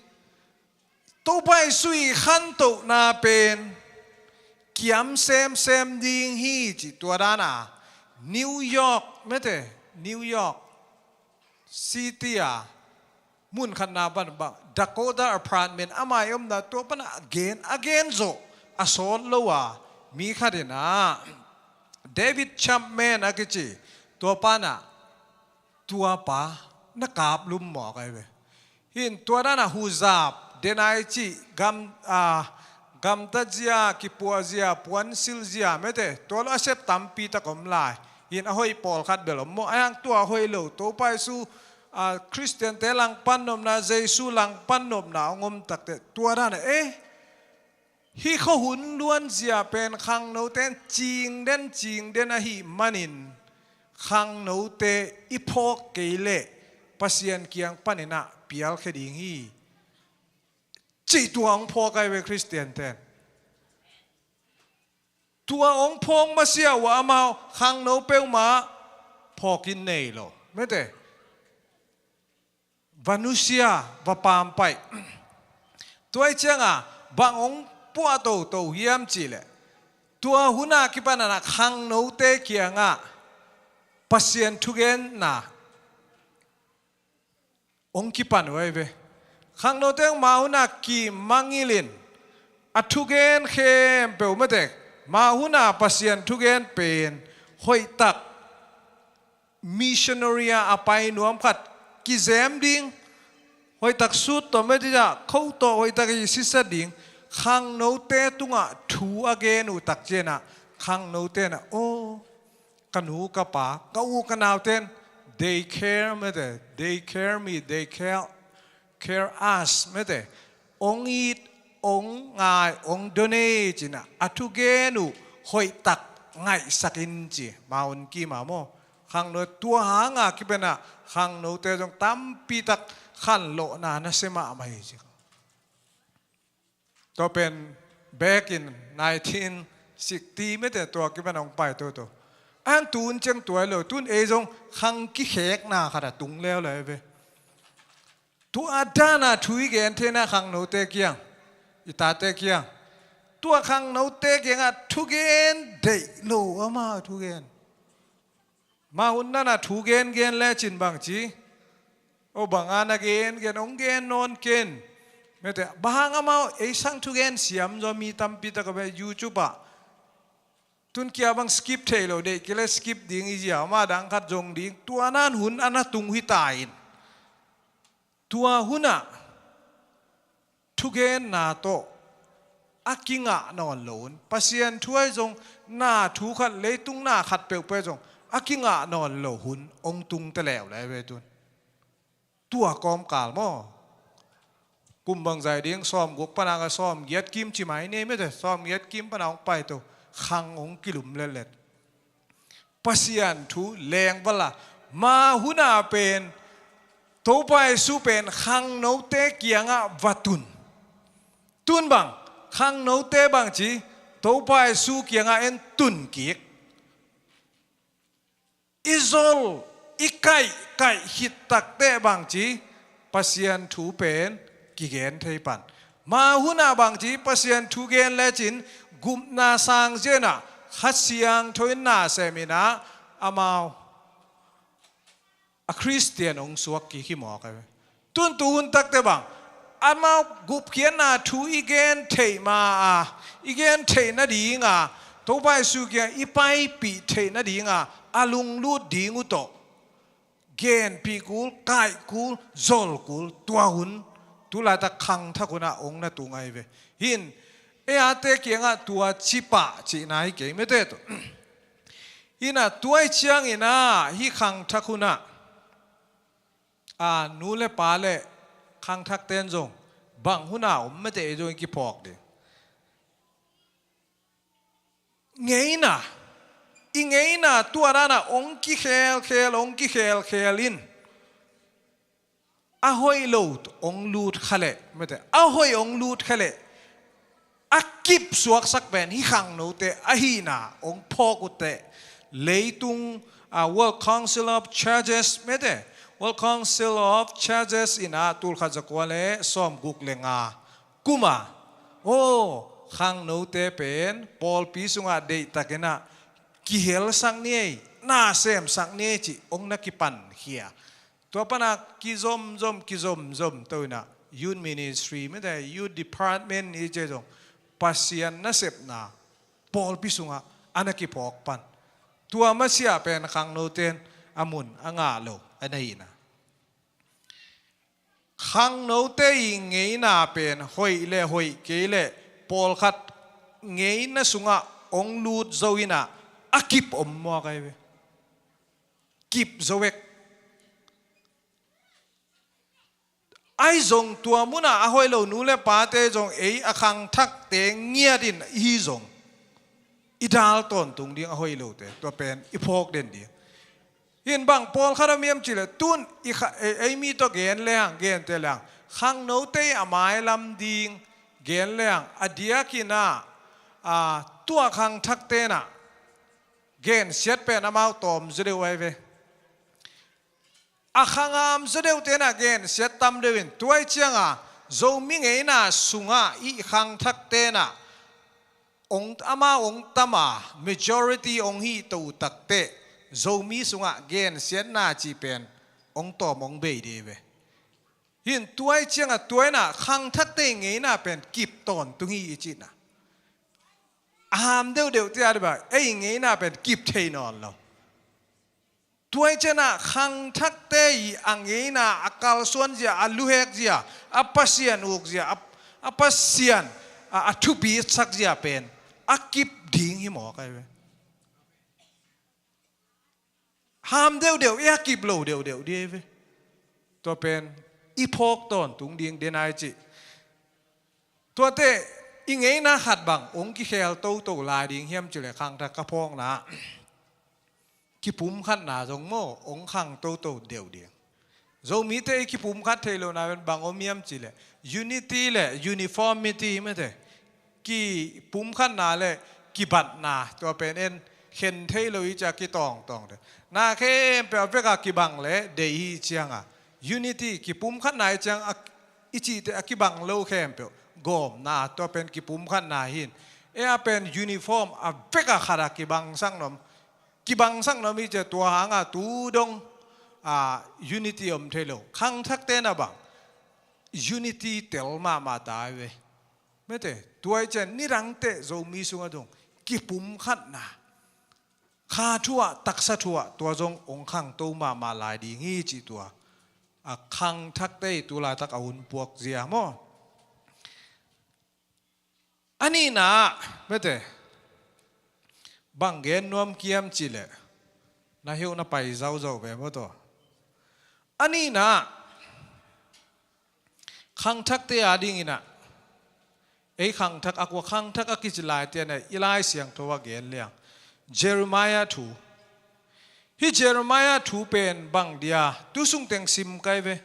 Topa Jesu i khantohna pen kiam semsem ding hi ci tua dana New York mete New York City a mun khatna pan bang Dakota Apartment amah i omna tua pana a gen a gen zawh a sawt lo a mi khatin a David Chapman a kici tua pana tua pa na kaplum mawk ai ve. Hin tua dana huzap denai cih gam a gamtat zia kipuah zia puansil zia mete tua lo a sep tampi tak om lai. Hin a hoih pawlkhat bel om maw a hang tua hoih lo Topa Jesu a Khristiante langpan nopna Jesu langpan nopna hong om takte tua dana eh hih khuahun luanzia pen khangnote in cingden cingden ahih manin khangnote i phawk kei leh Pasian kiang paninah pialkhia ding hi. Cih tua hong phawk ai ve Khristianten. Tua hong phawk masia uh amau khangno peuhmah phawkin nei lo mete. Va nusia va pampaih. Tua i cianga bang hong puah toto hiam cihleh tua huna kipanana khangnote kiangah Pasian thugenna hong kipan uh ai ve. Khangnote hong ma huna kimangilin a thugen khempeuh matek ma huna Pasian thugen pen hoihtak missionary a a pai nuam khat kizem ding, hoihtak sut tawh Methodist ah kho tawh hoihtak i sisa ding, khangnote tungah thu a gen uh tak ciangah khangnote in ah, aw, ka nu ka pa, ka u ka naute in, they care, mete, they care me, they care, care us, mete, ong it, ong ngai, ong donate ci-in ah, a thugen uh hoihtak ngaihsak in ci, Mount Kim ah maw. Khangno tua hanga kipan ah khangnote zong tampi tak khanlawhna nasia mahmah hi ci. Tua pen back in nineteen sixty mete tua kipan ah hong pai toto. An tun ciang tua hi lo, tun ei zong khang kikhekna khat a tung leuleu ve. Tua dan a thu i gen theihna khangnote kiang, i tate kiang. Tua khangnote kiangah thugen deih lo, amau thugen. Mah hun dan a thugen gen lecin bang ci. O bang a na gen gen, hong gen nawn ken. Mete, bang hang amau ei sang thugen siam zaw mi tampi tak a ve YouTube ah. Tun kia bang skip thei lo, deih kei le skip ding i zia, mah dang khat zong ding. Tua nan hun a na tung hi ta in. Tua hunah thugenna tawh a kingah nawn lo hun, Pasian thu ahi zong, na thu khat, leitung na khat peuhpeuh ahi zong a kingah nawn lo hun hong tung ta leuleu ve tun. Tua kawmkal maw. Kum bangzah ding, sawmguk pan a nga sawmgiat kim ci mai ni mete, sawmgiat kim pan a hong paito, khang hong kilum letlet. Pasian thu leng vala, mah hun a pen Topa Jesu pen khangnote kiangah va tun. Tun bang, khangnote bang ci, Topa Jesu kiangah en tun kik. I zol, i kaih, kaih khit takteh bang ci, Pasian thu pen kigen thei pan. Mah hun a bang ci, Pasian thu gen lecin gupna sang zia in ah, Kha Siangtho in na sem in ah, amau a Khristian hong suak kik hi mawk a ve. Tun tu hun takte bang, amau gupkhiatna thu i gen theih ma a, i gen theih nading a, Topa Jesu kiang i paipih theih nading a, a lunglut ding uh tawh genpih kul, kaih kul, zol kul, tua hun, tu laitak khangthak hun ah hong na tung ahi ve. Hin, ei ate kiangah tua ci pah cihna hi kei mete tawh. Hin ah, tua i ciangin ah, hih khangthak hun ah, a, nu le pa le khangthakte in zong bang hun a om mete ei zong i kiphawk ding. Ngeina, i ngeina tua dan a hong kikhelkhel, hong kikhelkhel in, a hoih lo hong lut kha leh, mete, a hoih hong lut kha leh, a kip suaksak pen hih khangnote ahihna hong phawk uh teh, leitung, a, World Council of Churches, mete, World Council of Churches in ah tulkhat zakua le sawmguk le nga kum a, aw, khangnote pen pawlpi sungah deihtakin ah kihelsak ni ei, na semsak ni ei cih hong na kipankhia. Tua pan a kizomzom, kizomzom to in ah, youth ministry, mete, youth department i ci zong, Pasian nasepna pawlpi sungah a na kiphawk pan. Tua masiah pen khangnote in a mun a ngah lo a na hi in ah. Khangnote i ngeina pen hoih le hoih kei le pawlkhat ngeina sungah hong lut zo in ah, a kip om mawk ahi ve. Kip zo vek. Ahi zong tua mun a a hoih lo nu le pate zong ei a khangthakte ngiat in hi zong, i dal tawntung ding a hoih lote, tua pen i phawk den ding. Hin bang pawlkhat om hiam cih leh, tun i kha-, ei, ei mi tawh gen leng, gente leng, khangnote a mailam ding gen leng, a diakin ah, a, tua khangthakte in ah gensiat pen amau tawm zaw deuh ahi ve. A khangam zaw deuhte in ah gensiat tam deuh in, tua i ciang a Zomi ngeina sungah i khangthakte in ah hong, amau hong tam a, majority hong hih to uh takteh, Zomi sungah gensiatna cih pen hong tawm hong bei deuh ve. Hin tua i ciang a tua in ah khangthakte i ngeina pen kip tawntung hi i cihna. A ham deuhdeuhte a dih bang, ei ngeina pen kip thei nawn lo. Tua i ciangah khangthakte i a ngeina, a kalsuan zia, a luhek zia, a Pasian uk zia, a, a Pasian a, a thupi sak zia pen a kip ding hi mawk ai ve. Ham deuhdeuh i a kip lo deuhdeuh di ai ve. Tua pen i phawk tawntung ding den ai cih. Tuate i ngeina khat bang hong kikhel toto lai ding hiam cih leh khangthak ka phawkna kipumkhatna zong maw hong khang toto deuh ding. Zomite i kipumkhat thei lohna pen bang om hiam cih leh unity le uniformity mate. Kipumkhatna le kibatna tua pen en khen thei lo i ciah kitawngtawng te. Na khempeuh a vekah kibang le dei hi ciangah unity kipumkhatna i ciang a, i cihte a kibang lo khempeuh gawmna tua pen kipumkhatna hi in. E a pen uniform a vekah khat a kibangsak nuam, kibangsak nuam i ciah tua hangah tu dong a unity om thei lo. Khangthakte na bang unity tel mahmah ta ai ve. Mate, tua i ciah nidangte Zomi sungah dong kipumkhatna kha thuah, taksa thuah, tua zong hong khangto mahmah lai ding hi cih tua a khangthakte i tu laitak a hun puak zia maw. A nihna mate, bang gen nuam kiam cih leh na heuh na pai zauzau ve maw taw. A nihna khangthakte a dinginah ei khangthak a kua khangthak a kici lai tianah i Lai Siangtho a gen liang Jeremiah thu. Hih Jeremiah thu pen bang dia tu sungteng sim kai ve.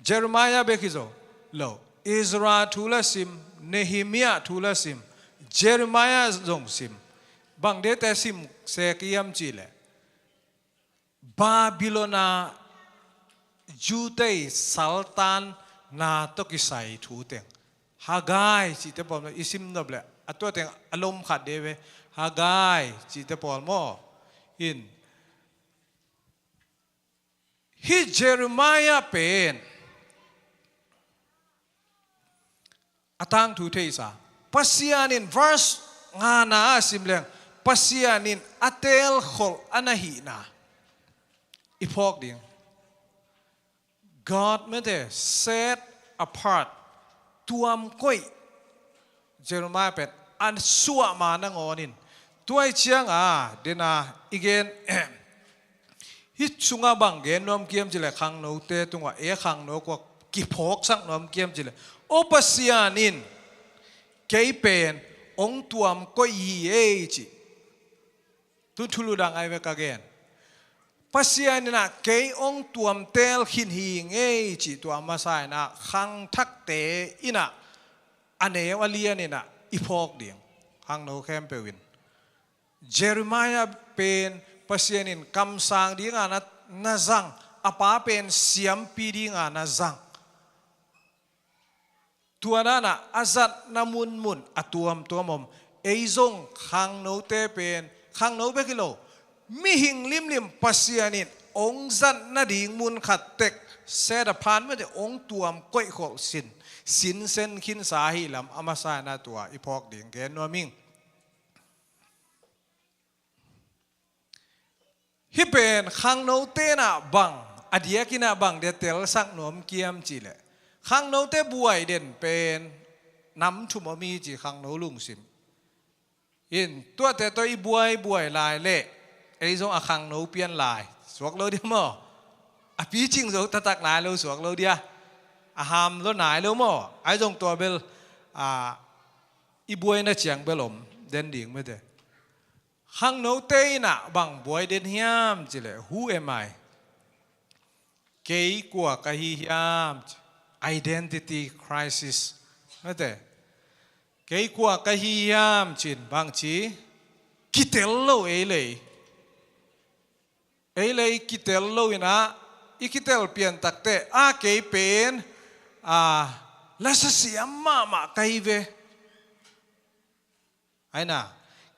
Jeremiah bek hi zo lo. Ezra thu la sim, Nehemiah thu la sim, Jeremiah zong sim. Bang dete sim sek hiam cih leh Babylon a Judah saltanna tawh kisai thu teng. Haggai cihte pawl i sim nop leh a tua teng a lom khat de ve. Haggai cihte pawl maw. In hih Jeremiah pen a tangthu theisa. Pasian in verse ngana a sim leng Pasian in a teelkholh a na hihna i phawk ding. God mate set apart, tuamkoih. Jeremiah pen a suahma nangawn in tua i cianga dena i gen. Hih sungah bang gen nuam kiam cih leh khangnote tungah e khangno kua kiphawksak nuam kiam cih leh O Pasian in kei pen hong tuamkoih hi ei cih. Tun thulu dang ai ve ka gen. Pasian inah kei hong tuamtel khin hi ngei cih tua masa inah khangthakte inah a neu a lian inah i phawk ding. Khangno khempeuh in Jeremiah pen Pasian in kamsang dinga na, na zang, a pa pen siampi dinga na zang. Tua danah a zatna munmun a tuamtuam om. Ei zong khangnote pen khangno bek hi lo. Mihing limlim Pasian in hong zat nading mun khat tek set apart mate hong tuam koihkholh sin, sinsen khinsa ahi lam a masa inah tua i phawk ding gen nuam ing. Hih pen khangnote inah bang a diakinah bang dia telsak nuam kiam cih leh khangnote buai den pen nam thum om hi ci khangno lungsim. In tuate tawh i buaibuai lai leh ei zong a khangno pian lai suak lo dia maw? A picing zo taktak nai lo suak lo dia. A ham lo nai lo maw? Ai zong tua bel a i buaina ciang bel om den ding mate. Khangnote inah bang buai den hiam cih leh who am I? Kei kua ka hi hiam? Identity crisis. Mate. Kei kua ka hi hiam cin bang ci? Kitel lo ei lei. Ei lei kitel lo inah i kitel piantakte a kei pen a lasa siam mahmah ka hi ve. Aina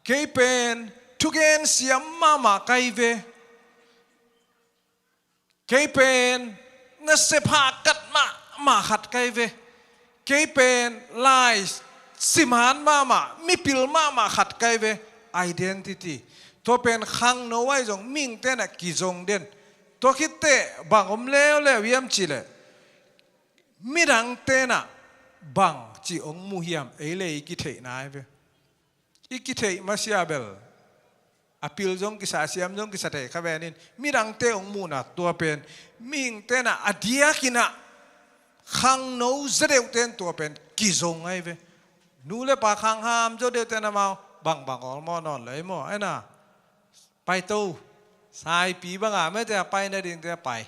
kei pen thugen siam mahmah ka hi ve. Kei pen nasep hahkat mahmah khat ka hi ve. Kei pen lai siman mahmah mipil mahmah khat ka hi ve. Identity. Tua pen khangno ai zong mihingte na kizong den. Tua khit teh bang om leuleu hiam cih leh, midang tenah bang ci hong mu hiam, ei le i kitheihna hi ve. I kitheih masiah bel a pil zong kisa, a siam zong kisa thei kha ven in, midangte hong muhna tua pen mihing tenah a diakinah khangno zaw deuhte in tua pen kizong ahi ve. Nu le pa khangham zaw deuhte in amau bangbang awlmawh nawn lo ei maw, aina. Paito, saipi bangah mete a pai nadingte a pai.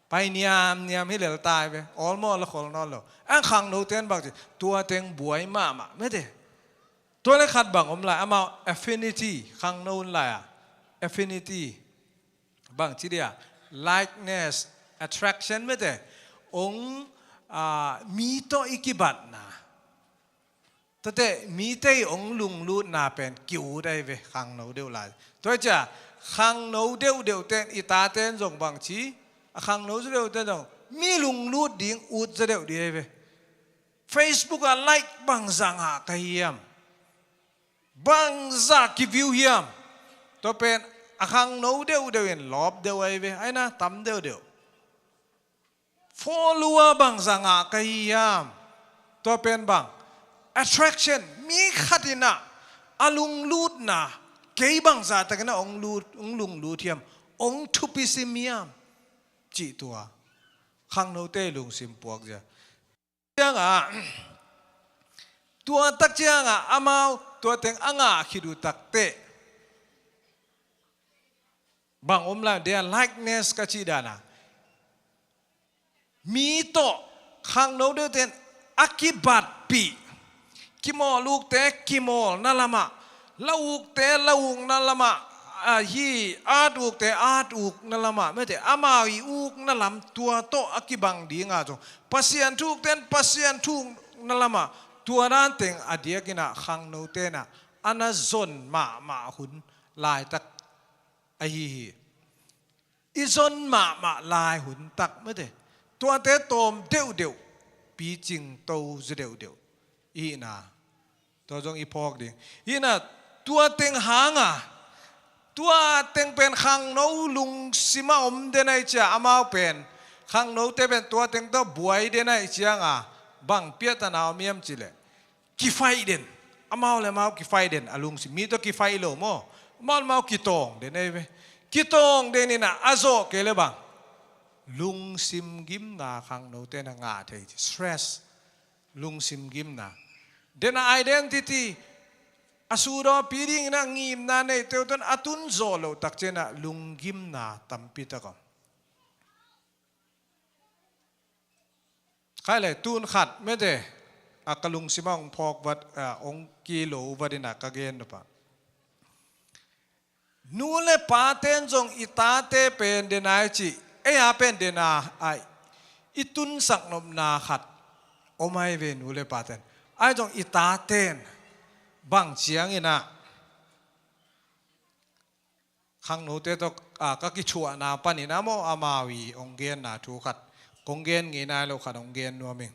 Pai niamniam hi lel tai ve, awlmawh la khol nawn lo. Ang khangnote in bang ci, tua teng buai mahmah mete. Tua le khat bang om lai, amau affinity, khangno lai-a affinity. Bang ci dia, likeness, attraction mete. Ong, ah, mi tawh i kibatna. Tate mite i ong lunglutna pen ki-ut ahi ve, khangno deuh lai. Tua hi cia, khangno deuhdeuh ten i taten zong bang ci, a khangno zaw deuh ten zong mi lunglut ding ut zaw deuh ding ahi ve. Facebook ah like bangzah ngah ka hiam, bangzah ki-view hiam. Tua pen a khangno deuhdeuh in lawp deuh ahi ve, aina tam deuhdeuh. Follower bangzah ngah ka hiam. Tua pen bang, attraction, mi khat inah a lunglutna, kei bangzah takinah ong lut, ong lunglut hiam, ong thupi sim hiam, cih tua khangnote lungsim puak zia. Ciangah, tua tak ciangah amau tua teng a ngah khit uh takteh bang om lai, their likeness ka cih dana. Mi tawh khangno deuhte in a kibatpih, kimawl ukte kimawlna lamah, la ukte la ukna lamah, ahi at ukte at ukna lamah mete, amau i ukna lam tua tawh a kibang dinga zong, Pasian thu ukte in Pasian thu ukna lamah, tua dan teng a diakinah khangnote inah a na zon mahmah hun laitak ahi hi. I zon mahmah lai hun tak mete, tuate tawm deuhdeuh, picing to zaw deuhdeuh i hihna, tua zong i phawk ding. Hihna, tua teng hanga, tua teng pen khangno lungsima om den ahi cia, amau pen khangnote pen tua teng tawh buai den ahi cianga, bang piahtana om hiam cih leh, kifaih den. Amau le amau kifaih den, a lungsim, mi tawh kifaih lo maw. Amau le amau kitawng den ahi ve. Kitawng den inah a zawh kei le bang, lungsim gimna khangnote na ngah thei ci, stress, lungsim gimna. Den a identity, a sudawpi dingin a ngimna neihte uh tawh a tun zawh loh tak cianah lunggimna tampi tak om. Khai le tun khat mete, a ka lungsimah hong phawk vat, a, hong kilo vat inah ka gen nopah. Nu le paten zong i tate pen dena i cih, ei a pen dena ai, i tunsak nopna khat om ahi ve nu le paten. Ai zong i taten bang cianginah khangnote tawh, a, ka kithuahna panin a maw, amau i hong genna thu khat, kong gen ngei nai lo khat hong gen nuam ing.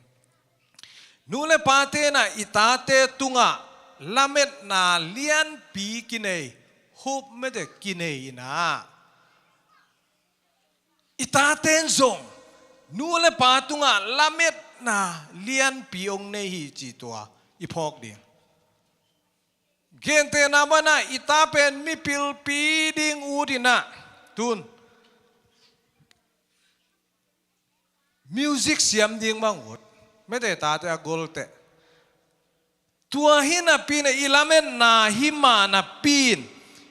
Nu le pa tenah i tate tungah lametna lianpi kinei, hup mete kinei inah, i taten zong nu le pa tungah lametna lianpi hong nei hi cih tua i phawk ding. Gentehna banah i ta pen mipilpi ding ut inah, tun music siam ding bang ut, mete tate a golte. Tua hi napi inah i lametna hi mah napi in,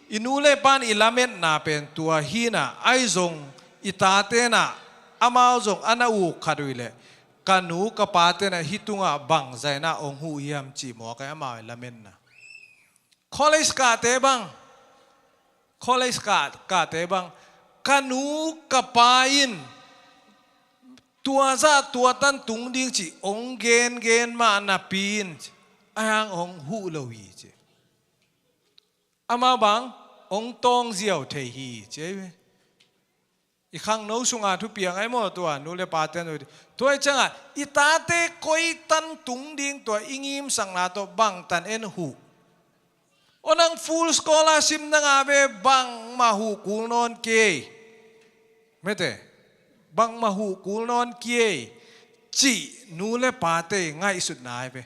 i nu le pan i lametna pen tua hi inah, ai zong i tatenah amau zong a na uk khat uh hi leh, ka nu ka patenah hih tungah bangzah inah hong huh hiam cih mawk ahi amau i lametna. College kahte bang, college kah, kahte bang, ka nu ka pa in tua zah tua tan tung ding cih hong gengen mah napi in, a hang hong huh lo hi ci. Amah bang hong tawng ziau thei hi ci. I khangno sunga thupiang ahi maw tua, nu le paten uh. Tua i ciangah i tate koi tan tung ding tua i ngimsakna tawh bangtan en huh. Aw nang full scholarship na ngah ve, bangmah huh kul nawn kei. Mete, bangmah huh kul nawn kei, cih nu le pate ngaihsutna ahi ve.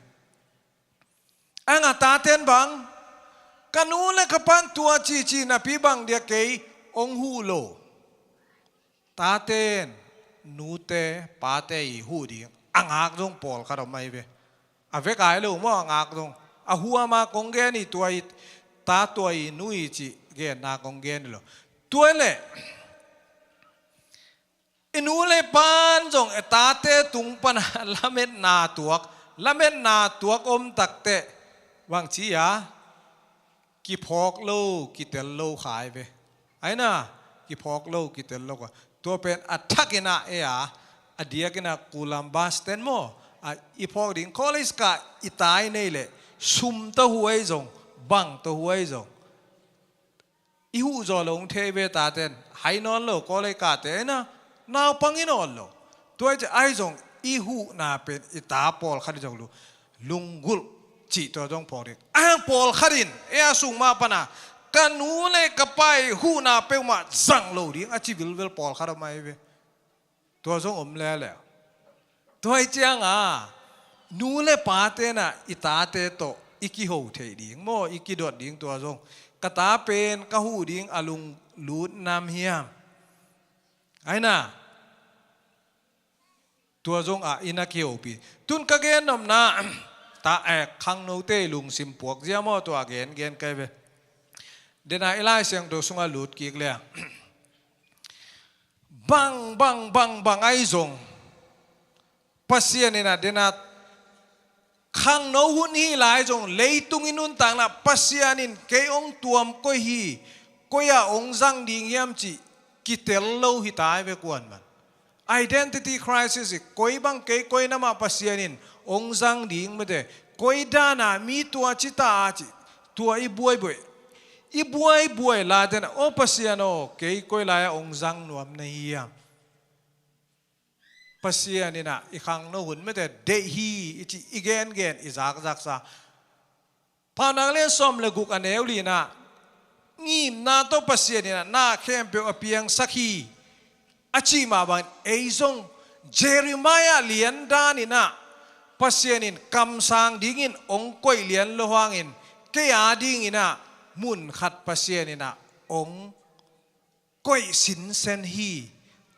Ahi zongin a taten bang, ka nu le ka pa'n tua cici napi bang dia kei hong huh lo. Taten nute pate i huh ding a ngak zong pawlkhat om ahi ve. A vek ai lo maw, a ngak zong. A huam a kong gen hi, tua i ta, tua i nu i cih genna kong gen hi lo. Tua hi leh i nu le pa'n zong i tate tung pana lametna tuak, lametna tuak om takteh bang ci a, kiphawk lo kitel lo kha ahi ve. Aina, kiphawk lo kitel lo kha. Tua pen a thak in a, e a, a diak in a, kulam bus ten maw, a, i phawk ding college kah i tai nei leh sum tawh huh ahi zong, bang tawh huh ahi zong, i huh zaw lo hong thei ve taten. Hai nawn lo college kahte, aina, naupang hi nawn lo. Tua hi ciang ahi zong i huhna pen i ta pawlkhat i zong lu, lunggulh cih tua zong phawk ding. Ahi zong pawlkhat in, e a sung mah pana ka nu le ka pa i huhna peuhmah zang lo ding a ci vilvel pawlkhat om ahi ve. Tua zong om lele. Tua hi ciang a, nu le pate na i tate tawh i kiho thei ding maw, i kidot ding tua zong. Ka ta pen ka huh ding a lunglut nam hiam? Aina, tua zong a i na kihopih. Tun ka gen nopna, ta, eh, khangnote i lungsim puak zia maw, tua gen gen kai ve. Dena i Lai Siangtho sungah lut kik leng, bang, bang, bang, bang ahi zong, Pasian in a dena khangno hun hi lai zong, leitung i nuntakna Pasian in kei hong tuam koi hi, koi ah hong zang ding hiam cih kitel lo hi ta hi ve kuaman. Identity crisis hi, koi bang kei koi na mah Pasian in hong zang ding mete, koi dana mi tua ci ta a cih, tua i buaibuai, i buaibuai lai tena, o Pasian aw, kei koi lai-ah hong zang nuam na hiam? Pasian in a i khangno hun mete deih hi i cih i gengen i zakzaksa. Paunak lian sawm le guk a neu li-na, ngimna tawh Pasian in a na khempeuh a piangsak hi a cih mah bangin ei zong Jeremiah lian danin a Pasian in kamsang dingin hong koih lian lo hangin kei a dingin a mun khat Pasian in a hong koih sinsen hi.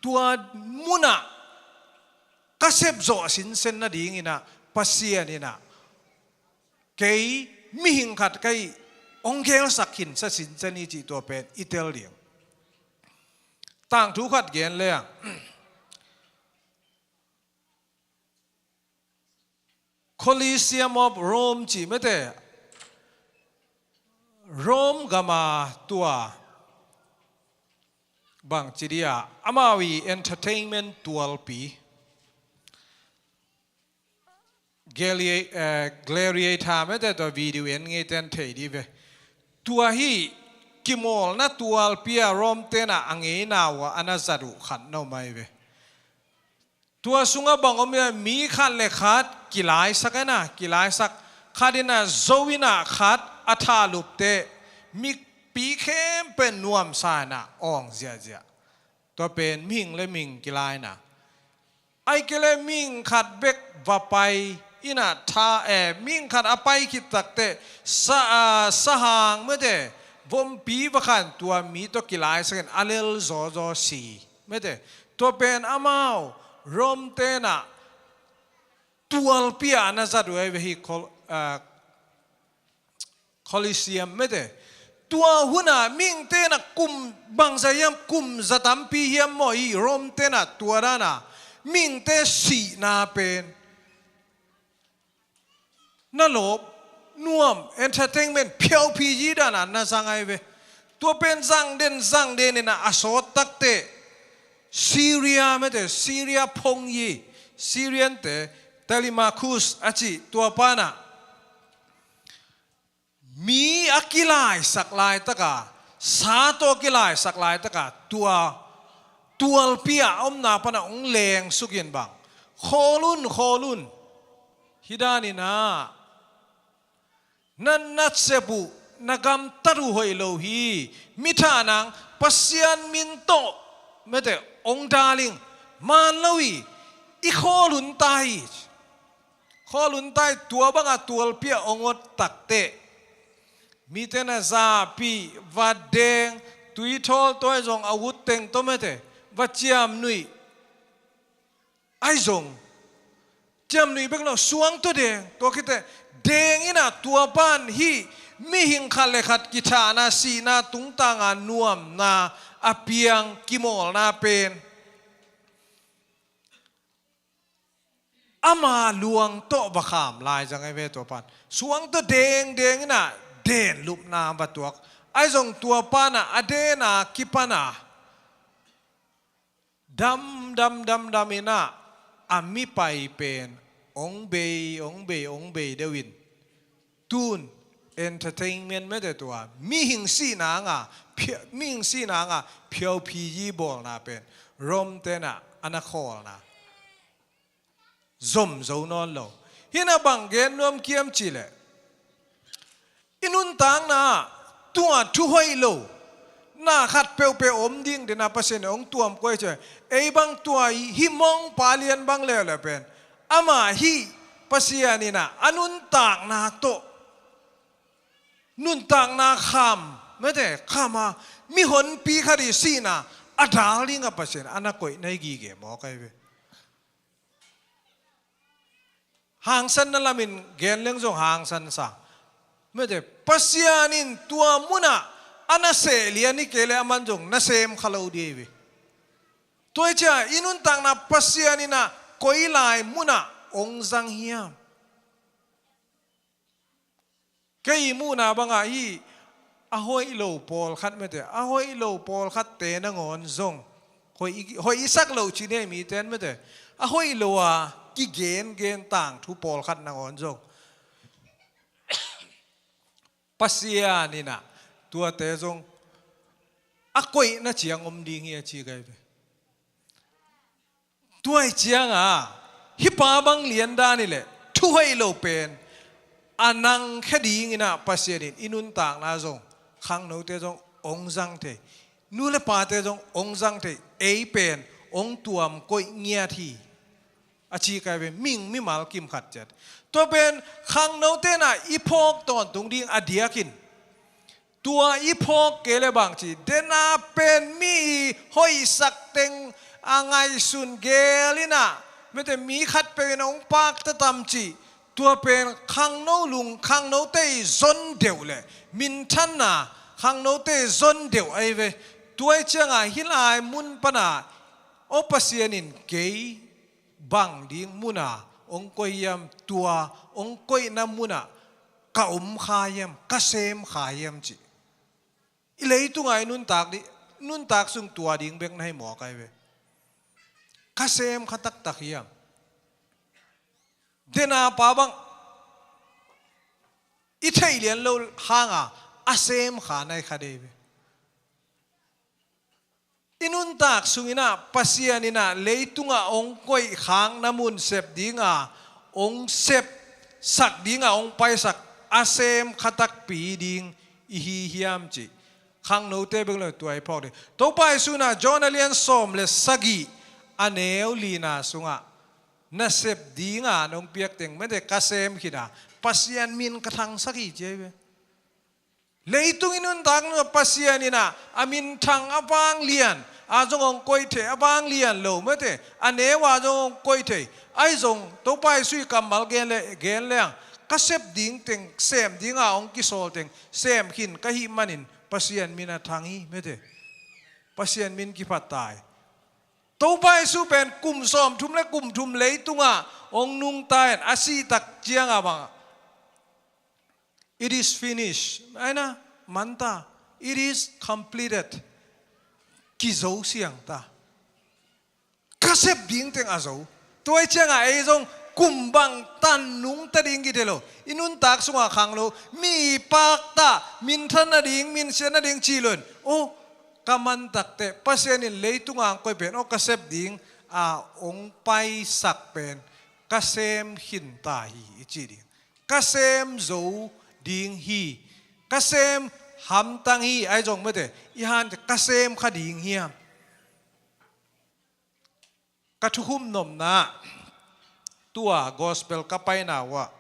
Tua munah ka sepzawh sinsen nadingin a Pasian in a kei mihing khat ka hih hong gelsak khinsa sinsen hi cih tua pen i tel ding. Tangthu khat gen leng, Colosseum of Rome cih mete, Rome gama tua bang ci dia, amau i entertainment tualpi, Gladi-, eh, Gladiator mete, tua video en ngeiten thei di ve. Tua hi kimawlna tualpi a Rome tena a ngeina uh a na zat uh khat na om ahi ve. Tua sungah bang om hiam, mi khat le khat kilaisak in a, kilaisak, khat in a zo in a khat a thalupte, mipi khempeuh nuamsa in a awng ziahziah. Tua pen mihing le mihing kilaina. Ahih kei leh mihing khat bek va pai in a tha, eh, mihing khat a pai khit takteh sa, ah, sahang mete, vompi va khan, tua mi tawh kilaisakin a lel zawzaw si mete. Tua pen amau Rome tena tualpi a na zat uh ahi ve hi, Col-, ah, Colosseum mete. Tua huna mihing tena kum bangzah hiam, kum za tampi hiam maw, hi Rome tena tua dana mihingte sihna pen na lawp nuam, entertainment phiaupi hi dana na zang ahi ve. Tua pen zang den, zang den in a, a sawt takteh Syria mete, Syria phong hi, Syrian te, Telemachus a cih tua pana mi a kilaisak laitaka, sa tawh a kilaisak laitaka, tua tualpi a omna pana hong lengsukin bang, khawl un, khawl un. Hi danin a na nasep uh, na gamtat uh hoih lo hi. Mi thahnang, Pasian min tawh mete, ong daling man lo hi. I khawl hun ta hi. Khawl hun ta hi, tua banga tualpi a ong ot takteh mite na zahpih, va deng, tuithawl tawh ahi zong a ut teng tawh mete, va ciamnuih. Ahi zong ciamnuih bek lo, suang tawh deng, tua khit teh deng in ah tua pan hih mihing khat le khat kithahna, sihna tungtanga nuamna a piang kimawlna pen ama luang tawh va kham lai zang ahi ve. Tua pan suang tawh dengdeng in ah den lupna va tuak. Ahi zong tua pan ah a den a kipan a dam dam dam dam in ah a mipai pen ong bei, ong bei, ong bei deuh in, tun entertainment mete, tua mihing sihna nga phia-, mihing sihna nga phiauphi yi bawlna pen Rome ten ah a na khawlna zom zo nawn lo. Hih na bang gen nuam kiam cih leh, i nuntakna ah tua thu hoih lo na khat peuhpeuh om ding den a Pasian in ong tuam koih ci. Ei bang tua hih mong pa lian bang leuleu pen ama hih Pasian in ah a nuntakna tawh, nuntakna kham mete, kham a mihonpi khat i sihna a dal ding a Pasian a na koihna hi gige mawk ahi ve. Hangsanna lamin gen leng zong hangsan sa. Mete, Pasian in tua mun ah a na seh lian hi kei leh aman zong na sem kha lo ding hi ve. Tua hi ciang i nuntakna Pasian in ah koi lai mun ah ong zang hiam? Kei i muhna bangah hih a hoih lo pawlkhat mete, a hoih lo pawlkhatte nangawn zong, hoih i, hoih i sak loh ci ni ei mite in mete, a hoih lo a kigengen tangthu pawlkhat nangawn zong Pasian in ah tuate zong a koihna ciang om ding hi a ci ka hi ve. Tua hi cianga hih pa bang lian dan hi leh thu hoih lo pen a nangkhia dingin ah Pasian in i nuntakna zong, khangnote zong ong zang thei, nu le pate zong ong zang thei, ei pen ong tuam koih ngiat hi a ci ka hi ve, mihing mimal kim khat ciat. Tua pen khangnote in ah i phawk tawntung ding a diakin tua i phawk kei le bang ci, den a pen mi i hoihsak teng a ngaihsun gel in ah, mete, mi khatpeuh in hong pakta tam ci, tua pen khangno lung, khangnote i zon deuh le minthanna, khangnote i zon deuh ahi ve. Tua hi cianga hih lai mun pana aw Pasian in kei bang ding muna hong koih hiam, tua hong koihna muna ka om kha hiam, ka sem kha hiam cih. I leitunga i nuntak ding, nuntak sung tua ding bek na hi mawk ahi ve. Ka sem kha taktak hiam? Den a pa bang i theih lian lo hanga a sem kha na hi kha dei ve. I nuntak sungin ah Pasian in ah leitunga hong koih khakna mun sep dinga hong sepsak dinga hong paisak a sem kha takpi ding i hi hiam cih khangnote bek lo tua i phawk ding. Topa Jesu in ah John a lian sawm le sagih a neu lina sungah nasep dinga nong piak teng mete ka sem khit a Pasian min ka thangsak hi ci ahi ve. Leitung i nuntak nung Pasian in ah a minthang a vanglian a zong hong koih thei, a vanglian lo mete, a neu a zong hong koih thei. Ahi zong Topa Jesu i kammal gen le, gen leng ka sep ding teng, sem dinga hong kisawl teng sem khin ka hih manin Pasian min a thang hi mete. Pasian min kiphat ta hi. Topa Jesu pen kum sawmthum le kum thum leitunga hong nungta in a sih tak cianga bangah "It is finished." Aina, man ta. "It is completed." Kizo siang ta. Ka sep ding teng a zo. Tua hi cianga ei zong kum bang tan nungta ding kithei lo. I nuntak sunga khangno, mi pakta, minthan nading, minsiat nading ci lo in, aw, ka man takteh Pasian in leitunga hong koih pen, aw, ka sep ding a hong paisak pen ka sem khin ta hi i ci ding. Ka sem zo ding hi. Ka sem hamtang hi. Ahi zong mete, i han ka sem kha ding hiam? Ka thukhupnopna, tua gospel ka paina uh ah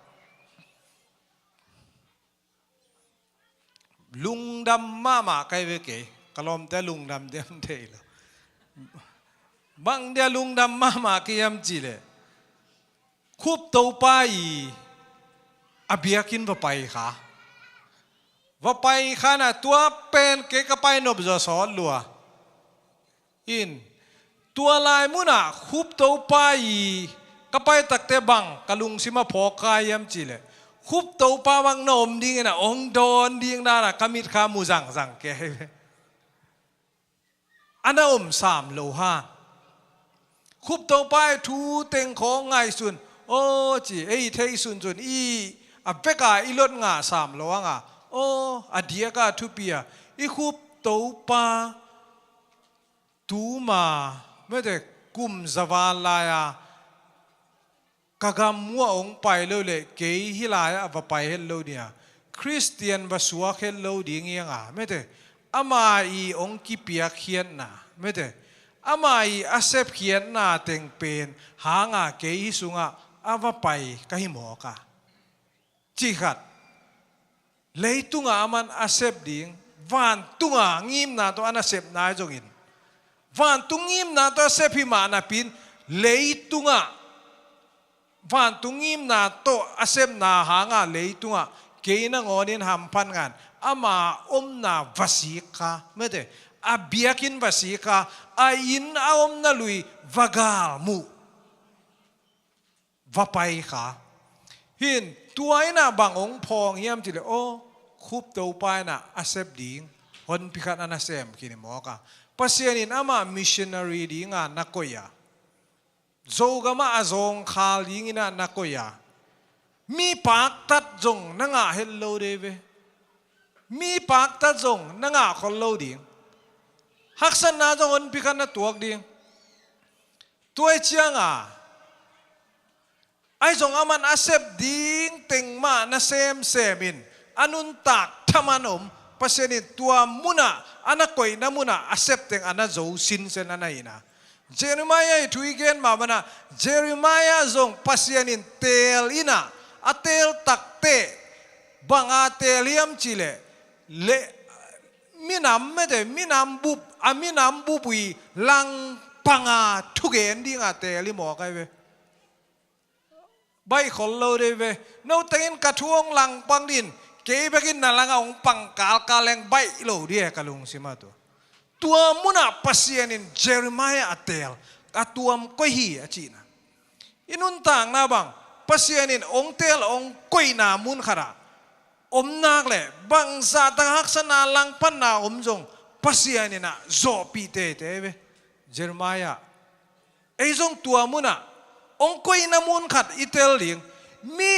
lungdam mahmah ka hi ve kei. Ka lawmte lungdam diam thei lo. Bang dia lungdam mahmah ka hiam cih leh, Khup Topa i a biakinn va pai kha. Va pai kha na, tua pen kei ka pai nop zaw sawt lua. In, tua lai munah Khup Topa i ka pai takte bang ka lungsim a phawk kha hiam cih leh, Khup Topa bang na om dingin a hong dawn ding dan a ka mit kha mu zangzang kei hi ve. A na om sam lo ha. Khup Topa i thu teng khawng ngaihsun, aw ci, ei thei sunsun, i a veka i lot ngah sam lo hang a, aw, a diaka thupi a, i Khup Topa tuma, mete, kum za val lai-a ka gam uh ah hong pai lo leh kei hih lai-ah va pai het lo ding a, Khristian va suak het lo ding hi hang a, mete, ama i hong kipiakkhiatna, mete, ama i a sepkhiatna teng pen hang a kei hih sungah a va pai ka hi mawk a. Cih khat. Leitungah aman a sep ding, vantunga ngimna tawh a na sep nai zongin, vantung ngimna tawh a sep hi mah napi-in, leitungah vantung ngimna tawh a sepna hang a leitungah kei nangawnin hamphat ngan, ama omna va sik kha, mete, a biakinn va sik kha, a inn a omna lui va galmuh, va pai kha. Hin, tua in ah bang hong phawng hiam cih leh, aw, Khup Topa in ah a sep ding honpi khat a na sem khin hi mawk a. Pasian in amah missionary ding a na koih a, Zogam ah a zawngkhal dingin ah na koih a, mi paktat zong na ngah het lo ding hi ve. Mi paktat zong na ngah khol lo ding. Haksatna zong honpi khat na tuak ding. Tua ahih ciang a, ahi zong aman a sep ding teng mah na semsem in, a nuntak thaman om, Pasian in tua munah, a na koihna munah a sep teng a na zo sinsen a na hi na. Jeremiah i thu i gen mah banah, Jeremiah zong Pasian in teel in ah, a teel takteh bang a teel hiam cih leh, le, minam, mete, minam bup, a minam bup uh i langpang a thugen ding a teel hi mawk ahi ve. Baih khol lo ding hi ve. Noteng in ka thu hong langpang ding, kei bek in na langah hong pang kalkal leng baih lo ding hi ka lungsim ah tua. Tua munah Pasian in Jeremiah a teel, a tuam koih hi a cihna. I nuntakna bang, Pasian in hong teel hong koihna mun khatah om nak leh, bangzah tak haksatna langpatna om zong, Pasian in ah zawhpih teitei hi ve. Jeremiah, ei zong tua munah hong koihna mun khat i tel ding. Mi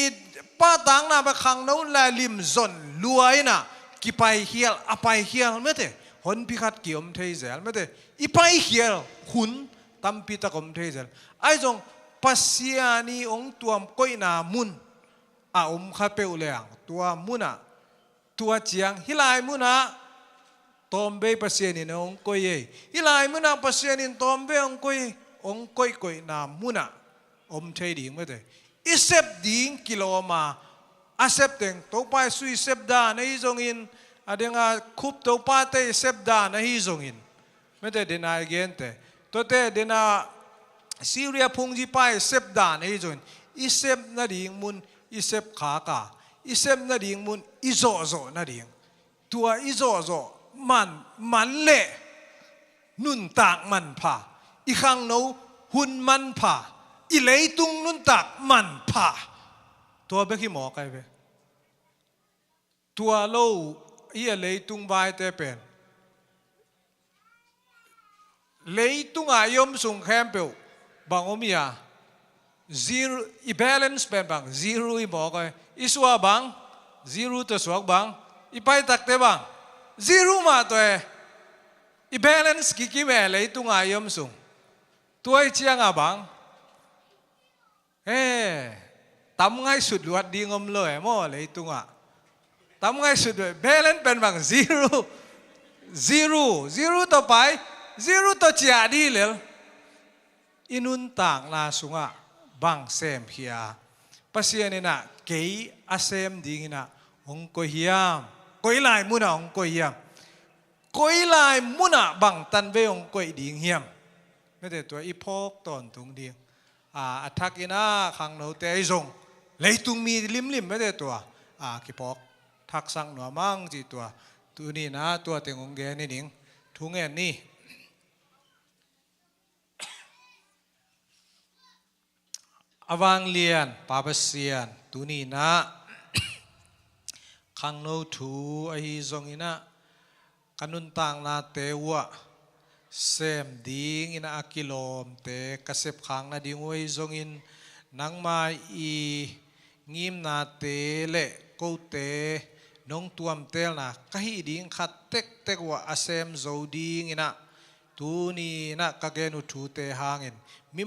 i pahtakna bek khangno lai lim zon lua in ah kipaikhial, a paikhial, mete, honpi khat kiom thei zel, mete, i paikhial hun tampi tak om thei zel. Ahi zong Pasian i hong tuam koihna mun a om kha peuh leng, tua munah, tua ciang hih lai munah tawmvei Pasian in hong koih ei. Hih lai munah Pasian in tawmvei hong koih ei. Hong koihkoihna munah om thei ding, mete. I sep ding kilawm a, a sep teng Topa Jesu i sep dan ahi zongin, a ding a Khup Topate i sep dan ahi zongin, mete, dena i gente, tuate dena Syria phungzipa i sep dan ahi zongin, i sep nading mun i sep khak a, i sep nading mun i zawhzawh nading. Tua i zawhzawh man, man leh nuntak manpha, i khangno hun manpha, i leitung nuntak manpha, tua bek hi mawk ahi ve. Tua lo, i a leitung vaite pen, leitungah i om sung khempeuh bang om hi a, zero, i balance pen bang, zero hi mawk ahi. I suah bang, zero tawh suak bang, i pai takte bang, zero mah tawh e. I balance kikim e leitungah i om sung. Tua ahih ciangah bang, he, tam ngaihsut luat ding om lo e maw leitungah. Tam ngaihsut luat, balance pen bang, zero. Zero, zero tawh pai, zero tawh ciah ding lel. i nuntakna sungah bang semkhia? Pasian in ah kei a sem dingin ah hong koih hiam? Koi lai munah hong koih hiam? Koi lai munah bang tanvei hong koih ding hiam? Mete tua i phawk tawntung ding. A, a thak in ah khangnote ahi zong leitung mi limlim mete tua, a, kiphawk thaksak nuam ang ci tua. Tuni in ah tua teng hong gen hi ning. Thu ngen ni. A vanglian Pa Pasian, tuni in ah khangno thu ahi zongin ah ka nuntaknate uhah sem dingin ah a kilawmte ka sepkhak nading uh ahi zongin, nangma i ngimnate le kote nong tuamtelna ka hih ding khat tektek uhah a sem zo dingin ah tuni in ah ka gen uh thute hangin